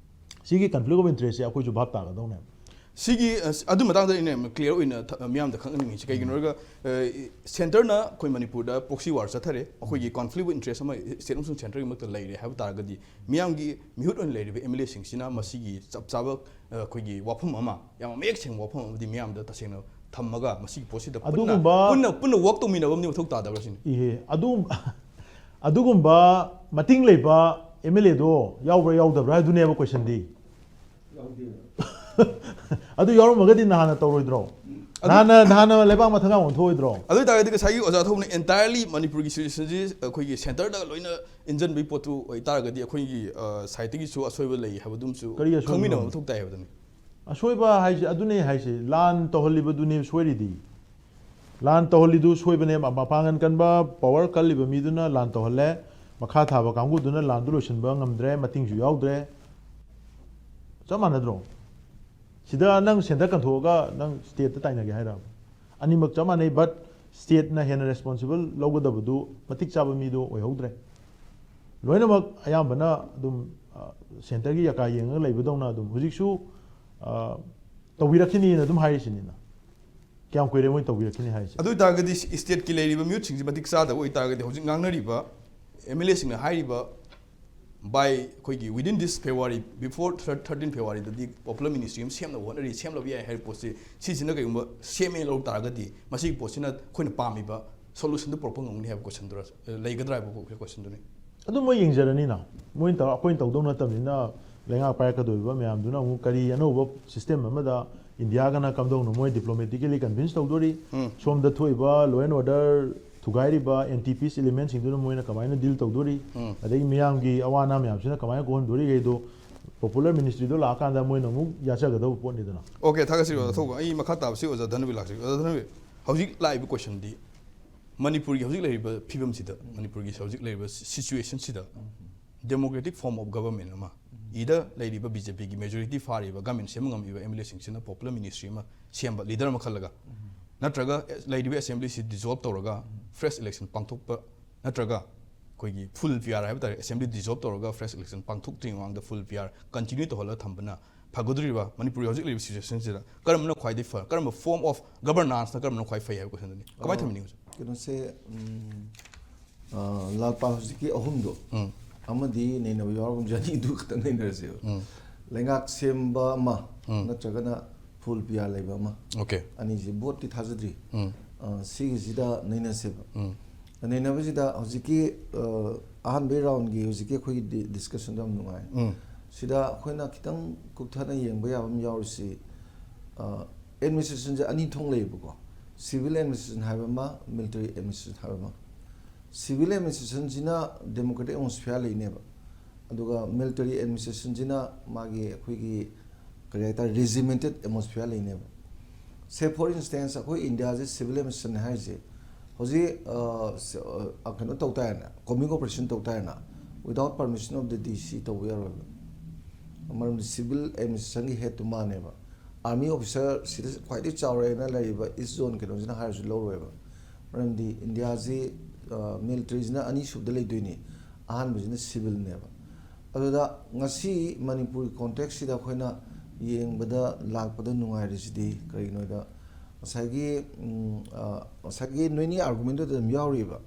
ꯁꯤꯒꯤ conflict of interestꯁꯦ ꯑꯩꯈꯣꯏꯁꯨ ꯚꯥꯞ ꯇꯥꯒꯗꯧꯅꯦꯕ꯫ ꯁꯤꯒꯤ ꯑ, ꯑꯗꯨ ꯃꯇꯥꯡꯗ ꯑꯩꯅ ꯌꯥꯝꯅ clear ꯑꯣꯏꯅ ꯊ- ꯃꯤꯌꯥꯝꯗ ꯈꯪꯍꯟꯅꯤꯡꯉꯤꯁꯤ ꯀꯩꯒꯤꯅꯣ ꯍꯥꯏꯔꯒ, ꯑ, centreꯅ ꯑꯩꯈꯣꯏ ꯃꯅꯤꯄꯨꯔꯗ proxy war ꯆꯠꯊꯔꯦ, ꯑꯩꯈꯣꯏꯒꯤ conflict of interest ꯑꯃ state ꯑꯃꯁꯨꯡ centreꯒꯤ ꯃꯔꯛꯇ ꯂꯩꯔꯦ ꯍꯥꯏꯕ ꯇꯥꯔꯒꯗꯤ, ꯃꯤꯌꯥꯝꯒꯤ ꯃꯤꯍꯨꯠ ꯑꯣꯏꯅ ꯂꯩꯔꯤꯕ MLAꯁꯤꯡꯁꯤꯅ ꯃꯁꯤꯒꯤ ꯆꯞ ꯆꯥꯕ, ꯑ, ꯑꯩꯈꯣꯏꯒꯤ ꯋꯥꯐꯝ ꯑꯃ, ꯌꯥꯝ ꯃꯌꯦꯛ ꯁꯦꯡꯕ ꯋꯥꯐꯝ ꯑꯃꯗꯤ ꯃꯤꯌꯥꯝꯗ ꯇꯁꯦꯡꯅ ꯊꯝꯃꯒ, ꯃꯁꯤꯒꯤ ꯄꯣꯠꯁꯤꯗ ꯄꯨꯟꯅ ꯑꯗꯨꯒꯨꯝꯕ ꯄꯨꯟꯅ ꯄꯨꯟꯅ work ꯇꯧꯃꯤꯟꯅꯕ ꯑꯃꯗꯤ ꯃꯊꯧ ꯇꯥꯗꯕ꯭ꯔꯥ ꯁꯤꯅꯤ꯫ ꯏꯍꯦ, ꯑꯗꯨ ꯑꯗꯨꯒꯨꯝꯕ ꯃꯇꯤꯡ ꯂꯩꯕ MLAꯗꯣ ꯌꯥꯎꯕ꯭ꯔꯥ ꯌꯥꯎꯗꯕ꯭ꯔꯥ ꯑꯗꯨꯅꯦꯕ questionꯗꯤ꯫ ꯑꯗꯨ ꯌꯥꯎꯔꯝꯃꯒꯗꯤ ꯅꯍꯥꯟꯅ ꯇꯧꯔꯣꯏꯗ꯭ꯔꯣ? ꯅꯍꯥꯟꯅ ꯅꯍꯥꯟꯅ ꯂꯩꯕꯥꯛ ꯃꯊꯛ ꯑꯣꯟꯊꯣꯛꯑꯣꯏꯗ꯭ꯔꯣ? ꯑꯗꯨ ꯑꯣꯏꯇꯥꯔꯒꯗꯤ ꯉꯁꯥꯏꯒꯤ ꯑꯣꯖꯥ ꯊꯧꯕꯅ entirely ꯃꯅꯤꯄꯨꯔꯒꯤ situationꯁꯤ ꯑꯩꯈꯣꯏꯒꯤ centreꯗ ꯂꯣꯏꯅ ꯏꯟꯖꯟꯕꯒꯤ ꯄꯣꯠꯇꯨ ꯑꯣꯏꯇꯥꯔꯒꯗꯤ ꯑꯩꯈꯣꯏꯒꯤ, ꯑ, sideꯇꯒꯤꯁꯨ ꯑꯁꯣꯏꯕ ꯂꯩ ꯍꯥꯏꯕꯗꯨꯝꯁꯨ ꯀꯔꯤ ꯑꯁꯣꯏꯕꯅꯣ? ꯈꯪꯃꯤꯟꯅꯕ ꯃꯊꯧ ꯇꯥꯏ ꯍꯥꯏꯕꯗꯨꯅꯤ꯫ ꯑꯁꯣꯏꯕ ꯍꯥꯏꯁꯦ ꯑꯗꯨꯅꯦ ꯍꯥꯏꯁꯦ, ꯂꯥꯟ ꯇꯧꯍꯜꯂꯤꯕꯗꯨꯅꯦ ꯁꯣꯏꯔꯤꯗꯤ꯫ ꯂꯥꯟ ꯇꯧꯍꯜꯂꯤꯗꯨ ꯁꯣꯏꯕꯅꯦ꯫ ꯃꯄꯥꯡꯒꯜ ꯀꯟꯕ, power ꯀꯜꯂꯤꯕ ꯃꯤꯗꯨꯅ ꯂꯥꯟ ꯇꯧꯍꯜꯂꯦ, ꯃꯈꯥ ꯊꯥꯕ ꯀꯥꯡꯕꯨꯗꯨꯅ ꯂꯥꯟꯗꯨ ꯂꯣꯏꯁꯤꯟꯕ ꯉꯝꯗ꯭ꯔꯦ, ꯃꯇꯤꯡꯁꯨ ꯌꯥꯎꯗ꯭ꯔꯦ꯫ ꯆꯞ ꯃꯥꯟꯅꯗ꯭ꯔꯣ? ꯁꯤꯗ ꯅꯪ centre ꯀꯟꯊꯣꯛꯑꯒ ꯅꯪ stateꯇ ꯇꯥꯏꯅꯒꯦ ꯍꯥꯏꯔꯕ? ꯑꯅꯤꯃꯛ ꯆꯞ ꯃꯥꯟꯅꯩ, but stateꯅ ꯍꯦꯟꯅ responsible ꯂꯧꯒꯗꯕꯗꯨ ꯃꯇꯤꯛ ꯆꯥꯕ ꯃꯤꯗꯣ ꯑꯣꯏꯍꯧꯗ꯭ꯔꯦ꯫ ꯂꯣꯏꯅꯃꯛ ꯑꯌꯥꯝꯕꯅ ꯑꯗꯨꯝ, ꯑ, centreꯒꯤ ꯌꯥꯀꯥ ꯌꯦꯡꯉꯒ ꯂꯩꯕꯗꯧꯅ ꯑꯗꯨꯝ ꯍꯧꯖꯤꯛꯁꯨ, ꯑ, ꯇꯧꯕꯤꯔꯛꯈꯤꯅꯤꯅ ꯑꯗꯨꯝ ꯍꯥꯏꯔꯤꯁꯤꯅꯤꯅ꯫ ꯀꯌꯥꯝ ꯀꯨꯏꯔꯦ ꯃꯣꯏ ꯇꯧꯕꯤꯔꯛꯈꯤꯅꯤ ꯍꯥꯏꯁꯦ? ꯑꯗꯨ ꯑꯣꯏꯇꯥꯔꯒꯗꯤ stateꯀꯤ ꯂꯩꯔꯤꯕ ꯃꯤꯍꯨꯠꯁꯤꯡꯁꯤ ꯃꯇꯤꯛ ꯆꯥꯗꯕ ꯑꯣꯏꯇꯥꯔꯒꯗꯤ ꯍꯧꯖꯤꯛ ꯉꯥꯡꯅꯔꯤꯕ MLAꯁꯤꯡꯅ ꯍꯥꯏꯔꯤꯕ by ꯑꯩꯈꯣꯏꯒꯤ within this February, before thirteen Februaryꯗꯗꯤ popular ministry ꯑꯃ ꯁꯦꯝꯅꯕ ꯍꯣꯠꯅꯔꯤ, ꯁꯦꯝꯂꯕ ꯌꯥꯏ ꯍꯥꯏꯕ ꯄꯣꯠꯁꯤ, ꯁꯤꯁꯤꯅ ꯀꯩꯒꯨꯝꯕ ꯁꯦꯝꯃꯦ ꯂꯧ ꯇꯥꯔꯒꯗꯤ ꯃꯁꯤꯒꯤ ꯄꯣꯠꯁꯤꯅ ꯑꯩꯈꯣꯏꯅ ꯄꯥꯝꯃꯤꯕ solutionꯗꯨ ꯄꯨꯔꯛꯄ ꯉꯝꯒꯅꯤ ꯍꯥꯏꯕ questionꯗꯨꯔ, ꯂꯩꯒꯗ꯭ꯔꯥ ꯍꯥꯏꯕ questionꯗꯨꯅꯤ꯫ ꯑꯗꯨ ꯃꯣꯏ ꯌꯦꯡꯖꯔꯅꯤꯅ, ꯃꯣꯏꯅ ꯇꯧ-, ꯑꯩꯈꯣꯏꯅ ꯇꯧꯗꯧ ꯅꯠꯇꯕꯅꯤꯅ ꯂꯩꯉꯥꯛ ꯄꯥꯏꯔꯛꯀꯗꯧꯔꯤꯕ ꯃꯌꯥꯝꯗꯨꯅ ꯑꯃꯨꯛ ꯀꯔꯤ ꯑꯅꯧꯕ system ꯑꯃꯗ Indiaꯒꯅ ꯀꯝꯗꯧꯅ ꯃꯣꯏ diplomatically convince ꯇꯧꯗꯣꯔꯤ, ꯎꯝ꯫ ꯁꯣꯝꯗ ꯊꯣꯛꯏꯕ law and order ꯊꯨꯒꯥꯏꯔꯤꯕ anti peace elementꯁꯤꯡꯗꯨꯅ ꯃꯣꯏꯅ ꯀꯃꯥꯏꯅ deal ꯇꯧꯗꯣꯔꯤ, ꯎꯝ꯫ ꯑꯗꯒꯤ ꯃꯤꯌꯥꯝꯒꯤ ꯑꯋꯥ ꯑꯅꯥ ꯃꯌꯥꯝꯁꯤꯅ ꯀꯃꯥꯏꯅ ꯀꯣꯛꯍꯟꯗꯣꯔꯤꯒꯩꯗꯣ popular ministryꯗꯣ ꯂꯥꯛꯑꯀꯥꯟꯗ ꯃꯣꯏꯅ ꯑꯃꯨꯛ ꯌꯥꯆꯒꯗꯧꯕ ꯄꯣꯠꯅꯤꯗꯅ꯫ Okay, ꯊꯥꯒꯠꯆꯔꯤ ꯑꯣꯖꯥ ꯊꯧꯕ꯫ ꯑꯩ ꯃꯈꯥ ꯇꯥꯕꯁꯤ ꯑꯣꯖꯥ ꯙꯅꯕꯤꯔ ꯂꯥꯛꯆꯒꯦ꯫ ꯑꯣꯖꯥ ꯙꯅꯕꯤꯔ, ꯍꯧꯖꯤꯛ ꯂꯥꯛꯏꯕ questionꯗꯤ ꯃꯅꯤꯄꯨꯔꯒꯤ ꯍꯧꯖꯤꯛ ꯂꯩꯔꯤꯕ ꯐꯤꯕꯝꯁꯤꯗ, ꯃꯅꯤꯄꯨꯔꯒꯤ ꯍꯧꯖꯤꯛ ꯂꯩꯔꯤꯕ si-, situationꯁꯤꯗ democratic form of government ꯑꯃ, ꯏꯗ ꯂꯩꯔꯤꯕ BJPꯒꯤ majority ꯐꯥꯔꯤꯕ government ꯁꯦꯝꯕ ꯉꯝꯃꯤꯕ MLAꯁꯤꯡꯁꯤꯅ popular ministry ꯑꯃ ꯁꯦꯝꯕ, leader ꯑꯃ ꯈꯜꯂꯒ, ꯅꯠꯇ꯭ꯔꯒ ꯂꯩꯔꯤꯕ assemblyꯁꯤ dissolve ꯇꯧꯔꯒ fresh election ꯄꯥꯡꯊꯣꯛꯄ, ꯅꯠꯇ꯭ꯔꯒ ꯑꯩꯈꯣꯏꯒꯤ full PR ꯍꯥꯏꯕ ꯇꯥꯔꯦ, assembly dissolve ꯇꯧꯔꯒ fresh election ꯄꯥꯡꯊꯣꯛꯇ꯭ꯔꯤꯉꯩ ꯃꯃꯥꯡꯗ full PR continue ꯇꯧꯍꯜꯂꯒ ꯊꯝꯕꯅ ꯐꯒꯗꯧꯔꯤꯕ ꯃꯅꯤꯄꯨꯔꯒꯤ ꯍꯧꯖꯤꯛ ꯂꯩꯔꯤꯕ ꯁꯤꯆꯨꯋꯦꯁꯟꯁꯤꯗ ꯀꯔꯝꯕꯅ ꯈ꯭ꯋꯥꯏꯗꯒꯤ ꯐ ꯀꯔꯝꯕ ꯐꯣꯔꯝ ꯑꯣꯐ ꯒꯕꯔꯅꯥꯟꯁꯅ ꯀꯔꯝꯕꯅ ꯈ꯭ꯋꯥꯏ ꯐꯩ ꯍꯥꯏꯕ ꯀꯣꯏꯁꯟꯗꯨꯅꯤ꯫ ꯀꯃꯥꯏꯅ ꯊꯝꯕꯤꯅꯤꯡꯉꯤ ꯍꯧꯖꯤꯛ? ꯀꯩꯅꯣꯁꯦ, ꯎꯝ, ꯑ, ꯂꯥꯜꯄꯥ ꯍꯧꯖꯤꯛꯀꯤ ꯑꯍꯨꯝꯗꯣ, ꯎꯝ. ꯑꯃꯗꯤ ꯅꯩꯅꯕ ꯌꯥꯎꯔꯒꯨꯝꯁꯦ, ꯑꯅꯤꯗꯨ ꯈꯛꯇꯪ ꯅꯩꯅꯔꯁꯦꯕ꯫ ꯎꯝ. ꯂꯩꯉꯥꯛ ꯁꯦꯝꯕ ꯑꯃ ꯎꯝ. ꯅꯠꯇ꯭ꯔꯒꯅ ꯐꯨꯜ ꯄꯤꯌꯥꯔ ꯂꯩꯕ ꯑꯃ, ꯑꯣꯀꯦ. ꯑꯅꯤꯁꯤ ꯚꯣꯠꯇꯤ ꯊꯥꯖꯗ꯭ꯔꯤ꯫ ꯎꯝ. ꯑ, ꯁꯤꯒꯤꯁꯤꯗ ꯅꯩꯅꯁꯦꯕ꯫ ꯎꯝ. ꯅꯩꯅꯕꯁꯤꯗ ꯍꯧꯖꯤꯛꯀꯤ, ꯑ, ꯑꯍꯥꯟꯕꯒꯤ ꯔꯥꯎꯟꯒꯤ ꯍꯧꯖꯤꯛꯀꯤ ꯑꯩꯈꯣꯏꯒꯤ ꯗꯤ-, ꯗꯤꯁꯀꯁꯟꯗꯣ ꯌꯥꯝ ꯅꯨꯡꯉꯥꯏ꯫ ꯎꯝ. ꯁꯤꯗ ꯑꯩꯈꯣꯏꯅ ꯈꯤꯇꯪ ꯀꯨꯞꯊꯅ ꯌꯦꯡꯕ ꯌꯥꯕ ꯑꯃ ꯌꯥꯎꯔꯤꯁꯤ, ꯑ, ꯑꯦꯗꯃꯤꯅꯤꯁꯇ꯭ꯔꯦꯁꯟꯁꯦ ꯑꯅꯤ ꯊꯣꯛꯅ ꯂꯩꯌꯦꯕꯀꯣ, ꯁꯤꯚꯤꯜ ꯑꯦꯗꯃꯤꯅꯤꯁꯇ꯭ꯔꯦꯁꯟ ꯍꯥꯏꯕ ꯑꯃ, ꯃꯤꯂꯤꯇꯔꯤ ꯑꯦꯗꯃꯤꯅꯤꯁꯇ꯭ꯔꯦꯁꯟ ꯍꯥꯏꯕ ꯑꯃ꯫ ꯁꯤꯚꯤꯜ ꯑꯦꯗꯃꯤꯅꯤꯁꯇ꯭ꯔꯦꯁꯟꯁꯤꯅ ꯗꯦꯃꯣꯀ꯭ꯔꯦꯇꯤꯛ ꯑꯦꯠꯃꯣꯁꯐꯤꯌꯥꯔ ꯂꯩꯅꯦꯕ, ꯑꯗꯨꯒ ꯃꯤꯂꯤꯇꯔꯤ ꯑꯦꯗꯃꯤꯅꯤꯁꯇ꯭ꯔꯦꯁꯟꯁꯤꯅ ꯃꯥꯒꯤ ꯑꯩꯈꯣꯏꯒꯤ ꯀꯔꯤ ꯍꯥꯏꯇꯥꯔꯦ, ꯔꯦꯖꯤꯃꯦꯟꯇꯦꯠ ꯑꯦꯠꯃꯣꯁꯐꯤꯌꯥꯔ ꯂꯩꯅꯦꯕ꯫ ꯁꯦ ꯐꯣꯔ ꯏꯟꯁꯇꯦꯟꯁ, ꯑꯩꯈꯣꯏ ꯏꯟꯗꯤꯌꯥꯁꯦ ꯁꯤꯚꯤꯜ ꯑꯦꯗꯃꯤꯅꯤꯁꯇ꯭ꯔꯦꯁꯟ ꯍꯥꯏꯔꯤꯁꯦ ꯍꯧꯖꯤꯛ, ꯑ, ꯁ-, ꯑ, ꯀꯩꯅꯣ ꯇꯧ ꯇꯥꯔꯦꯅ, ꯀꯣꯝꯕꯤꯡ ꯑꯣꯄꯔꯦꯁꯟ ꯇꯧ ꯇꯥꯔꯦꯅ, without permission of the D C ꯇꯧꯕ ꯌꯥꯔꯣꯏꯕ꯫ ꯃꯔꯝꯗꯤ ꯁꯤꯚꯤꯜ ꯑꯦꯗꯃꯤꯅꯤꯁꯇ꯭ꯔꯦꯁꯟꯒꯤ ꯍꯦꯠꯇꯨ ꯃꯥꯅꯦꯕ꯫ ꯑꯥꯔꯃꯤ ꯑꯣꯐꯤꯁꯔ ꯁꯤꯗ ꯈ꯭ꯋꯥꯏꯗꯒꯤ ꯆꯥꯎꯔꯦꯅ ꯂꯩꯔꯤꯕ ꯏꯁ ꯖꯣꯟ ꯀꯩꯅꯣꯁꯤꯅ ꯍꯥꯏꯔꯁꯨ ꯂꯧꯔꯣꯏꯕ꯫ ꯃꯔꯝꯗꯤ ꯏꯟꯗꯤꯌꯥꯁꯤ, ꯑ, ꯃꯤꯂꯤꯇꯔꯤꯁꯤꯅ ꯑꯅꯤꯁꯨꯕꯗ ꯂꯩꯗꯣꯏꯅꯤ, ꯑꯍꯥꯟꯕꯁꯤꯅ ꯁꯤꯚꯤꯜꯅꯦꯕ꯫ ꯑꯗꯨꯗ ꯉꯁꯤ ꯃꯅꯤꯄꯨꯔꯒꯤ ꯀꯣꯟꯇꯦꯛꯁꯁꯤꯗ ꯑꯩꯈꯣꯏꯅ ꯌꯦꯡꯕꯗ, ꯂꯥꯛꯄꯗ ꯅꯨꯡꯉꯥꯏꯔꯤꯁꯤꯗꯤ ꯀꯔꯤꯒꯤꯅꯣꯗ, ꯉꯁꯥꯏꯒꯤ, ꯎꯝ, ꯑ, ꯉꯁꯥꯏꯒꯤ ꯅꯣꯏꯅꯤ ꯑꯥꯔꯒꯨꯃꯦꯟꯗꯨꯗ ꯑꯗꯨꯝ ꯌꯥꯎꯔꯤꯕ꯫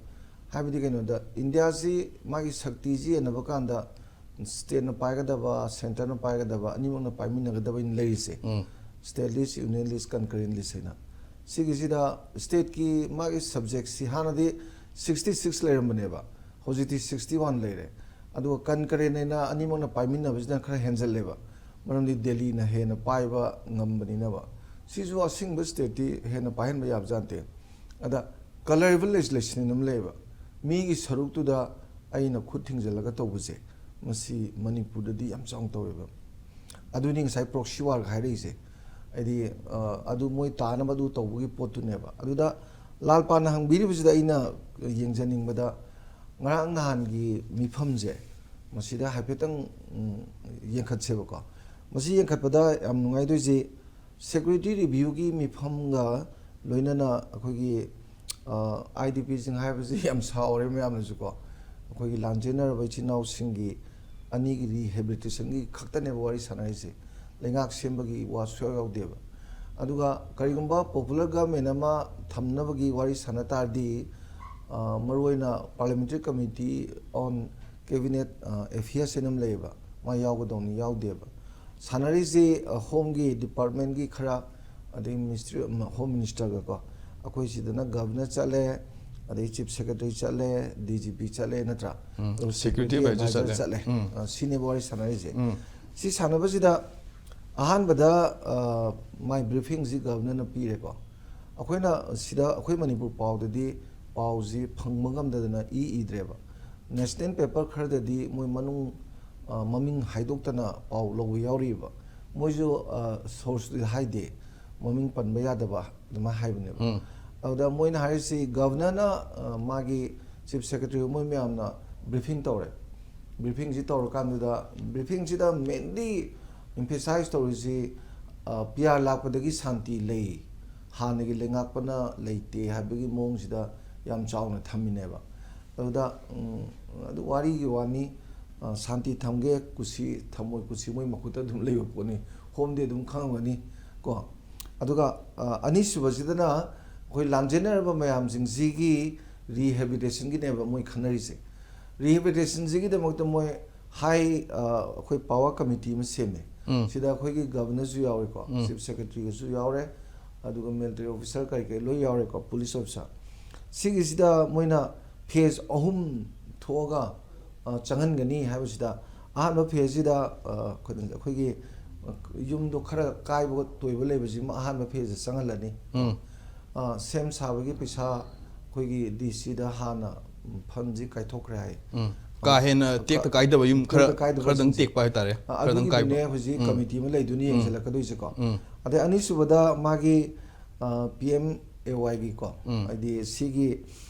ꯍꯥꯏꯕꯗꯤ ꯀꯩꯅꯣꯗ, ꯏꯟꯗꯤꯌꯥꯁꯤ ꯃꯥꯒꯤ ꯁꯛꯇꯤꯁꯤ ꯌꯦꯡꯅꯕ ꯀꯥꯟꯗ ꯁ꯭ꯇꯦꯠꯅ ꯄꯥꯏꯒꯗꯕ, ꯁꯦꯟꯇꯔꯅ ꯄꯥꯏꯒꯗꯕ, ꯑꯅꯤꯃꯛꯅ ꯄꯥꯏꯃꯤꯟꯅꯒꯗꯕ ꯑꯩꯅ ꯂꯩꯔꯤꯁꯦ꯫ ꯎꯝ. ꯁ꯭ꯇꯦꯠ ꯂꯤꯁ, ꯌꯨꯅꯤꯌꯟ ꯂꯤꯁ, ꯀꯟꯀꯔꯦꯟ ꯂꯤꯁ ꯍꯥꯏꯅ꯫ ꯁꯤꯒꯤꯁꯤꯗ ꯁ꯭ꯇꯦꯠꯀꯤ ꯃꯥꯒꯤ ꯁꯕꯖꯦꯛꯁꯤ ꯍꯥꯟꯅꯗꯤ ꯁꯤꯛꯁꯇꯤ ꯁꯤꯛꯁ ꯂꯩꯔꯝꯕꯅꯦꯕ, ꯍꯧꯖꯤꯛꯇꯤ ꯁꯤꯛꯁꯇꯤ ꯋꯥꯟ ꯂꯩꯔꯦ꯫ ꯑꯗꯨꯒ ꯀꯟꯀꯔꯦꯟ ꯍꯥꯏꯅ ꯑꯅꯤꯃꯛꯅ ꯄꯥꯏꯃꯤꯟꯅꯕꯁꯤꯅ ꯈꯔ ꯍꯦꯟꯖꯜꯂꯦꯕ, ꯃꯔꯝꯗꯤ ꯗꯦꯜꯂꯤꯅ ꯍꯦꯟꯅ ꯄꯥꯏꯕ ꯉꯝꯕꯅꯤꯅꯕ꯫ ꯁꯤꯁꯨ ꯑꯁꯦꯡꯕ ꯁ꯭ꯇꯦꯠꯇꯤ ꯍꯦꯟꯅ ꯄꯥꯏꯍꯟꯕ ꯌꯥꯕꯖꯥꯠ ꯅꯠꯇꯦ꯫ ꯑꯗ ꯀꯂꯔꯦꯕꯜ ꯂꯦꯖꯤꯁꯂꯦꯁꯟ ꯑꯃ ꯂꯩꯌꯦꯕ, ꯃꯤꯒꯤ ꯁꯔꯨꯛꯇꯨꯗ ꯑꯩꯅ ꯈꯨꯠ ꯊꯤꯡꯖꯤꯜꯂꯒ ꯇꯧꯕꯁꯦ, ꯃꯁꯤ ꯃꯅꯤꯄꯨꯔꯗꯗꯤ ꯌꯥꯝ ꯆꯥꯎꯅ ꯇꯧꯋꯦꯕ꯫ ꯑꯗꯨꯅꯤ ꯉꯁꯥꯏ ꯄ꯭ꯔꯣꯛꯁꯤ ꯋꯥꯔꯒ ꯍꯥꯏꯔꯛꯏꯁꯦ꯫ ꯍꯥꯏꯗꯤ, ꯑ, ꯑꯗꯨ ꯃꯣꯏ ꯇꯥꯅꯕ ꯑꯗꯨ ꯇꯧꯕꯒꯤ ꯄꯣꯠꯇꯨꯅꯦꯕ꯫ ꯑꯗꯨꯗ ꯂꯥꯜꯄꯥꯅ ꯍꯪꯕꯤꯔꯤꯕꯁꯤꯗ ꯑꯩꯅ ꯌꯦꯡꯖꯅꯤꯡꯕꯗ, ꯉꯔꯥꯡ ꯅꯍꯥꯟꯒꯤ ꯃꯤꯐꯝꯁꯦ, ꯃꯁꯤꯗ ꯍꯥꯏꯐꯦꯠꯇꯪ, ꯎꯝ, ꯌꯦꯡꯈꯠꯁꯦꯕꯀꯣ꯫ ꯃꯁꯤ ꯌꯦꯡꯈꯠꯄꯗ ꯌꯥꯝ ꯅꯨꯡꯉꯥꯏꯗꯣꯏꯁꯤ, ꯁꯦꯀ꯭ꯌꯨꯔꯤꯇꯤ ꯔꯤꯚ꯭ꯌꯨꯒꯤ ꯃꯤꯐꯝꯒ ꯂꯣꯏꯅꯅ ꯑꯩꯈꯣꯏꯒꯤ, ꯑ, ꯑꯥꯏ ꯗꯤ ꯄꯤꯁꯤꯡ ꯍꯥꯏꯕꯁꯤ ꯌꯥꯝ ꯁꯥꯎꯔꯦ ꯃꯌꯥꯝꯅꯁꯨꯀꯣ꯫ ꯑꯩꯈꯣꯏꯒꯤ ꯂꯥꯟꯖꯦꯟꯅꯔꯕ ꯏꯆꯤꯟ ꯏꯅꯥꯎꯁꯤꯡꯒꯤ ꯑꯅꯤꯒꯤ ꯔꯤꯍꯦꯕꯤꯂꯤꯇꯦꯁꯟꯒꯤ ꯈꯛꯇꯅꯦꯕ ꯋꯥꯔꯤ ꯁꯥꯟꯅꯔꯤꯁꯦ꯫ ꯂꯩꯉꯥꯛ ꯁꯦꯝꯕꯒꯤ ꯋꯥ ꯁꯨꯡꯌꯥꯎ ꯌꯥꯎꯗꯦꯕ꯫ ꯑꯗꯨꯒ ꯀꯔꯤꯒꯨꯝꯕ popular government ꯑꯃ ꯊꯝꯅꯕꯒꯤ ꯋꯥꯔꯤ ꯁꯥꯟꯅ ꯇꯥꯔꯗꯤ, ꯑ, ꯃꯔꯨꯑꯣꯏꯅ Parliamentary Committee on Cabinet, ꯑ, Affairs ꯍꯥꯏꯅ ꯑꯃ ꯂꯩꯌꯦꯕ, ꯃꯥ ꯌꯥꯎꯒꯗꯧꯅꯤ, ꯌꯥꯎꯗꯦꯕ꯫ ꯁꯥꯟꯅꯔꯤꯁꯤ, ꯑ, Home ꯒꯤ department ꯒꯤ ꯈꯔ, ꯑꯗꯩ Ministry, ꯎꯝ, Home Minister ꯒ ꯀꯣ, ꯑꯩꯈꯣꯏ ꯁꯤꯗꯅ Governor ꯆꯠꯂꯦ, ꯑꯗꯩ Chief Secretary ꯆꯠꯂꯦ, D G P ꯆꯠꯂꯦ, ꯅꯠꯇ꯭ꯔꯥ? ꯎꯝ, ꯑꯗꯨꯒ Security Security Advisor Advisor ꯆꯠꯂꯦ꯫ ꯆꯠꯂꯦ꯫ ꯎꯝ꯫ ꯑ, ꯁꯤꯅꯦꯕ ꯋꯥꯔꯤ ꯁꯥꯟꯅꯔꯤꯁꯦ꯫ ꯎꯝ꯫ ꯁꯤ ꯁꯥꯟꯅꯕꯁꯤꯗ ꯑꯍꯥꯟꯕꯗ, ꯑ, ꯃꯥꯏ briefing ꯁꯤ Governor ꯅ ꯄꯤꯔꯦꯀꯣ꯫ ꯑꯩꯈꯣꯏꯅ ꯁꯤꯗ, ꯑꯩꯈꯣꯏ ꯃꯅꯤꯄꯨꯔ ꯄꯥꯎꯗꯗꯤ ꯄꯥꯎꯁꯤ ꯐꯪꯕ ꯉꯝꯗꯗꯅ ꯏ ꯏꯗ꯭ꯔꯦꯕ꯫ National paper ꯈꯔꯗꯗꯤ ꯃꯣꯏ ꯃꯅꯨꯡ, ꯑ, ꯃꯃꯤꯡ ꯍꯥꯏꯗꯣꯛꯇꯅ ꯄꯥꯎ ꯂꯧꯕ ꯌꯥꯎꯔꯤꯕ꯫ ꯃꯣꯏꯁꯨ, ꯑ, source ꯇꯨꯗꯤ ꯍꯥꯏꯗꯦ, ꯃꯃꯤꯡ ꯄꯟꯕ ꯌꯥꯗꯕ ꯑꯗꯨꯃꯥꯏꯅ ꯍꯥꯏꯕꯅꯦꯕ꯫ ꯎꯝ꯫ ꯑꯗꯨꯗ ꯃꯣꯏꯅ ꯍꯥꯏꯔꯤꯁꯤ Governor ꯅ, ꯑ, ꯃꯥꯒꯤ Chief Secretary ꯃꯣꯏ ꯃꯌꯥꯝꯅ briefing ꯇꯧꯔꯦ꯫ Briefing ꯁꯤ ꯇꯧꯔꯀꯥꯟꯗꯨꯗ, briefing ꯁꯤꯗ mainly emphasize ꯇꯧꯔꯤꯁꯤ, ꯑ, P R ꯂꯥꯛꯄꯗꯒꯤ ꯁꯥꯟꯇꯤ ꯂꯩ, ꯍꯥꯟꯅꯒꯤ ꯂꯩꯉꯥꯛꯄꯅ ꯂꯩꯇꯦ ꯍꯥꯏꯕꯒꯤ ꯃꯑꯣꯡꯁꯤꯗ ꯌꯥꯝ ꯆꯥꯎꯅ ꯊꯝꯃꯤꯅꯦꯕ꯫ ꯑꯗꯨꯗ, ꯎꯝ, ꯑꯗꯨ ꯋꯥꯔꯤꯒꯤ ꯋꯥꯅꯤ, ꯑ, ꯁꯥꯟꯇꯤ ꯊꯝꯒꯦ ꯀꯨꯁꯤ, ꯊꯝꯃꯣꯏ ꯀꯨꯁꯤ ꯃꯣꯏ ꯃꯈꯨꯠꯇ ꯑꯗꯨꯝ ꯂꯩꯕ ꯄꯣꯠꯅꯤ, Home ꯗꯤ ꯑꯗꯨꯝ ꯈꯪꯉꯝꯒꯅꯤ ꯀꯣ꯫ ꯑꯗꯨꯒ, ꯑ, ꯑꯅꯤꯁꯨꯕꯁꯤꯗꯅ ꯑꯩꯈꯣꯏ ꯂꯥꯟꯖꯦꯟꯅꯔꯕ ꯃꯌꯥꯝꯁꯤꯡꯁꯤꯒꯤ rehabilitation ꯒꯤꯅꯦꯕ ꯃꯣꯏ ꯈꯟꯅꯔꯤꯁꯦ꯫ Rehabilitation ꯁꯤꯒꯤꯗꯃꯛꯇ ꯃꯣꯏ high, ꯑ, ꯑꯩꯈꯣꯏ power committee ꯑꯃ ꯁꯦꯝꯃꯦ꯫ ꯎꯝ꯫ ꯁꯤꯗ ꯑꯩꯈꯣꯏꯒꯤ Governor ꯁꯨ ꯌꯥꯎꯔꯦꯀꯣ, ꯎꯝ꯫ Chief Secretary ꯒꯁꯨ ꯌꯥꯎꯔꯦ, ꯑꯗꯨꯒ military officer ꯀꯔꯤ ꯀꯔꯤ ꯂꯣꯏ ꯌꯥꯎꯔꯦꯀꯣ, police officer꯫ ꯁꯤꯒꯤꯁꯤꯗ ꯃꯣꯏꯅ phase ꯑꯍꯨꯝ ꯊꯣꯛꯑꯒ, ꯑ, ꯆꯪꯍꯟꯒꯅꯤ ꯍꯥꯏꯕꯁꯤꯗ, ꯑꯍꯥꯟꯕ phase ꯁꯤꯗ, ꯑ, ꯑꯩꯈꯣꯏ-, ꯑꯩꯈꯣꯏꯒꯤ, ꯑ, ꯌꯨꯝꯗꯣ ꯈꯔ ꯀꯥꯏꯕ ꯇꯣꯏꯕ ꯂꯩꯕꯁꯤꯃ ꯑꯍꯥꯟꯕ phase ꯇ ꯆꯪꯍꯜꯂꯅꯤ꯫ ꯎꯝ꯫ ꯑ, ꯁꯦꯝ ꯁꯥꯕꯒꯤ ꯄꯩꯁꯥ ꯑꯩꯈꯣꯏꯒꯤ D C ꯗ ꯍꯥꯟꯅ, ꯎꯝ, fund ꯁꯤ ꯀꯥꯏꯊꯣꯛꯈ꯭ꯔꯦ ꯍꯥꯏ꯫ ꯎꯝ꯫ ꯀꯥ ꯍꯦꯟꯅ ꯑ, ꯇꯦꯛꯇ ꯀꯥꯏꯗꯕ ꯌꯨꯝ ꯈꯔ, ꯇꯦꯛꯇ ꯀꯥꯏꯗꯕ ꯈꯔꯗꯪ ꯁꯤꯡꯁꯦ꯫ ꯇꯦꯛꯄ ꯍꯥꯏꯇꯥꯔꯦ꯫ ꯑ, ꯈꯔꯗꯪ ꯑꯗꯨꯒꯤꯗꯨꯅꯦ ꯀꯥꯏꯕ꯫ ꯍꯧꯖꯤꯛ ꯎꯝ꯫ Committee ꯑꯃ ꯂꯩꯗꯨꯅ ꯎꯝ꯫ ꯌꯦꯡꯁꯤꯜꯂꯛꯀꯗꯣꯏꯁꯦꯀꯣ꯫ ꯎꯝ꯫ ꯑꯗꯩ ꯑꯅꯤꯁꯨꯕꯗ ꯃꯥꯒꯤ, ꯑ, P M A Y ꯒꯤꯀꯣ, ꯎꯝ꯫ ꯍꯥꯏꯗꯤ ꯁꯤꯒꯤ,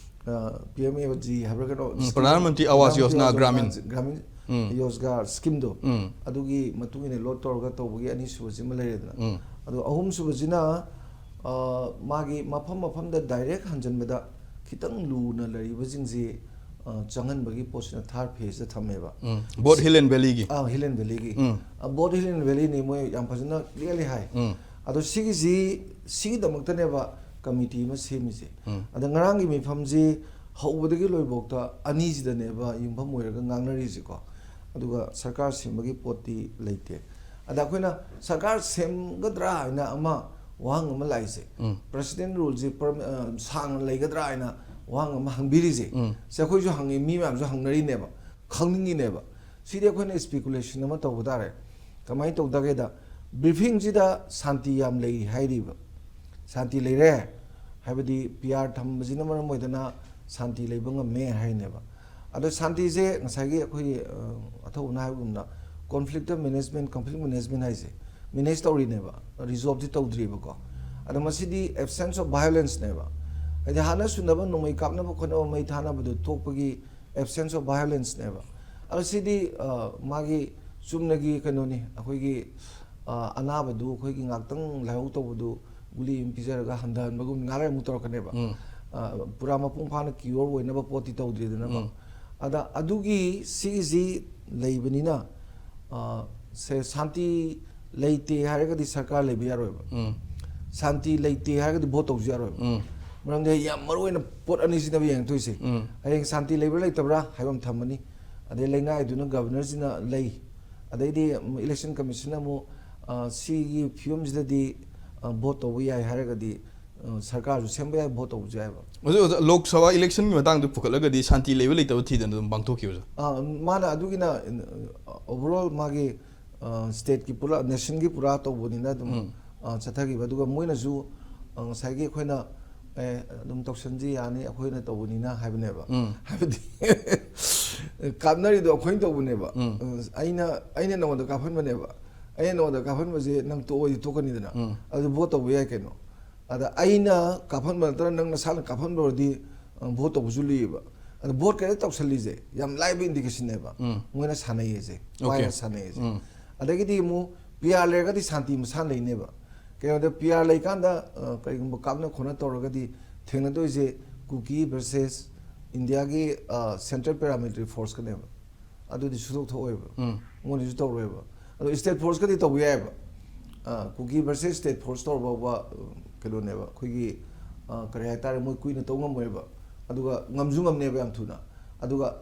ꯑ, P M A G ꯍꯥꯏꯕ꯭ꯔꯥ ꯀꯩꯅꯣ, ꯎꯝ, scheme, ꯄ꯭ꯔꯙꯥꯟ ꯃꯟꯇ꯭ꯔꯤ ꯑꯋꯥꯁ ꯄ꯭ꯔꯙꯥꯟ ꯃꯟꯇ꯭ꯔꯤ ꯌꯣꯖꯅꯥ ꯑꯋꯥꯁ ꯒ꯭ꯔꯥꯃꯤꯟ꯫ ꯌꯣꯖꯅꯥ ꯁ꯭ꯀꯤꯝꯗꯣ, ꯎꯝ꯫ ꯑꯗꯨꯒꯤ ꯃꯇꯨꯡ ꯏꯟꯅ load ꯇꯧꯔꯒ ꯇꯧꯕꯒꯤ ꯑꯅꯤꯁꯨꯕꯁꯤꯃ ꯂꯩꯔꯦꯗꯅ꯫ ꯎꯝ꯫ ꯑꯗꯣ ꯑꯍꯨꯝꯁꯨꯕꯁꯤꯅ, ꯑ, ꯃꯥꯒꯤ ꯃꯐꯝ ꯃꯐꯝꯗ direct ꯍꯟꯖꯟꯕꯗ ꯈꯤꯇꯪ ꯂꯨꯅ ꯂꯩꯔꯤꯕꯁꯤꯡꯁꯤ, ꯑ, ꯆꯪꯍꯟꯕꯒꯤ ꯄꯣꯠꯁꯤꯅ ꯊꯥꯔꯠ ꯐꯦꯁꯇ ꯊꯝꯃꯦꯕ꯫ ꯎꯝ. ꯕꯣꯠ ꯍꯤꯜ ꯑꯦꯟ ꯚꯦꯂꯤꯒꯤ. ꯑꯥ, ꯍꯤꯜ ꯑꯦꯟ ꯚꯦꯂꯤꯒꯤ꯫ ꯎꯝ. ꯑ, ꯕꯣꯠ ꯍꯤꯜ ꯑꯦꯟ ꯚꯦꯂꯤꯅꯤ, ꯃꯣꯏ ꯌꯥꯝ ꯐꯖꯅ ꯀ꯭ꯂꯤꯌꯥꯔꯂꯤ ꯍꯥꯏ꯫ ꯎꯝ. ꯑꯗꯣ ꯁꯤꯒꯤꯁꯤ, ꯁꯤꯒꯤꯗꯃꯛꯇꯅꯦꯕ ꯀꯃꯤꯇꯤ ꯑꯃ ꯁꯦꯝꯃꯤꯁꯦ꯫ ꯎꯝ. ꯑꯗ ꯉꯔꯥꯡꯒꯤ ꯃꯤꯐꯝꯁꯤ ꯍꯧꯕꯗꯒꯤ ꯂꯣꯏꯕꯧꯇ ꯑꯅꯤꯁꯤꯗꯅꯦꯕ ꯌꯨꯝꯐꯝ ꯑꯣꯏꯔꯒ ꯉꯥꯡꯅꯔꯤꯁꯦꯀꯣ꯫ ꯑꯗꯨꯒ ꯁꯔꯀꯥꯔ ꯁꯦꯝꯕꯒꯤ ꯄꯣꯠꯇꯤ ꯂꯩꯇꯦ꯫ ꯑꯗ ꯑꯩꯈꯣꯏꯅ ꯁꯔꯀꯥꯔ ꯁꯦꯝꯒꯗ꯭ꯔꯥ ꯍꯥꯏꯅ ꯑꯃ ꯋꯥꯍꯪ ꯑꯃ ꯂꯥꯛꯏꯁꯦ, ꯎꯝ. ꯄ꯭ꯔꯁꯤꯗꯦꯟ ꯔꯨꯜꯁꯦ ꯄꯔ-, ꯑ, ꯁꯥꯡꯅ ꯂꯩꯒꯗ꯭ꯔꯥ ꯍꯥꯏꯅ ꯋꯥꯍꯪ ꯑꯃ ꯍꯪꯕꯤꯔꯤꯁꯦ, ꯎꯝ. ꯁꯤ ꯑꯩꯈꯣꯏꯁꯨ ꯍꯪꯉꯤ, ꯃꯤ ꯃꯌꯥꯝꯁꯨ ꯍꯪꯅꯔꯤꯅꯦꯕ, ꯈꯪꯅꯤꯡꯉꯤꯅꯦꯕ꯫ ꯁꯤꯗꯤ ꯑꯩꯈꯣꯏꯅ ꯏꯁꯄꯤꯀꯨꯂꯦꯁꯟ ꯑꯃ ꯇꯧꯕ ꯇꯥꯔꯦ꯫ ꯀꯃꯥꯏꯅ ꯇꯧꯗꯒꯦꯗ, ꯕ꯭ꯔꯤꯐꯤꯡꯁꯤꯗ ꯁꯥꯟꯇꯤ ꯌꯥꯝ ꯂꯩ ꯍꯥꯏꯔꯤꯕ꯫ ꯁꯥꯟꯇꯤ ꯂꯩꯔꯦ ꯍꯥꯏꯕꯗꯤ ꯄꯤ ꯑꯥꯔ ꯊꯝꯕꯁꯤꯅ ꯃꯔꯝ ꯑꯣꯏꯗꯅ ꯁꯥꯟꯇꯤ ꯂꯩꯕ ꯉꯝꯃꯦ ꯍꯥꯏꯅꯦꯕ꯫ ꯑꯗꯣ ꯁꯥꯟꯇꯤꯁꯦ ꯉꯁꯥꯏꯒꯤ ꯑꯩꯈꯣꯏꯒꯤ, ꯑ, ꯑꯊꯧꯕꯅ ꯍꯥꯏꯕꯒꯨꯝꯅ, ꯀꯣꯟꯐ꯭ꯂꯤꯛꯇ ꯃꯦꯅꯦꯖꯃꯦꯟ, ꯀꯣꯟꯐ꯭ꯂꯤꯛ ꯃꯦꯅꯦꯖꯃꯦꯟ ꯍꯥꯏꯁꯦ ꯃꯦꯅꯦꯖ ꯇꯧꯔꯤꯅꯦꯕ, ꯔꯤꯖꯣꯜꯞꯇꯤ ꯇꯧꯗ꯭ꯔꯤꯕꯀꯣ꯫ ꯑꯗꯣ ꯃꯁꯤꯗꯤ ꯑꯦꯕꯁꯦꯟꯁ ꯑꯣꯐ ꯚꯥꯏꯑꯣꯂꯦꯟꯁꯅꯦꯕ꯫ ꯍꯥꯏꯗꯤ ꯍꯥꯠꯅ ꯁꯨꯅꯕ, ꯅꯣꯡꯃꯩ ꯀꯥꯞꯅꯕ ꯈꯣꯠꯅꯕ, ꯃꯩ ꯊꯥꯅꯕꯗꯨ ꯊꯣꯛꯄꯒꯤ ꯑꯦꯕꯁꯦꯟꯁ ꯑꯣꯐ ꯚꯥꯏꯑꯣꯂꯦꯟꯁꯅꯦꯕ꯫ ꯑꯗꯣ ꯁꯤꯗꯤ, ꯑ, ꯃꯥꯒꯤ ꯆꯨꯝꯅꯒꯤ ꯀꯩꯅꯣꯅꯤ, ꯑꯩꯈꯣꯏꯒꯤ, ꯑ, ꯑꯅꯥꯕꯗꯨ ꯑꯩꯈꯣꯏꯒꯤ ꯉꯥꯛꯇꯪ ꯂꯥꯏꯍꯧ ꯇꯧꯕꯗꯨ ꯒꯨꯂꯤ ꯑꯃ ꯄꯤꯖꯔꯒ ꯍꯟꯊꯍꯟꯕꯒꯨꯝ, ꯉꯥꯏꯍꯥꯛ ꯂꯩꯔ ꯑꯃꯨꯛ ꯇꯧꯔꯛꯀꯅꯦꯕ꯫ ꯎꯝ. ꯑ, ꯄꯨꯔꯥ ꯃꯄꯨꯡ ꯐꯥꯅ ꯀ꯭ꯌꯣꯔ ꯑꯣꯏꯅꯕ ꯄꯣꯠꯇꯤ ꯇꯧꯗ꯭ꯔꯤꯗꯅꯀꯣ꯫ ꯎꯝ. ꯑꯗ ꯑꯗꯨꯒꯤ ꯁꯤꯒꯤꯁꯤ ꯂꯩꯕꯅꯤꯅ, ꯑ, ꯁꯦ, ꯁꯥꯟꯇꯤ ꯂꯩꯇꯦ ꯍꯥꯏꯔꯒꯗꯤ ꯁꯔꯀꯥꯔ ꯂꯩꯕ ꯌꯥꯔꯣꯏꯕ꯫ ꯎꯝ. ꯁꯥꯟꯇꯤ ꯂꯩꯇꯦ ꯍꯥꯏꯔꯒꯗꯤ ꯚꯣꯠ ꯇꯧꯕꯁꯨ ꯌꯥꯔꯣꯏꯕ꯫ ꯎꯝ. ꯃꯔꯝꯗꯤ ꯌꯥꯝ ꯃꯔꯨ ꯑꯣꯏꯅ ꯄꯣꯠ ꯑꯅꯤꯁꯤꯅꯦꯕ ꯌꯦꯡꯉꯛꯇꯣꯏꯁꯦ꯫ ꯎꯝ. ꯍꯌꯦꯡ ꯁꯥꯟꯇꯤ ꯂꯩꯕ꯭ꯔꯥ ꯂꯩꯇꯕ꯭ꯔꯥ ꯍꯥꯏꯕ ꯑꯃ ꯊꯝꯃꯅꯤ꯫ ꯑꯗꯩ ꯂꯩꯉꯥꯏꯗꯨꯅ, ꯒꯕꯔꯅꯔꯁꯤꯅ ꯂꯩ꯫ ꯑꯗꯩꯗꯤ ꯏꯂꯦꯛꯁꯟ ꯀꯃꯤꯁꯟꯅ ꯑꯃꯨꯛ, ꯑ, ꯁꯤꯒꯤ ꯐꯤꯕꯝꯁꯤꯗꯗꯤ, ꯑ, ꯚꯣꯠ ꯇꯧꯕ ꯌꯥꯏ ꯍꯥꯏꯔꯒꯗꯤ, ꯑ, ꯁꯔꯀꯥꯔꯁꯨ ꯁꯦꯝꯕ ꯌꯥꯏ, ꯚꯣꯠ ꯇꯧꯕꯁꯨ ꯌꯥꯏꯕ꯫ ꯍꯧꯖꯤꯛ, ꯍꯧꯖꯤꯛ ꯂꯣꯛ ꯁꯚꯥ ꯏꯂꯦꯛꯁꯟꯒꯤ ꯃꯇꯥꯡꯗ ꯄꯨꯈꯠꯂꯒꯗꯤ ꯁꯥꯟꯇꯤ ꯂꯩꯕ ꯂꯩꯇꯕ ꯊꯤꯗꯅ ꯑꯗꯨꯝ ꯄꯥꯡꯊꯣꯛꯈꯤꯕꯁꯦ꯫ ꯑ, ꯃꯥꯅ ꯑꯗꯨꯒꯤꯅ, ꯑ, ꯑꯣꯚꯔꯑꯣꯜ ꯃꯥꯒꯤ, ꯑ, ꯁ꯭ꯇꯦꯠꯀꯤ ꯄꯨꯔꯥ, ꯅꯦꯁꯟꯒꯤ ꯄꯨꯔꯥ ꯇꯧꯕꯅꯤꯅ ꯑꯗꯨꯝ, ꯎꯝ. ꯑ, ꯆꯠꯊꯈꯤꯕ꯫ ꯑꯗꯨꯒ ꯃꯣꯏꯅꯁꯨ, ꯑ, ꯉꯁꯥꯏꯒꯤ ꯑꯩꯈꯣꯏꯅ, "ꯑꯦ, ꯑꯗꯨꯝ ꯇꯧꯁꯟꯁꯤ, ꯌꯥꯅꯤ, ꯑꯩꯈꯣꯏꯅ ꯇꯧꯕꯅꯤꯅ" ꯍꯥꯏꯕꯅꯦꯕ꯫ ꯎꯝ. ꯍꯥꯏꯕꯗꯤ ꯀꯥꯞꯅꯔꯤꯗꯣ ꯑꯩꯈꯣꯏꯅ ꯇꯧꯕꯅꯦꯕ꯫ ꯎꯝ. ꯑ, ꯑꯩꯅ, ꯑꯩꯅ ꯅꯉꯣꯟꯗ ꯀꯥꯞꯍꯟꯕꯅꯦꯕ꯫ ꯑꯩꯅ ꯅꯉꯣꯟꯗ ꯀꯥꯞꯍꯟꯕꯁꯦ ꯅꯪ ꯇꯣꯛꯑꯣꯏꯗꯤ ꯇꯣꯛꯀꯅꯤꯗꯅ꯫ ꯎꯝ. ꯑꯗꯨ ꯚꯣꯠ ꯇꯧꯕ ꯌꯥꯏ ꯀꯩꯅꯣ꯫ ꯑꯗ ꯑꯩꯅ ꯀꯥꯞꯍꯟꯕ ꯅꯠꯇꯅ ꯅꯪ ꯅꯁꯥꯅ ꯀꯥꯞꯍꯟꯕ ꯑꯣꯏꯔꯗꯤ, ꯑ, ꯚꯣꯠ ꯇꯧꯕꯁꯨ ꯂꯨꯏꯌꯦꯕ꯫ ꯑꯗ ꯚꯣꯠ ꯀꯩꯗ ꯇꯧꯁꯜꯂꯤꯁꯦ ꯌꯥꯝ ꯂꯥꯏꯕ ꯏꯟꯗꯤꯀꯦꯁꯟꯅꯦꯕ꯫ ꯎꯝ. ꯃꯣꯏꯅ ꯁꯥꯟꯅꯩꯌꯦꯁꯦ, ꯑꯣꯀꯦ. ꯄꯥꯏꯔ ꯁꯥꯟꯅꯩꯌꯦꯁꯦ꯫ ꯎꯝ. ꯑꯗꯒꯤꯗꯤ ꯑꯃꯨꯛ ꯄꯤ ꯑꯥꯔ ꯂꯩꯔꯒꯗꯤ ꯁꯥꯟꯇꯤ ꯃꯁꯥ ꯂꯩꯅꯦꯕ꯫ ꯀꯩꯅꯣꯗ ꯄꯤ ꯑꯥꯔ ꯂꯩꯀꯥꯟꯗ, ꯑ, ꯀꯔꯤꯒꯨꯝꯕ ꯀꯥꯞꯅ ꯈꯣꯠꯅ ꯇꯧꯔꯒꯗꯤ ꯊꯦꯡꯅꯗꯣꯏꯁꯦ ꯀꯨꯀꯤ ꯚꯔꯁꯦꯁ, ꯏꯟꯗꯤꯌꯥꯒꯤ ꯁꯦꯟꯇ꯭ꯔꯦꯜ ꯄꯦꯔꯥꯃꯤꯂꯤꯇꯔꯤ ꯐꯣꯔꯁꯀꯅꯦꯕ, ꯑꯗꯨꯗꯤ ꯁꯨꯊꯣꯛ ꯊꯣꯛꯑꯣꯏꯕ, ꯎꯝ꯫ ꯃꯣꯏꯅꯁꯨ ꯇꯧꯔꯣꯏꯕ꯫ ꯑꯗꯣ ꯁ꯭ꯇꯦꯠ ꯐꯣꯔꯁꯀꯗꯤ ꯇꯧꯕ ꯌꯥꯏꯑꯕ꯫ ꯑ, ꯀꯨꯀꯤ ꯚꯔꯁꯦꯁ ꯁ꯭ꯇꯦꯠ ꯐꯣꯔꯁ ꯇꯧꯔꯕ ꯐꯥꯎꯕ, ꯑ, ꯀꯩꯅꯣꯅꯦꯕ, ꯑꯩꯈꯣꯏꯒꯤ, ꯑ, ꯀꯔꯤ ꯍꯥꯏꯇꯥꯔꯦ, ꯃꯣꯏ ꯀꯨꯏꯅ ꯇꯧ ꯉꯝꯃꯣꯏꯕ꯫ ꯑꯗꯨꯒ ꯉꯝꯁꯨ ꯉꯝꯅꯦꯕ ꯌꯥꯝ ꯊꯨꯅ꯫ ꯑꯗꯨꯒ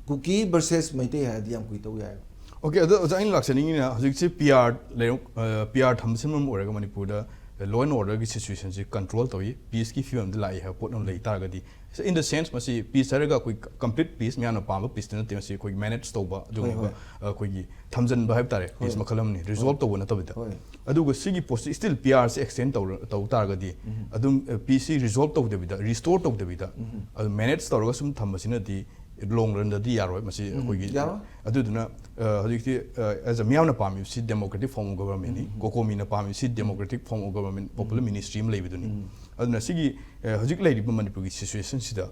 ꯀꯨꯀꯤ ꯚꯔꯁꯦꯁ ꯃꯩꯇꯩ ꯍꯥꯏꯔꯗꯤ ꯌꯥꯝ ꯀꯨꯏ ꯇꯧ ꯌꯥꯏꯑꯕ꯫ OK, ꯑꯗꯣ ꯑꯣꯖꯥ, ꯑꯩꯅ ꯂꯥꯛꯆꯅꯤꯡꯉꯤꯅ ꯍꯧꯖꯤꯛꯁꯤ PR ꯂꯩꯔ-, ꯑ, PR ꯊꯝꯕꯁꯤꯅ ꯃꯔꯝ ꯑꯣꯏꯔꯒ ꯃꯅꯤꯄꯨꯔꯗ law and orderꯒꯤ situationꯁꯤ control ꯇꯧꯏ, peaceꯀꯤ ꯐꯤꯕꯝꯗ ꯂꯥꯛꯏ ꯍꯥꯏꯕ ꯄꯣꯠ ꯑꯃ ꯂꯩ ꯇꯥꯔꯒꯗꯤ, in the sense, ꯃꯁꯤ peace ꯍꯥꯏꯔꯒ ꯑꯩꯈꯣꯏ complete peace, ꯃꯌꯥꯝꯅ ꯄꯥꯝꯕ peaceꯇꯤ ꯅꯠꯇꯦ, ꯃꯁꯤ ꯑꯩꯈꯣꯏꯒꯤ manage ꯇꯧꯕ, ꯍꯣꯏ, ꯑꯗꯨꯒꯨꯝꯕ, ꯍꯣꯏ꯫ ꯑ, ꯑꯩꯈꯣꯏꯒꯤ ꯊꯝꯖꯤꯟꯕ ꯍꯥꯏꯕ ꯇꯥꯔꯦ, peace ꯍꯣꯏ꯫ ꯃꯈꯜ ꯑꯃꯅꯤ, resolve ꯍꯣꯏ꯫ ꯇꯧꯕ ꯅꯠꯇꯕꯤꯗ꯫ ꯍꯣꯏ꯫ ꯑꯗꯨꯒ ꯁꯤꯒꯤ ꯄꯣꯠꯁꯤ still PRꯁꯤ extend ꯇꯧꯔ-, ꯇꯧ ꯇꯥꯔꯒꯗꯤ, ꯎꯝ꯫ ꯑꯗꯨꯝ, ꯑ, peaceꯁꯤ resolve ꯇꯧꯗꯕꯤꯗ, restore ꯇꯧꯗꯕꯤꯗ, ꯎꯝ꯫ ꯑꯗꯨ manage ꯇꯧꯔꯒ ꯁꯨꯝ ꯊꯝꯕꯁꯤꯅꯗꯤ long runꯗꯗꯤ ꯌꯥꯔꯣꯏ꯫ ꯃꯁꯤ ꯎꯝ, ꯑꯩꯈꯣꯏꯒꯤ ꯌꯥꯔꯣꯏ꯫ ꯑꯗꯨꯗꯨꯅ, ꯑ, ꯍꯧꯖꯤꯛꯇꯤ, ꯑ, as a ꯃꯤꯌꯥꯝꯅ ꯄꯥꯝꯃꯤꯕꯁꯤ democratic form of governmentꯅꯤ, um, um. COCOMIꯅ ꯄꯥꯝꯃꯤꯕꯁꯤ um. democratic form of government, popular um. Ministry ꯑꯃ ꯂꯩꯕꯗꯨꯅꯤ꯫ ꯎꯝ꯫ ꯑꯗꯨꯅ ꯁꯤꯒꯤ, ꯑ, ꯍꯧꯖꯤꯛ ꯂꯩꯔꯤꯕ ꯃꯅꯤꯄꯨꯔꯒꯤ situationꯁꯤꯗ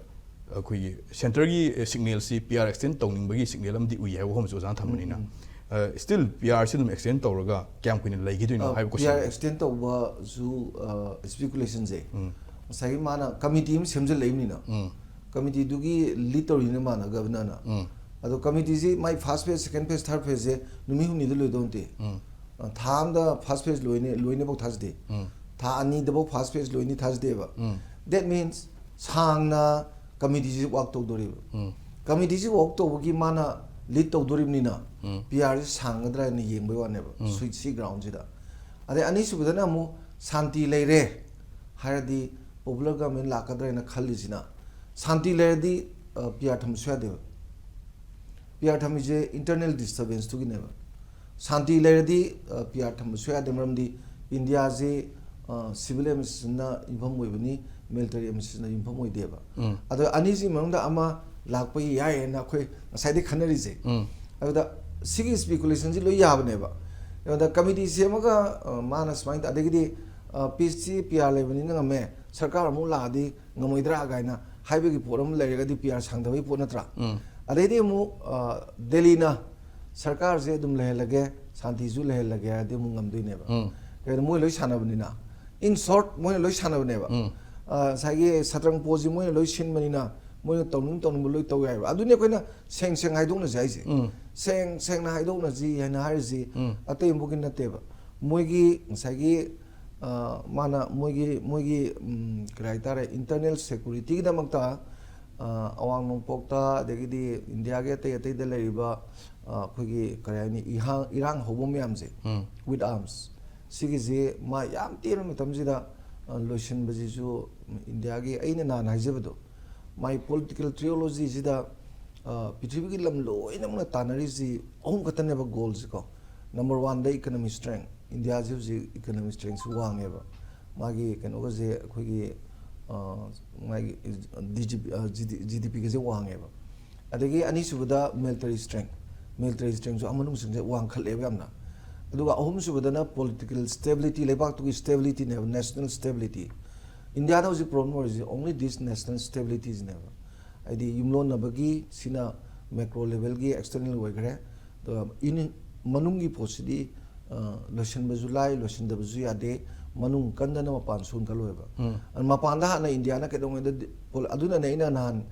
ꯑꯩꯈꯣꯏꯒꯤ centreꯒꯤ, ꯑ, signalꯁꯤ PR extend ꯇꯧꯅꯤꯡꯕꯒꯤ signal ꯑꯃꯗꯤ ꯎꯏ ꯍꯥꯏꯕ ꯋꯥꯐꯝꯁꯨ ꯑꯣꯖꯥꯅ ꯊꯝꯕꯅꯤꯅ, ꯎꯝ, ꯎꯝ꯫ ꯑ, still PRꯁꯤ ꯑꯗꯨꯝ extend ꯇꯧꯔꯒ ꯀꯌꯥꯝ ꯀꯨꯏꯅ ꯂꯩꯈꯤꯗꯣꯏꯅꯣ ꯑ, ꯍꯥꯏꯕ question PR extend ꯇꯧꯕꯁꯨ, ꯑ, speculationꯁꯦ ꯎꯝ꯫ ꯉꯁꯥꯏꯒꯤ ꯃꯥꯅ committee ꯑꯃ ꯁꯦꯝꯖꯤꯜꯂꯛꯏꯕꯅꯤꯅ, ꯎꯝ꯫ Committeeꯗꯨꯒꯤ lead ꯇꯧꯔꯤꯅ ꯃꯥꯅ, governorꯅ꯫ ꯎꯝ꯫ ꯑꯗꯣ committeeꯁꯤ ꯃꯥꯏ first phase, second phase, third phaseꯁꯦ ꯅꯨꯃꯤꯠ ꯍꯨꯝꯅꯤꯗ ꯂꯣꯏꯗꯧ ꯅꯠꯇꯦ꯫ ꯎꯝ꯫ ꯑ, ꯊꯥ ꯑꯃꯗ first phase ꯂꯣꯏꯅꯤ, ꯂꯣꯏꯅꯤꯐꯥꯎ ꯊꯥꯖꯗꯦ꯫ ꯎꯝ꯫ ꯊꯥ ꯑꯅꯤꯗꯐꯥꯎ first phase ꯂꯣꯏꯅꯤ ꯊꯥꯖꯗꯦꯕ꯫ ꯎꯝ꯫ That means ꯁꯥꯡꯅ committeeꯁꯤ work ꯇꯧꯗꯣꯔꯤꯕ꯫ ꯎꯝ꯫ Committeeꯁꯤ work ꯇꯧꯕꯒꯤ ꯃꯥꯅ lead ꯇꯧꯗꯣꯔꯤꯕꯅꯤꯅ ꯎꯝ꯫ PRꯁꯤ ꯁꯥꯡꯒꯗ꯭ꯔꯥ ꯍꯥꯏꯅ ꯌꯦꯡꯕꯩ ꯋꯥꯅꯦꯕ, ꯎꯝ꯫ ꯁꯤ, ꯁꯤ groundꯁꯤꯗ꯫ ꯑꯗꯩ ꯑꯅꯤꯁꯨꯕꯗꯅ ꯑꯃꯨꯛ ꯁꯥꯟꯇꯤ ꯂꯩꯔꯦ ꯍꯥꯏꯔꯗꯤ popular government ꯂꯥꯛꯀꯗ꯭ꯔꯥ ꯍꯥꯏꯅ ꯈꯜꯂꯤꯁꯤꯅ, ꯁꯥꯟꯇꯤ ꯂꯩꯔꯗꯤ, ꯑ, PR ꯊꯝꯕꯁꯨ ꯌꯥꯗꯦꯕ꯫ PR ꯊꯝꯃꯤꯁꯦ internal disturbanceꯇꯨꯒꯤꯅꯦꯕ꯫ ꯁꯥꯟꯇꯤ ꯂꯩꯔꯗꯤ, ꯑ, PR ꯊꯝꯕꯁꯨ ꯌꯥꯗꯦ, ꯃꯔꯝꯗꯤ ꯏꯟꯗꯤꯌꯥꯁꯤ, ꯑ, civil administrationꯅ ꯌꯨꯝꯐꯝ ꯑꯣꯏꯕꯅꯤ, military administrationꯅ ꯌꯨꯝꯐꯝ ꯑꯣꯏꯗꯦꯕ꯫ ꯎꯝ꯫ ꯑꯗꯣ ꯑꯅꯤꯁꯤ ꯃꯅꯨꯡꯗ ꯑꯃ ꯂꯥꯛꯄ ꯌꯥꯏꯌꯦꯅ ꯑꯩꯈꯣꯏ ꯉꯁꯥꯏꯗꯩ ꯈꯟꯅꯔꯤꯁꯦ꯫ ꯎꯝ꯫ ꯑꯗꯨꯗ ꯁꯤꯒꯤ speculationꯁꯤ ꯂꯣꯏ ꯌꯥꯕꯅꯦꯕ꯫ ꯑꯗꯨꯗ committee ꯁꯦꯝꯃꯒ, ꯑ, ꯃꯥꯅ ꯁꯨꯃꯥꯏꯅ ꯇ-, ꯑꯗꯒꯤꯗꯤ, ꯑ, peaceꯁꯤ PR ꯂꯩꯕꯅꯤꯅ ꯉꯝꯃꯦ, ꯁꯔꯀꯥꯔ ꯑꯃꯨꯛ ꯂꯥꯛꯑꯗꯤ ꯉꯝꯃꯣꯏꯗ꯭ꯔꯥ ꯀꯥꯏꯅ ꯍꯥꯏꯕꯒꯤ ꯄꯣꯠ ꯑꯃ ꯂꯩꯔꯒꯗꯤ PR ꯁꯥꯡꯊꯕꯒꯤ ꯄꯣꯠ ꯅꯠꯇ꯭ꯔꯥ? ꯎꯝ꯫ ꯑꯗꯩꯗꯤ ꯑꯃꯨꯛ, ꯑ, ꯗꯦꯜꯂꯤꯅ ꯁꯔꯀꯥꯔꯁꯦ ꯑꯗꯨꯝ ꯂꯩꯍꯜꯂꯒꯦ, ꯁꯥꯟꯇꯤꯁꯨ ꯂꯩꯍꯜꯂꯒꯦ ꯍꯥꯏꯔꯗꯤ ꯑꯃꯨꯛ ꯉꯝꯗꯣꯏꯅꯦꯕ꯫ ꯎꯝ꯫ ꯀꯩꯒꯤꯅꯣ, ꯃꯣꯏ ꯂꯣꯏ ꯁꯥꯟꯅꯕꯅꯤꯅ꯫ In short, ꯃꯣꯏꯅ ꯂꯣꯏ ꯁꯥꯟꯅꯕꯅꯦꯕ꯫ ꯎꯝ꯫ ꯑ, ꯉꯁꯥꯏꯒꯤ ꯁꯇ꯭ꯔꯪ ꯄꯣꯁꯤ ꯃꯣꯏꯅ ꯂꯣꯏ ꯁꯤꯟꯕꯅꯤꯅ ꯃꯣꯏꯅ ꯇꯧꯅꯤꯡ ꯇꯧꯅꯤꯡꯕ ꯂꯣꯏ ꯇꯧ ꯌꯥꯏꯕ꯫ ꯑꯗꯨꯅꯤ ꯑꯩꯈꯣꯏꯅ ꯁꯦꯡ ꯁꯦꯡ ꯍꯥꯏꯗꯣꯛꯅꯁꯤ ꯍꯥꯏꯁꯦ꯫ ꯎꯝ꯫ ꯁꯦꯡ ꯁꯦꯡꯅ ꯍꯥꯏꯗꯣꯛꯅꯁꯤ ꯍꯥꯏꯅ ꯍꯥꯏꯔꯤꯁꯤ ꯎꯝ꯫ ꯑꯇꯩ ꯑꯃꯒꯤ ꯅꯠꯇꯦꯕ꯫ ꯃꯣꯏꯒꯤ ꯉꯁꯥꯏꯒꯤ, ꯑ, ꯃꯥꯅ ꯃꯣꯏꯒꯤ, ꯃꯣꯏꯒꯤ, ꯎꯝ, ꯀꯔꯤ ꯍꯥꯏꯇꯥꯔꯦ, internal security ꯒꯤꯗꯃꯛꯇ, ꯑ, ꯑꯋꯥꯡ ꯅꯣꯡꯄꯣꯛꯇ, ꯑꯗꯒꯤꯗꯤ ꯏꯟꯗꯤꯌꯥꯒꯤ ꯑꯇꯩ ꯑꯇꯩꯗ ꯂꯩꯔꯤꯕ, ꯑ, ꯑꯩꯈꯣꯏꯒꯤ ꯀꯔꯤ ꯍꯥꯏꯅꯤ, ꯏꯍꯥꯡ-, ꯏꯔꯥꯡ ꯍꯧꯕ ꯃꯌꯥꯝꯁꯦ, ꯎꯝ꯫ with arms, ꯁꯤꯒꯤꯁꯦ ꯃꯥ ꯌꯥꯝ ꯇꯦꯟꯕ ꯃꯇꯝꯁꯤꯗ, ꯑ, ꯂꯣꯏꯁꯤꯟꯕꯁꯤꯁꯨ ꯏꯟꯗꯤꯌꯥꯒꯤ, ꯑꯩꯅ ꯅꯍꯥꯟ ꯍꯥꯏꯖꯕꯗꯣ, my political trilogy ꯁꯤꯗ, ꯑ, ꯄ꯭ꯔꯤꯊꯤꯕꯤꯒꯤ ꯂꯝ ꯂꯣꯏꯅꯃꯛꯅ ꯇꯥꯟꯅꯔꯤꯁꯤ ꯑꯍꯨꯝ ꯈꯛꯇꯅꯦꯕ goal ꯁꯤꯀꯣ꯫ Number one ꯗ economic strength, ꯏꯟꯗꯤꯌꯥꯁꯤ ꯍꯧꯖꯤꯛ economic strength ꯁꯤ ꯋꯥꯡꯉꯦꯕ꯫ ꯃꯥꯒꯤ ꯀꯩꯅꯣꯒꯁꯦ ꯑꯩꯈꯣꯏꯒꯤ, ꯑ, ꯃꯥꯒꯤ ꯗꯤ ꯖꯤ ꯄꯤ, ꯑ, ꯖꯤ ꯗꯤ ꯄꯤ ꯒꯁꯦ ꯋꯥꯡꯉꯦꯕ꯫ ꯑꯗꯒꯤ ꯑꯅꯤꯁꯨꯕꯗ military strength, military strength ꯁꯨ ꯑꯃꯅꯨꯡꯁꯤꯡꯁꯦ ꯋꯥꯡꯈꯠꯂꯦꯕ ꯌꯥꯝꯅ꯫ ꯑꯗꯨꯒ ꯑꯍꯨꯝꯁꯨꯕꯗꯅ political stability, ꯂꯩꯕꯥꯛꯇꯨꯒꯤ stability ꯅꯦꯕ, national stability꯫ ꯏꯟꯗꯤꯌꯥꯗ ꯍꯧꯖꯤꯛ problem ꯑꯣꯏꯔꯤꯁꯤ only this national stability ꯁꯤꯅꯦꯕ꯫ ꯍꯥꯏꯗꯤ ꯌꯨꯝꯂꯣꯟꯅꯕꯒꯤ ꯁꯤꯅ macro level ꯒꯤ external ꯑꯣꯏꯈ꯭ꯔꯦ꯫ ꯑꯗꯨꯒ in-, ꯃꯅꯨꯡꯒꯤ ꯄꯣꯠꯁꯤꯗꯤ, ꯑ, ꯂꯣꯏꯁꯤꯟꯕꯁꯨ ꯂꯥꯏ, ꯂꯣꯏꯁꯤꯟꯗꯕꯁꯨ ꯌꯥꯗꯦ꯫ ꯃꯅꯨꯡ ꯀꯟꯗꯅ ꯃꯄꯥꯟ ꯁꯣꯟ ꯀꯜꯂꯣꯏꯕ꯫ ꯎꯝ꯫ ꯑꯗꯨ ꯃꯄꯥꯟꯗ ꯍꯥꯟꯅ ꯏꯟꯗꯤꯌꯥꯅ ꯀꯩꯗꯧꯉꯩꯗ ꯗꯤ-, ꯄꯣꯜ-, ꯑꯗꯨꯅꯅꯦ ꯑꯩꯅ ꯅꯍꯥꯟ,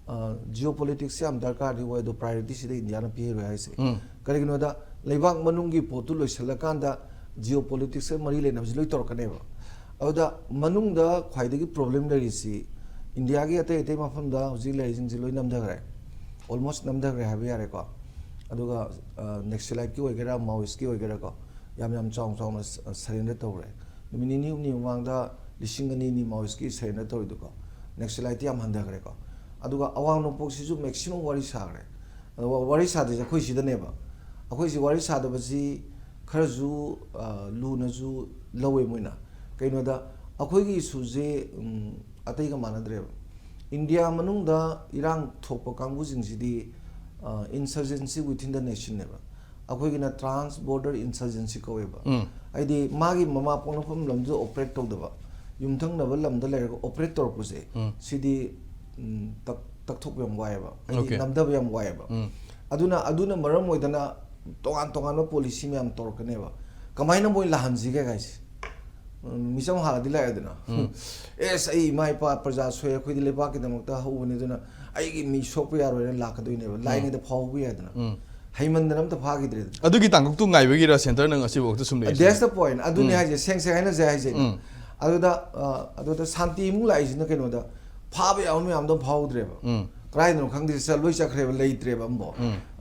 ꯑ, geopolitics ꯁꯦ ꯌꯥꯝ ꯗꯔꯀꯥꯔꯗꯤ ꯑꯣꯏ, ꯑꯗꯣ priority ꯁꯤꯗ ꯏꯟꯗꯤꯌꯥꯅ ꯄꯤꯔꯣꯏ ꯍꯥꯏꯁꯦ꯫ ꯎꯝ꯫ ꯀꯔꯤꯒꯤꯅꯣꯗ ꯂꯩꯕꯥꯛ ꯃꯅꯨꯡꯒꯤ ꯄꯣꯠꯇꯨ ꯂꯣꯏꯁꯤꯜꯂꯀꯥꯟꯗ geopolitics ꯀ ꯃꯔꯤ ꯂꯩꯅꯕꯁꯤ ꯂꯣꯏ ꯇꯧꯔꯛꯀꯅꯦꯕ꯫ ꯑꯗꯨꯗ ꯃꯅꯨꯡꯗ ꯈ꯭ꯋꯥꯏꯗꯒꯤ problem ꯂꯩꯔꯤꯁꯤ ꯏꯟꯗꯤꯌꯥꯒꯤ ꯑꯇꯩ ꯑꯇꯩ ꯃꯐꯝꯗ ꯍꯧꯖꯤꯛ ꯂꯩꯔꯤꯁꯤꯡꯁꯤ ꯂꯣꯏ ꯅꯝꯊꯈ꯭ꯔꯦ, almost ꯅꯝꯊꯈ꯭ꯔꯦ ꯍꯥꯏꯕ ꯌꯥꯔꯦꯀꯣ꯫ ꯑꯗꯨꯒ, ꯑ, Naxalite ꯀꯤ ꯑꯣꯏꯒꯦꯔꯥ, Maoist ꯀꯤ ꯑꯣꯏꯒꯦꯔꯥꯀꯣ, ꯌꯥꯝ ꯌꯥꯝ ꯆꯥꯎꯅ ꯆꯥꯎꯅ ꯁ-, surrender ꯇꯧꯔꯦ꯫ ꯅꯨꯃꯤꯠ ꯅꯤꯅꯤ ꯍꯨꯝꯅꯤ ꯃꯃꯥꯡꯗ ꯂꯤꯁꯤꯡ ꯑꯅꯤ ꯅꯤ Maoist ꯀꯤ surrender ꯇꯧꯔꯤꯗꯨꯀꯣ꯫ Naxalite ꯇꯤ ꯌꯥꯝ ꯍꯟꯊꯈ꯭ꯔꯦꯀꯣ꯫ ꯑꯗꯨꯒ ꯑꯋꯥꯡ ꯅꯣꯡꯄꯣꯛꯁꯤꯁꯨ maximum ꯋꯥꯔꯤ ꯁꯥꯈ꯭ꯔꯦ꯫ ꯑꯗꯣ ꯋꯥꯔꯤ ꯁꯥꯗꯣꯏꯁꯦ ꯑꯩꯈꯣꯏ ꯁꯤꯗꯅꯦꯕ꯫ ꯑꯩꯈꯣꯏꯁꯤ ꯋꯥꯔꯤ ꯁꯥꯗꯕꯁꯤ ꯈꯔꯁꯨ, ꯑ, ꯂꯨꯅꯁꯨ ꯂꯧꯋꯦ ꯃꯣꯏꯅ꯫ ꯀꯩꯅꯣꯗ ꯑꯩꯈꯣꯏꯒꯤ issue ꯁꯦ, ꯎꯝ, ꯑꯇꯩꯒ ꯃꯥꯟꯅꯗ꯭ꯔꯦꯕ꯫ ꯏꯟꯗꯤꯌꯥ ꯃꯅꯨꯡꯗ ꯏꯔꯥꯡ ꯊꯣꯛꯄ ꯀꯥꯡꯕꯨꯁꯤꯡꯁꯤꯗꯤ, ꯑ, insurgency within the nation ꯅꯦꯕ꯫ ꯑꯩꯈꯣꯏꯒꯤꯅ trans border insurgency ꯀꯧꯋꯦꯕ꯫ ꯎꯝ꯫ ꯍꯥꯏꯗꯤ ꯃꯥꯒꯤ ꯃꯃꯥ ꯄꯣꯛꯅꯐꯝ ꯂꯝꯗꯨꯗ operate ꯇꯧꯗꯕ, ꯌꯨꯝꯊꯪꯅꯕ ꯂꯝꯗ ꯂꯩꯔꯒ operate ꯇꯧꯔꯛꯄꯁꯦ, ꯎꯝ꯫ ꯁꯤꯗꯤ, ꯎꯝ, ꯇꯛ-, ꯇꯛꯊꯣꯛꯄ ꯌꯥꯝ ꯋꯥꯏꯑꯦꯕ, ꯍꯥꯏꯗꯤ Okay. ꯅꯝꯊꯕ ꯌꯥꯝ ꯋꯥꯏꯑꯦꯕ꯫ ꯎꯝ꯫ ꯑꯗꯨꯅ, ꯑꯗꯨꯅ ꯃꯔꯝ ꯑꯣꯏꯗꯅ ꯇꯣꯉꯥꯟ ꯇꯣꯉꯥꯟꯕ policy ꯃꯌꯥꯝ ꯇꯧꯔꯛꯀꯅꯦꯕ꯫ ꯀꯃꯥꯏꯅ ꯃꯣꯏ ꯂꯥꯛꯍꯟꯁꯤꯒꯦ ꯍꯥꯏꯁꯦ? ꯃꯤꯆꯝ ꯍꯥꯟꯅꯗꯤ ꯂꯥꯛꯑꯦꯗꯅ꯫ "ꯑꯦꯁ, ꯑꯩ ꯏꯃꯥ ꯏꯄꯥ ꯄ꯭ꯔꯖꯥ ꯁꯣꯛꯑꯦ, ꯑꯩꯈꯣꯏꯗꯤ ꯂꯩꯕꯥꯛꯀꯤꯗꯃꯛꯇ ꯍꯧꯕꯅꯤ, ꯑꯗꯨꯅ ꯑꯩꯒꯤ ꯃꯤ ꯁꯣꯛꯄ ꯌꯥꯔꯣꯏꯅ" ꯂꯥꯛꯀꯗꯣꯏꯅꯦꯕ꯫ ꯂꯥꯛꯏꯉꯩꯗ ꯐꯥꯎꯍꯧꯕ ꯌꯥꯏꯗꯅ꯫ ꯍꯩꯃꯟꯗꯅ ꯑꯝꯇ ꯐꯥꯈꯤꯗ꯭ꯔꯦꯗꯅ꯫ ꯑꯗꯨꯒꯤ ꯇꯥꯡꯀꯛꯇꯨ ꯉꯥꯏꯕꯒꯤꯔ ꯁꯦꯟꯇꯔꯅ ꯉꯁꯤꯐꯥꯎ ꯑꯝꯇ ꯁꯨꯝ ꯂꯩꯔꯤꯁꯦ? That's the point. ꯑꯗꯨꯅꯤ ꯍꯥꯏꯁꯦ, ꯁꯦꯡ ꯁꯦꯡ ꯍꯥꯏꯅꯁꯦ ꯍꯥꯏꯁꯦ꯫ ꯑꯗꯨꯗ, ꯑ, ꯑꯗꯨꯗ ꯁꯥꯟꯇꯤ ꯑꯃꯨꯛ ꯂꯥꯛꯏꯁꯤꯅ ꯀꯩꯅꯣꯗ, ꯐꯥꯕ ꯌꯥꯕ ꯃꯌꯥꯝꯗꯣ ꯐꯥꯍꯧꯗ꯭ꯔꯦꯕ꯫ ꯀꯗꯥꯏꯗꯅꯣ ꯈꯪꯗꯦ, ꯆꯠ-, ꯂꯣꯏ ꯆꯠꯈ꯭ꯔꯦꯕ, ꯂꯩꯇ꯭ꯔꯦꯕ ꯑꯃꯕꯣ꯫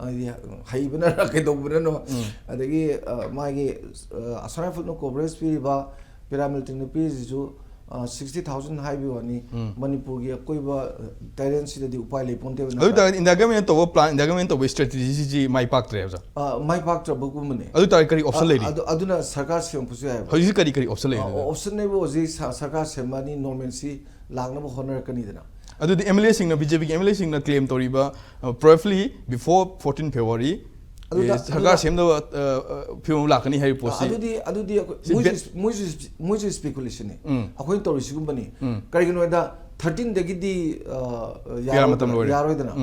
ꯍꯥꯏꯗꯤ ꯍꯩꯕꯅꯔ ꯀꯩꯗꯧꯕꯅꯅꯣ꯫ ꯑꯗꯒꯤ, ꯑ, ꯃꯥꯒꯤ, ꯑ, ꯑꯁꯣꯝ ꯔꯥꯏꯐꯜꯅ coverage ꯄꯤꯔꯤꯕ paramilitaryꯅ ꯄꯤꯔꯤꯁꯤꯁꯨ, ꯑ, sixty thousand ꯍꯥꯏꯕꯒꯤ ꯋꯥꯅꯤ꯫ ꯃꯅꯤꯄꯨꯔꯒꯤ ꯑꯀꯣꯏꯕ, ꯑ, terrainꯁꯤꯗꯗꯤ ꯎꯄꯥꯏ ꯂꯩ ꯄꯣꯟꯇꯦꯕ꯫ ꯑꯗꯨ ꯑꯣꯏꯇꯥꯔꯒꯗꯤ ꯏꯟꯗꯤꯌꯥ ꯒꯃꯦꯟꯅ ꯇꯧꯕ plan, ꯏꯟꯗꯤꯌꯥ ꯒꯃꯦꯟꯅ ꯇꯧꯕ strategy ꯁꯤꯁꯤ ꯃꯥꯏ ꯄꯥꯛꯇ꯭ꯔꯦ, ꯑꯣꯖꯥ? ꯑ, ꯃꯥꯏ ꯄꯥꯛꯇ꯭ꯔꯕꯒꯨꯝꯕꯅꯦ꯫ ꯑꯗꯨ ꯑꯣꯏꯇꯥꯔꯗꯤ ꯀꯔꯤ option ꯑ, ꯂꯩꯔꯤ? ꯑꯗꯨ, ꯑꯗꯨꯅ ꯁꯔꯀꯥꯔ ꯁꯦꯝꯃꯛꯄꯁꯨ ꯌꯥꯏꯑꯕ꯫ ꯍꯧꯖꯤꯛ ꯀꯔꯤ, ꯀꯔꯤ option ꯂꯩꯔꯤ? ꯑ, option ꯂꯩꯕ ꯍꯧꯖꯤꯛ ꯁ-, ꯁꯔꯀꯥꯔ ꯁꯦꯝꯃꯛꯑꯅꯤ, normalcy ꯂꯥꯛꯅꯕ ꯍꯣꯠꯅꯔꯛꯀꯅꯤꯗꯅ꯫ ꯑꯗꯨꯗꯤ MLAꯁꯤꯡꯅ, BJPꯒꯤ MLAꯁꯤꯡꯅ claim ꯇꯧꯔꯤꯕ, ꯑ, probably before fourteen February, ꯑꯗꯨꯗ, ꯑꯦ, ꯁꯔꯀꯥꯔ ꯑꯗꯨꯗ ꯁꯦꯝꯅꯕ, ꯑ, ꯑ, ꯐꯤꯕꯝ ꯂꯥꯛꯀꯅꯤ ꯍꯥꯏꯕ ꯄꯣꯠꯁꯤ? ꯑꯗꯨꯗꯤ, ꯑꯗꯨꯗꯤ ꯑꯩꯈꯣꯏ, ꯁꯤ ꯃꯣꯏꯁꯨ, ꯕꯦꯠ- ꯃꯣꯏꯁꯨ, ꯃꯣꯏꯁꯨ speculationꯅꯤ꯫ ꯑꯩꯈꯣꯏꯅ ꯇꯧꯔꯤꯁꯤꯒꯨꯝꯕꯅꯤ꯫ ꯀꯔꯤꯒꯤꯅꯣ ꯍꯥꯏꯗ, thirteenꯗꯒꯤꯗꯤ, ꯑ, PR ꯃꯇꯝ ꯂꯣꯏꯔꯦ꯫ ꯌꯥꯔꯣꯏꯗꯅ꯫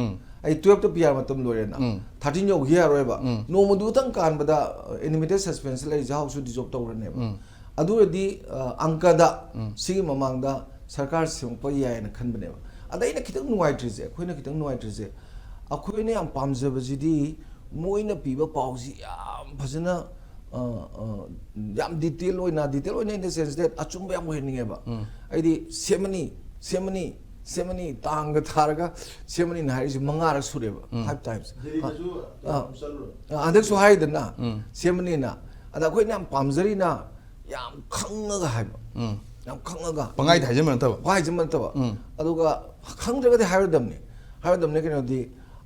ꯑꯩ twelveꯇ PR ꯃꯇꯝ ꯂꯣꯏꯔꯦꯅ꯫ Thirteen ꯌꯧꯈꯤ ꯌꯥꯔꯣꯏꯕ꯫ ꯅꯣꯡꯃꯗꯨꯇꯪ ꯀꯥꯟꯕꯗ, ꯑ, intermittent suspension ꯂꯩꯔꯤꯁꯦ Houseꯁꯨ dissolve ꯇꯧꯔꯅꯦꯕ꯫ ꯑꯗꯨ ꯑꯣꯏꯔꯗꯤ, ꯑ, ꯑꯪꯀꯗ ꯁꯤꯒꯤ ꯃꯃꯥꯡꯗ ꯁꯔꯀꯥꯔ ꯁꯦꯝꯃꯛꯄ ꯌꯥꯏꯅ ꯈꯟꯕꯅꯦꯕ꯫ ꯑꯗ ꯑꯩꯅ ꯈꯤꯇꯪ ꯅꯨꯡꯉꯥꯏꯇ꯭ꯔꯤꯁꯦ, ꯑꯩꯈꯣꯏꯅ ꯈꯤꯇꯪ ꯅꯨꯡꯉꯥꯏꯇ꯭ꯔꯤꯁꯦ, ꯑꯩꯈꯣꯏꯅ ꯌꯥꯝ ꯄꯥꯝꯖꯕꯁꯤꯗꯤ ꯃꯣꯏꯅ ꯄꯤꯕ ꯄꯥꯎꯁꯤ ꯌꯥꯝ ꯐꯖꯅ, ꯑ, ꯑ, ꯌꯥꯝ detail ꯑꯣꯏꯅ, detail ꯑꯣꯏꯅ in the sense that ꯑꯆꯨꯝꯕ ꯌꯥꯝ ꯑꯣꯏꯍꯟꯅꯤꯡꯉꯦꯕ꯫ ꯑꯩꯗꯤ ꯁꯦꯝꯃꯅꯤ, ꯁꯦꯝꯃꯅꯤ, ꯁꯦꯝꯃꯅꯤ, ꯇꯥꯡꯒ ꯊꯥꯔꯒ ꯁꯦꯝꯃꯅꯤꯅ ꯍꯥꯏꯔꯤꯁꯦ ꯃꯉꯥꯔꯛ ꯁꯨꯔꯦꯕ, five times꯫ ꯗꯦꯜꯂꯤꯗꯁꯨ ꯑ, ꯌꯥꯝ ꯆꯠꯂꯨꯔꯦ꯫ ꯑ, ꯍꯟꯗꯛꯁꯨ ꯍꯥꯏꯗꯅ ꯁꯦꯝꯃꯅꯤꯅ꯫ ꯑꯗ ꯑꯩꯈꯣꯏꯅ ꯌꯥꯝ ꯄꯥꯝꯖꯔꯤꯅ ꯌꯥꯝ ꯈꯪꯉꯒ ꯍꯥꯏꯕ, ꯌꯥꯝ ꯈꯪꯉꯒ꯫ ꯄꯪꯍꯥꯏꯗ ꯍꯥꯏꯖꯤꯟꯕ ꯅꯠꯇꯕ꯫ ꯄꯪꯍꯥꯏ ꯍꯥꯏꯖꯤꯟꯕ ꯅꯠꯇꯕ꯫ ꯑꯗꯨꯒ ꯈꯪꯗ꯭ꯔꯒꯗꯤ ꯍꯥꯏꯔꯣꯏꯗꯕꯅꯤ꯫ ꯍꯥꯏꯔꯣꯏꯗꯕꯅꯤ ꯀꯩꯅꯣꯗꯤ,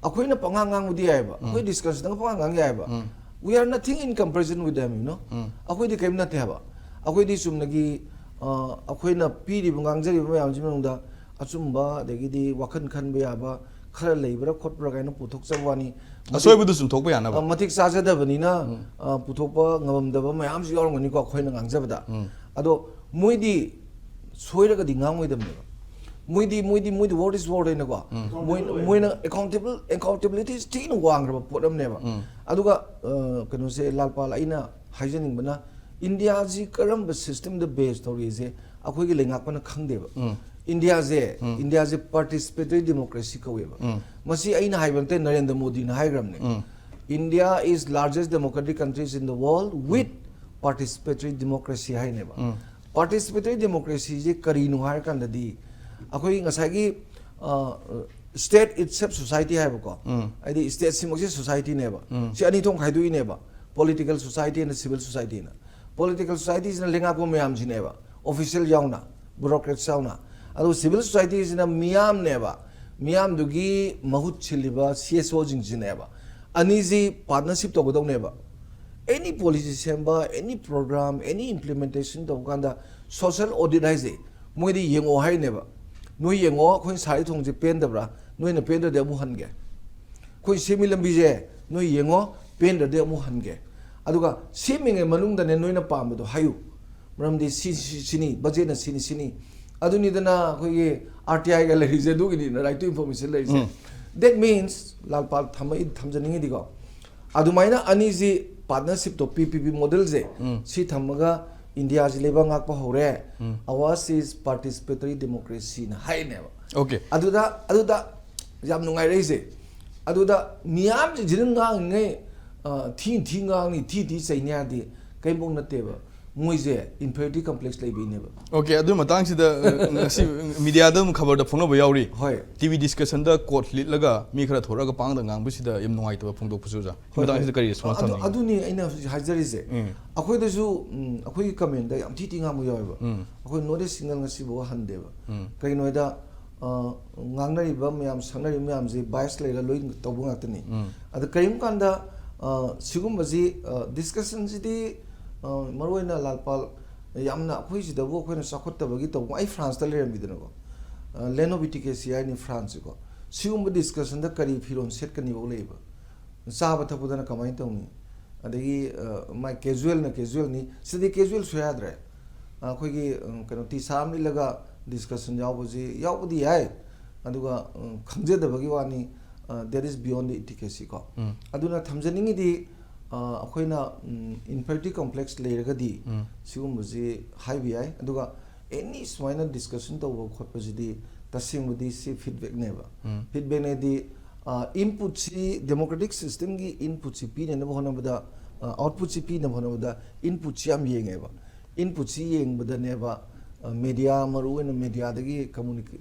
ꯑꯩꯈꯣꯏꯅ ꯄꯉꯥꯡ ꯉꯥꯡꯕꯗꯤ ꯌꯥꯏꯑꯕ, ꯑꯩꯈꯣꯏ discussionꯗꯒ ꯄꯉꯥꯡ ꯉꯥꯡ ꯌꯥꯏꯑꯕ꯫ We are nothing in comparison with them, you know? ꯑꯩꯈꯣꯏꯗꯤ ꯀꯔꯤꯝ ꯅꯠꯇꯦ ꯍꯥꯏꯕ꯫ ꯑꯩꯈꯣꯏꯗꯤ ꯆꯨꯝꯅꯒꯤ, ꯑ, ꯑꯩꯈꯣꯏꯅ ꯄꯤꯔꯤꯕ, ꯉꯥꯡꯖꯔꯤꯕ ꯃꯌꯥꯝꯁꯤ ꯃꯅꯨꯡꯗ ꯑꯆꯨꯝꯕ, ꯑꯗꯒꯤꯗꯤ ꯋꯥꯈꯜ ꯈꯟꯕ ꯌꯥꯕ ꯈꯔ ꯂꯩꯕ꯭ꯔꯥ ꯈꯣꯠꯄ꯭ꯔꯥ ꯀꯥꯏꯅ ꯄꯨꯊꯣꯛꯆꯕ ꯋꯥꯅꯤ꯫ ꯃꯇꯤꯛ-, ꯑꯁꯣꯏꯕꯗꯨ ꯆꯨꯝꯊꯣꯛꯄ ꯌꯥꯅꯕ꯫ ꯑ, ꯃꯇꯤꯛ ꯆꯥꯖꯗꯕꯅꯤꯅ, ꯑ, ꯄꯨꯊꯣꯛꯄ ꯉꯝꯃꯝꯗꯕ ꯃꯌꯥꯝꯁꯨ ꯌꯥꯎꯔꯝꯒꯅꯤꯀꯣ ꯑꯩꯈꯣꯏꯅ ꯉꯥꯡꯖꯕꯗ꯫ ꯑꯗꯣ ꯃꯣꯏꯗꯤ ꯁꯣꯏꯔꯒꯗꯤ ꯉꯥꯡꯉꯣꯏꯗꯕꯅꯦꯕ꯫ ꯃꯣꯏꯗꯤ, ꯃꯣꯏꯗꯤ, ꯃꯣꯏꯗꯤ word is word ꯍꯥꯏꯅꯀꯣ꯫ ꯃꯣꯏ, ꯃꯣꯏꯅ accountable, accountability ꯊꯤꯅ ꯋꯥꯡꯈ꯭ꯔꯕ ꯄꯣꯠ ꯑꯃꯅꯦꯕ꯫ ꯑꯗꯨꯒ, ꯑ, ꯀꯩꯅꯣꯁꯦ, ꯂꯥꯜꯄꯥꯜ, ꯑꯩꯅ ꯍꯥꯏꯖꯅꯤꯡꯕꯅ, ꯏꯟꯗꯤꯌꯥꯁꯤ ꯀꯔꯝꯕ system ꯗ base ꯇꯧꯔꯤꯁꯦ ꯑꯩꯈꯣꯏꯒꯤ ꯂꯩꯉꯥꯛꯄꯅ ꯈꯪꯗꯦꯕ꯫ ꯎꯝ꯫ ꯏꯟꯗꯤꯌꯥꯁꯦ, ꯎꯝ꯫ ꯏꯟꯗꯤꯌꯥꯁꯦ participatory democracy ꯀꯧꯋꯦꯕ꯫ ꯎꯝ꯫ ꯃꯁꯤ ꯑꯩꯅ ꯍꯥꯏꯕ ꯅꯠꯇꯦ, ꯅꯔꯦꯟꯗ꯭ꯔ ꯃꯣꯗꯤꯅ ꯍꯥꯏꯈ꯭ꯔꯕꯅꯦ꯫ ꯎꯝ꯫ "India is largest democratic countries in the world with participatory democracy" ꯍꯥꯏꯅꯦꯕ꯫ Um. Participatory democracy ꯁꯤ ꯀꯔꯤꯅꯣ ꯍꯥꯏꯔꯀꯥꯟꯗꯗꯤ, ꯑꯩꯈꯣꯏ ꯉꯁꯥꯏꯒꯤ, ꯑ, state itself society ꯍꯥꯏꯕꯀꯣ, ꯎꯝ꯫ ꯍꯥꯏꯗꯤ state ꯁꯤꯃꯛꯁꯦ society ꯅꯦꯕ꯫ ꯎꯝ꯫ ꯁꯤ ꯑꯅꯤ ꯊꯣꯛꯅ ꯈꯥꯏꯗꯣꯛꯏꯅꯦꯕ, political society and civil society ꯅ꯫ Political society ꯁꯤꯅ ꯂꯩꯉꯥꯛꯄ ꯃꯌꯥꯝꯁꯤꯅꯦꯕ, official ꯌꯥꯎꯅ, bureaucrats ꯌꯥꯎꯅ꯫ ꯑꯗꯨꯒ civil society ꯁꯤꯅ ꯃꯤꯌꯥꯝꯅꯦꯕ, ꯃꯤꯌꯥꯝꯗꯨꯒꯤ ꯃꯍꯨꯠ ꯁꯤꯜꯂꯤꯕ C S O ꯁꯤꯡꯁꯤꯅꯦꯕ꯫ ꯑꯅꯤꯁꯤ partnership ꯇꯧꯒꯗꯧꯅꯦꯕ꯫ Any policy ꯁꯦꯝꯕ, any program, any implementation ꯇꯧꯕ ꯀꯥꯟꯗ social audit ꯍꯥꯏꯁꯦ ꯃꯣꯏꯗꯤ ꯌꯦꯡꯉꯣ ꯍꯥꯏꯅꯦꯕ꯫ "ꯅꯣꯏ ꯌꯦꯡꯉꯣ, ꯑꯩꯈꯣꯏꯅ ꯁꯥꯔꯤ ꯊꯣꯡꯁꯦ ꯄꯦꯟꯗꯕ꯭ꯔꯥ? ꯅꯣꯏꯅ ꯄꯦꯟꯗ꯭ꯔꯗꯤ ꯑꯃꯨꯛ ꯍꯟꯒꯦ꯫ ꯑꯩꯈꯣꯏ ꯁꯦꯝꯃꯤ ꯂꯝꯕꯤꯁꯦ ꯅꯣꯏ ꯌꯦꯡꯉꯣ, ꯄꯦꯟꯗ꯭ꯔꯗꯤ ꯑꯃꯨꯛ ꯍꯟꯒꯦ꯫ ꯑꯗꯨꯒ ꯁꯦꯝꯃꯤꯉꯩ ꯃꯅꯨꯡꯗꯅꯦ ꯅꯣꯏꯅ ꯄꯥꯝꯕꯗꯣ ꯍꯥꯏꯌꯨ꯫ ꯃꯔꯝꯗꯤ ꯁꯤ, ꯁꯤ, ꯁꯤꯅꯤ, budget ꯅ ꯁꯤꯅꯤ, ꯁꯤꯅꯤ"꯫ ꯑꯗꯨꯅꯤꯗꯅ ꯑꯩꯈꯣꯏꯒꯤ R T I ꯒ ꯂꯩꯔꯤꯁꯦ, ꯑꯗꯨꯒꯤꯅꯤꯅ right to information ꯂꯩꯔꯤꯁꯦ꯫ ꯎꯝ꯫ That means, ꯂꯥꯜꯄꯥꯜ ꯊꯝꯃꯛꯏ-, ꯊꯝꯖꯅꯤꯡꯉꯤꯗꯤꯀꯣ, ꯑꯗꯨꯃꯥꯏꯅ ꯑꯅꯤꯁꯤ partnership ꯇꯣ, P P P model ꯁꯦ, ꯎꯝ꯫ ꯁꯤ ꯊꯝꯃꯒ ꯏꯟꯗꯤꯌꯥꯁꯤ ꯂꯩꯕꯥꯛ ꯉꯥꯛꯄ ꯍꯧꯔꯦ꯫ ꯎꯝ꯫ Ours is participatory democracy ꯅ ꯍꯥꯏꯅꯦꯕ꯫ Okay꯫ ꯑꯗꯨꯗ, ꯑꯗꯨꯗ ꯌꯥꯝ ꯅꯨꯡꯉꯥꯏꯔꯛꯏꯁꯦ, ꯑꯗꯨꯗ ꯃꯤꯌꯥꯝꯁꯤꯡꯁꯤꯅ ꯉꯥꯡꯉꯤꯉꯩ, ꯑ, ꯊꯤ ꯊꯤ ꯉꯥꯡꯅꯤ, ꯊꯤ ꯊꯤ ꯆꯩꯅꯤ ꯍꯥꯏꯔꯗꯤ ꯀꯔꯤꯝꯐꯥꯎ ꯅꯠꯇꯦꯕ꯫ ꯃꯣꯏꯁꯦ inferiority complex ꯂꯩꯕꯩꯅꯦꯕ꯫ Okay, ꯑꯗꯨ ꯃꯇꯥꯡꯁꯤꯗ, ꯑ, ꯉꯁꯤ media ꯗ ꯑꯗꯨꯝ ꯈꯕꯔꯗ ꯐꯣꯡꯅꯕ ꯌꯥꯎꯔꯤ꯫ ꯍꯣꯏ꯫ T V discussion ꯗ quote ꯂꯤꯠꯂꯒ ꯃꯤ ꯈꯔ ꯊꯣꯔꯛꯑꯒ ꯄꯥꯡꯗ ꯉꯥꯡꯕꯁꯤꯗ ꯌꯥꯝ ꯅꯨꯡꯉꯥꯏꯇꯕ ꯐꯣꯡꯗꯣꯛꯄꯁꯨ ꯑꯣꯖꯥ꯫ ꯍꯣꯏ, ꯃꯇꯥꯡꯁꯤꯗ ꯍꯣꯏ꯫ ꯀꯔꯤ response ꯑꯗꯨ, ꯊꯝꯅꯤꯡꯉꯤ? ꯑꯗꯨꯅꯤ ꯑꯩꯅ ꯍꯧꯖꯤꯛ ꯍꯥꯏꯖꯔꯤꯁꯦ꯫ ꯎꯝ꯫ ꯑꯩꯈꯣꯏꯗꯁꯨ, ꯎꯝ, ꯑꯩꯈꯣꯏꯒꯤ comment ꯗ ꯌꯥꯝ ꯊꯤ ꯊꯤ ꯉꯥꯡꯕ ꯌꯥꯎꯋꯦꯕ꯫ ꯎꯝ꯫ ꯑꯩꯈꯣꯏ North East Single ꯉꯁꯤꯐꯥꯎ ꯍꯟꯗꯦꯕ꯫ ꯎꯝ꯫ ꯀꯩꯒꯤꯅꯣ ꯍꯥꯏꯗ, ꯑ, ꯉꯥꯡꯅꯔꯤꯕ ꯃꯌꯥꯝ, ꯁꯛꯅꯔꯤꯕ ꯃꯌꯥꯝꯁꯦ bias ꯂꯩꯔꯒ ꯂꯣꯏ ꯇꯧꯕ ꯉꯥꯛꯇꯅꯤ꯫ ꯎꯝ꯫ ꯑꯗ ꯀꯔꯤꯒꯨꯝꯕ ꯀꯥꯟꯗ, ꯑ, ꯁꯤꯒꯨꯝꯕꯁꯤ, ꯑ, discussion ꯁꯤꯗꯤ, ꯑ, ꯃꯔꯨꯑꯣꯏꯅ ꯂꯥꯜꯄꯥꯜ ꯌꯥꯝꯅ ꯑꯩꯈꯣꯏ ꯁꯤꯗꯕꯨ ꯑꯩꯈꯣꯏꯅ ꯆꯥꯎꯈꯠꯇꯕꯒꯤ ꯇꯧꯕ, ꯑꯩ France ꯇ ꯂꯩꯔꯝꯃꯤꯗꯅꯀꯣ꯫ ꯑ, Land of Ethicacy ꯍꯥꯏꯅꯤ France ꯁꯦꯀꯣ꯫ ꯁꯤꯒꯨꯝꯕ discussion ꯗ ꯀꯔꯤ ꯐꯤꯔꯣꯜ ꯁꯦꯠꯀꯅꯤꯐꯥꯎ ꯂꯩꯕ꯫ ꯆꯥꯕ ꯊꯛꯄꯗꯅ ꯀꯃꯥꯏꯅ ꯇꯧꯅꯤ? ꯑꯗꯒꯤ, ꯑ, ꯃꯥꯏ casual ꯅ casual ꯅꯤ, ꯁꯤꯗꯤ casual ꯁꯨ ꯌꯥꯗ꯭ꯔꯦ꯫ ꯑ, ꯑꯩꯈꯣꯏꯒꯤ, ꯎꯝ, ꯀꯩꯅꯣ, T-shirt ꯑꯃ ꯂꯤꯠꯂꯒ discussion ꯌꯥꯎꯕꯁꯤ ꯌꯥꯎꯕꯗꯤ ꯌꯥꯏ, ꯑꯗꯨꯒ, ꯎꯝ, ꯈꯪꯖꯗꯕꯒꯤ ꯋꯥꯅꯤ, ꯑ, that is beyond the ethicacy ꯀꯣ꯫ ꯎꯝ꯫ ꯑꯗꯨꯅ ꯊꯝꯖꯅꯤꯡꯉꯤꯗꯤ, ꯑꯩꯈꯣꯏꯅ ꯏꯟꯐꯤꯔꯤꯌꯔꯤꯇꯤ ꯀꯣꯝꯄ꯭ꯂꯦꯛꯁ ꯂꯩꯔꯒꯗꯤ ꯁꯤꯒꯨꯝꯕꯁꯤ ꯍꯥꯏꯕ ꯌꯥꯏ꯫ ꯑꯗꯨꯒ ꯑꯦꯅꯤ ꯁꯨꯃꯥꯏꯅ ꯗꯤꯁꯀꯁꯟ ꯇꯧꯕ ꯈꯣꯠꯄꯁꯤꯗꯤ ꯇꯁꯦꯡꯕꯗꯤ ꯁꯤ ꯐꯤꯗꯕꯦꯛꯅꯦꯕ꯫ ꯐꯤꯗꯕꯦꯛꯅꯦꯗꯤ ꯏꯟꯄꯨꯠꯁꯤ, ꯗꯦꯃꯣꯀ꯭ꯔꯦꯇꯤꯛ ꯁꯤꯁꯇꯦꯝꯒꯤ ꯏꯟꯄꯨꯠꯁꯤ ꯄꯤꯅꯅꯕ ꯍꯣꯠꯅꯕꯗ, ꯑꯥꯎꯠꯄꯨꯠꯁꯤ ꯄꯤꯅꯕ ꯍꯣꯠꯅꯕꯗ ꯏꯟꯄꯨꯠꯁꯤ ꯌꯥꯝ ꯌꯦꯡꯉꯦꯕ꯫ ꯏꯟꯄꯨꯠꯁꯤ ꯌꯦꯡꯕꯗꯅꯦꯕ ꯃꯦꯗꯤꯌꯥ, ꯃꯔꯨꯑꯣꯏꯅ ꯃꯦꯗꯤꯌꯥꯗꯒꯤ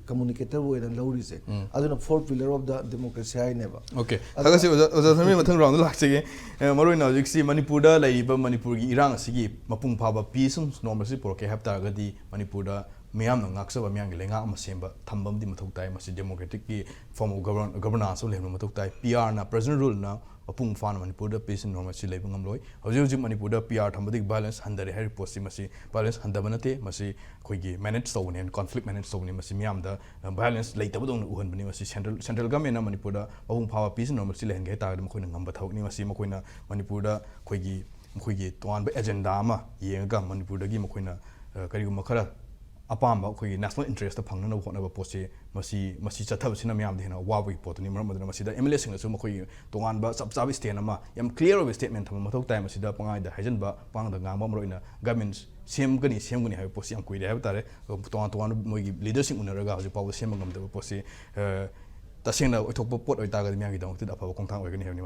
ꯀꯝꯃꯨꯅꯤꯀꯦꯇꯔ ꯑꯣꯏꯅ ꯂꯧꯔꯤꯁꯦ꯫ ꯑꯗꯨꯅ four pillar of the democracy ꯍꯥꯏꯅꯦꯕ꯫ ꯑꯣꯀꯦ, ꯊꯥꯒꯠꯁꯤ ꯑꯣꯖꯥ꯫ ꯑꯣꯖꯥ ꯊꯣꯏꯃꯤ, ꯃꯊꯪ ꯔꯥꯎꯟꯗ ꯂꯥꯛꯆꯒꯦ꯫ ꯑꯦ, ꯃꯔꯨꯑꯣꯏꯅ ꯍꯧꯖꯤꯛꯁꯤ ꯃꯅꯤꯄꯨꯔꯗ ꯂꯩꯔꯤꯕ ꯃꯅꯤꯄꯨꯔꯒꯤ ꯏꯔꯥꯡ ꯑꯁꯤꯒꯤ ꯃꯄꯨꯡ ꯐꯥꯕ ꯄꯤꯁ ꯑꯃ ꯅꯣꯔꯃꯦꯜꯁꯤ ꯄꯨꯔꯛꯀꯦ ꯍꯥꯏꯕ ꯇꯥꯔꯒꯗꯤ ꯃꯅꯤꯄꯨꯔꯗ ꯃꯤꯌꯥꯝꯅ ꯉꯥꯛꯆꯕ ꯃꯤꯌꯥꯝꯒꯤ ꯂꯩꯉꯥꯛ ꯑꯃ ꯁꯦꯝꯕ, ꯊꯝꯕ ꯑꯃꯗꯤ ꯃꯊꯧ ꯇꯥꯏ꯫ ꯃꯁꯤ ꯗꯦꯃꯣꯀ꯭ꯔꯦꯇꯤꯛꯀꯤ ꯐꯣꯔꯝ ꯑꯣꯐ ꯒꯕꯔꯅꯥꯟꯁ ꯑꯃ ꯂꯩꯍꯟꯕ ꯃꯊꯧ ꯇꯥꯏ꯫ ꯄꯤ ꯑꯥꯔꯅ, ꯄ꯭ꯔꯖꯦꯟ ꯔꯨꯜꯅ ꯃꯄꯨꯡ ꯐꯥꯅ ꯃꯅꯤꯄꯨꯔꯗ ꯄꯤꯁ ꯑꯦꯟ ꯅꯣꯔꯃꯦꯜꯁꯤ ꯂꯩꯕ ꯉꯝꯂꯣꯏ꯫ ꯍꯧꯖꯤꯛ ꯍꯧꯖꯤꯛ ꯃꯅꯤꯄꯨꯔꯗ ꯄꯤ ꯑꯥꯔ ꯊꯝꯕꯗꯒꯤ ꯚꯥꯏꯑꯣꯂꯦꯟꯁ ꯍꯟꯊꯔꯦ ꯍꯥꯏꯔꯤꯕ ꯄꯣꯠꯁꯤ, ꯃꯁꯤ ꯚꯥꯏꯑꯣꯂꯦꯟꯁ ꯍꯟꯊꯕ ꯅꯠꯇꯦ, ꯃꯁꯤ ꯑꯩꯈꯣꯏꯒꯤ ꯃꯦꯅꯦꯖ ꯇꯧꯕꯅꯦ, ꯀꯣꯟꯐ꯭ꯂꯤꯛ ꯃꯦꯅꯦꯖ ꯇꯧꯕꯅꯦ꯫ ꯃꯁꯤ ꯃꯤꯌꯥꯝꯗ ꯚꯥꯏꯑꯣꯂꯦꯟꯁ ꯂꯩꯇꯕꯗꯧꯅ ꯎꯍꯟꯕꯅꯤ꯫ ꯃꯁꯤ ꯁꯦꯟꯇ꯭ꯔꯦꯜ, ꯁꯦꯟꯇ꯭ꯔꯦꯜ ꯒꯚꯔꯟꯃꯦꯟꯠꯅ ꯃꯅꯤꯄꯨꯔꯗ ꯃꯄꯨꯡ ꯐꯥꯕ ꯄꯤꯁ ꯑꯦꯟ ꯅꯣꯔꯃꯦꯜꯁꯤ ꯂꯩꯍꯟꯒꯦ ꯍꯥꯏ ꯇꯥꯔꯒꯗꯤ ꯃꯈꯣꯏꯅ ꯉꯝꯕ ꯊꯕꯛꯅꯤ꯫ ꯃꯁꯤ ꯃꯈꯣꯏꯅ ꯃꯅꯤꯄꯨꯔꯗ ꯑꯩꯈꯣꯏꯒꯤ, ꯃꯈꯣꯏꯒꯤ ꯇꯣꯉꯥꯟꯕ ꯑꯦꯖꯦꯟꯗꯥ ꯑꯃ ꯌꯦꯡꯉꯒ ꯃꯅꯤꯄꯨꯔꯗꯒꯤ ꯃꯈꯣꯏꯅ, ꯑ, ꯀꯔꯤꯒꯨꯝꯕ ꯈꯔ ꯑꯄꯥꯝꯕ ꯑꯩꯈꯣꯏꯒꯤ ꯅꯦꯁꯅꯦꯜ ꯏꯟꯇꯔꯦꯁꯇ ꯐꯪꯅꯅꯕ ꯍꯣꯠꯅꯕ ꯄꯣꯠꯁꯤ, ꯃꯁꯤ, ꯃꯁꯤ ꯆꯠꯊꯕꯁꯤꯅ ꯃꯤꯌꯥꯝꯗ ꯍꯦꯟꯅ ꯑꯋꯥꯕꯒꯤ ꯄꯣꯠꯇꯨꯅꯤ꯫ ꯃꯔꯝ ꯑꯗꯨꯅ ꯃꯁꯤꯗ ꯑꯦꯝ ꯑꯦꯜ ꯑꯦꯁꯤꯡꯅꯁꯨ ꯃꯈꯣꯏꯒꯤ ꯇꯣꯉꯥꯟꯕ ꯆꯞ ꯆꯥꯕ ꯁ꯭ꯇꯦꯟ ꯑꯃ, ꯌꯥꯝ ꯀ꯭ꯂꯤꯌꯥꯔ ꯑꯣꯏꯕ ꯁ꯭ꯇꯦꯠꯃꯦꯟ ꯊꯝꯕ ꯃꯊꯧ ꯇꯥꯏ꯫ ꯃꯁꯤꯗ ꯄꯉꯥꯏꯗ ꯍꯥꯏꯖꯟꯕ, ꯄꯉꯥꯡꯗ ꯉꯥꯡꯕ, ꯃꯔꯨꯑꯣꯏꯅ ꯒꯚꯔꯟꯃꯦꯟꯠ ꯁꯦꯝꯒꯅꯤ, ꯁꯦꯝꯒꯅꯤ ꯍꯥꯏꯕ ꯄꯣꯠꯁꯤ ꯌꯥꯝ ꯀꯨꯏꯔꯦ ꯍꯥꯏꯕ ꯇꯥꯔꯦ꯫ ꯇꯣꯉꯥꯟ ꯇꯣꯉꯥꯟꯕ ꯃꯣꯏꯒꯤ ꯂꯤꯗꯔꯁꯤꯡ ꯎꯅꯔꯒ ꯍꯧꯖꯤꯛ ꯐꯥꯎꯕ ꯁꯦꯝꯕ ꯉꯝꯗꯕ ꯄꯣꯠꯁꯤ, ꯑ, ꯇꯁꯦꯡꯅ ꯑꯣꯏꯊꯣꯛꯄ ꯄꯣꯠ ꯑꯣꯏꯇꯥꯔꯒꯗꯤ ꯃꯤꯌꯥꯝꯒꯤꯗꯃꯛꯇꯗꯤ ꯑꯐꯕ ꯈꯣꯡꯊꯥꯡ ꯑꯣꯏꯒꯅꯤ ꯍꯥꯏꯕꯅꯤ꯫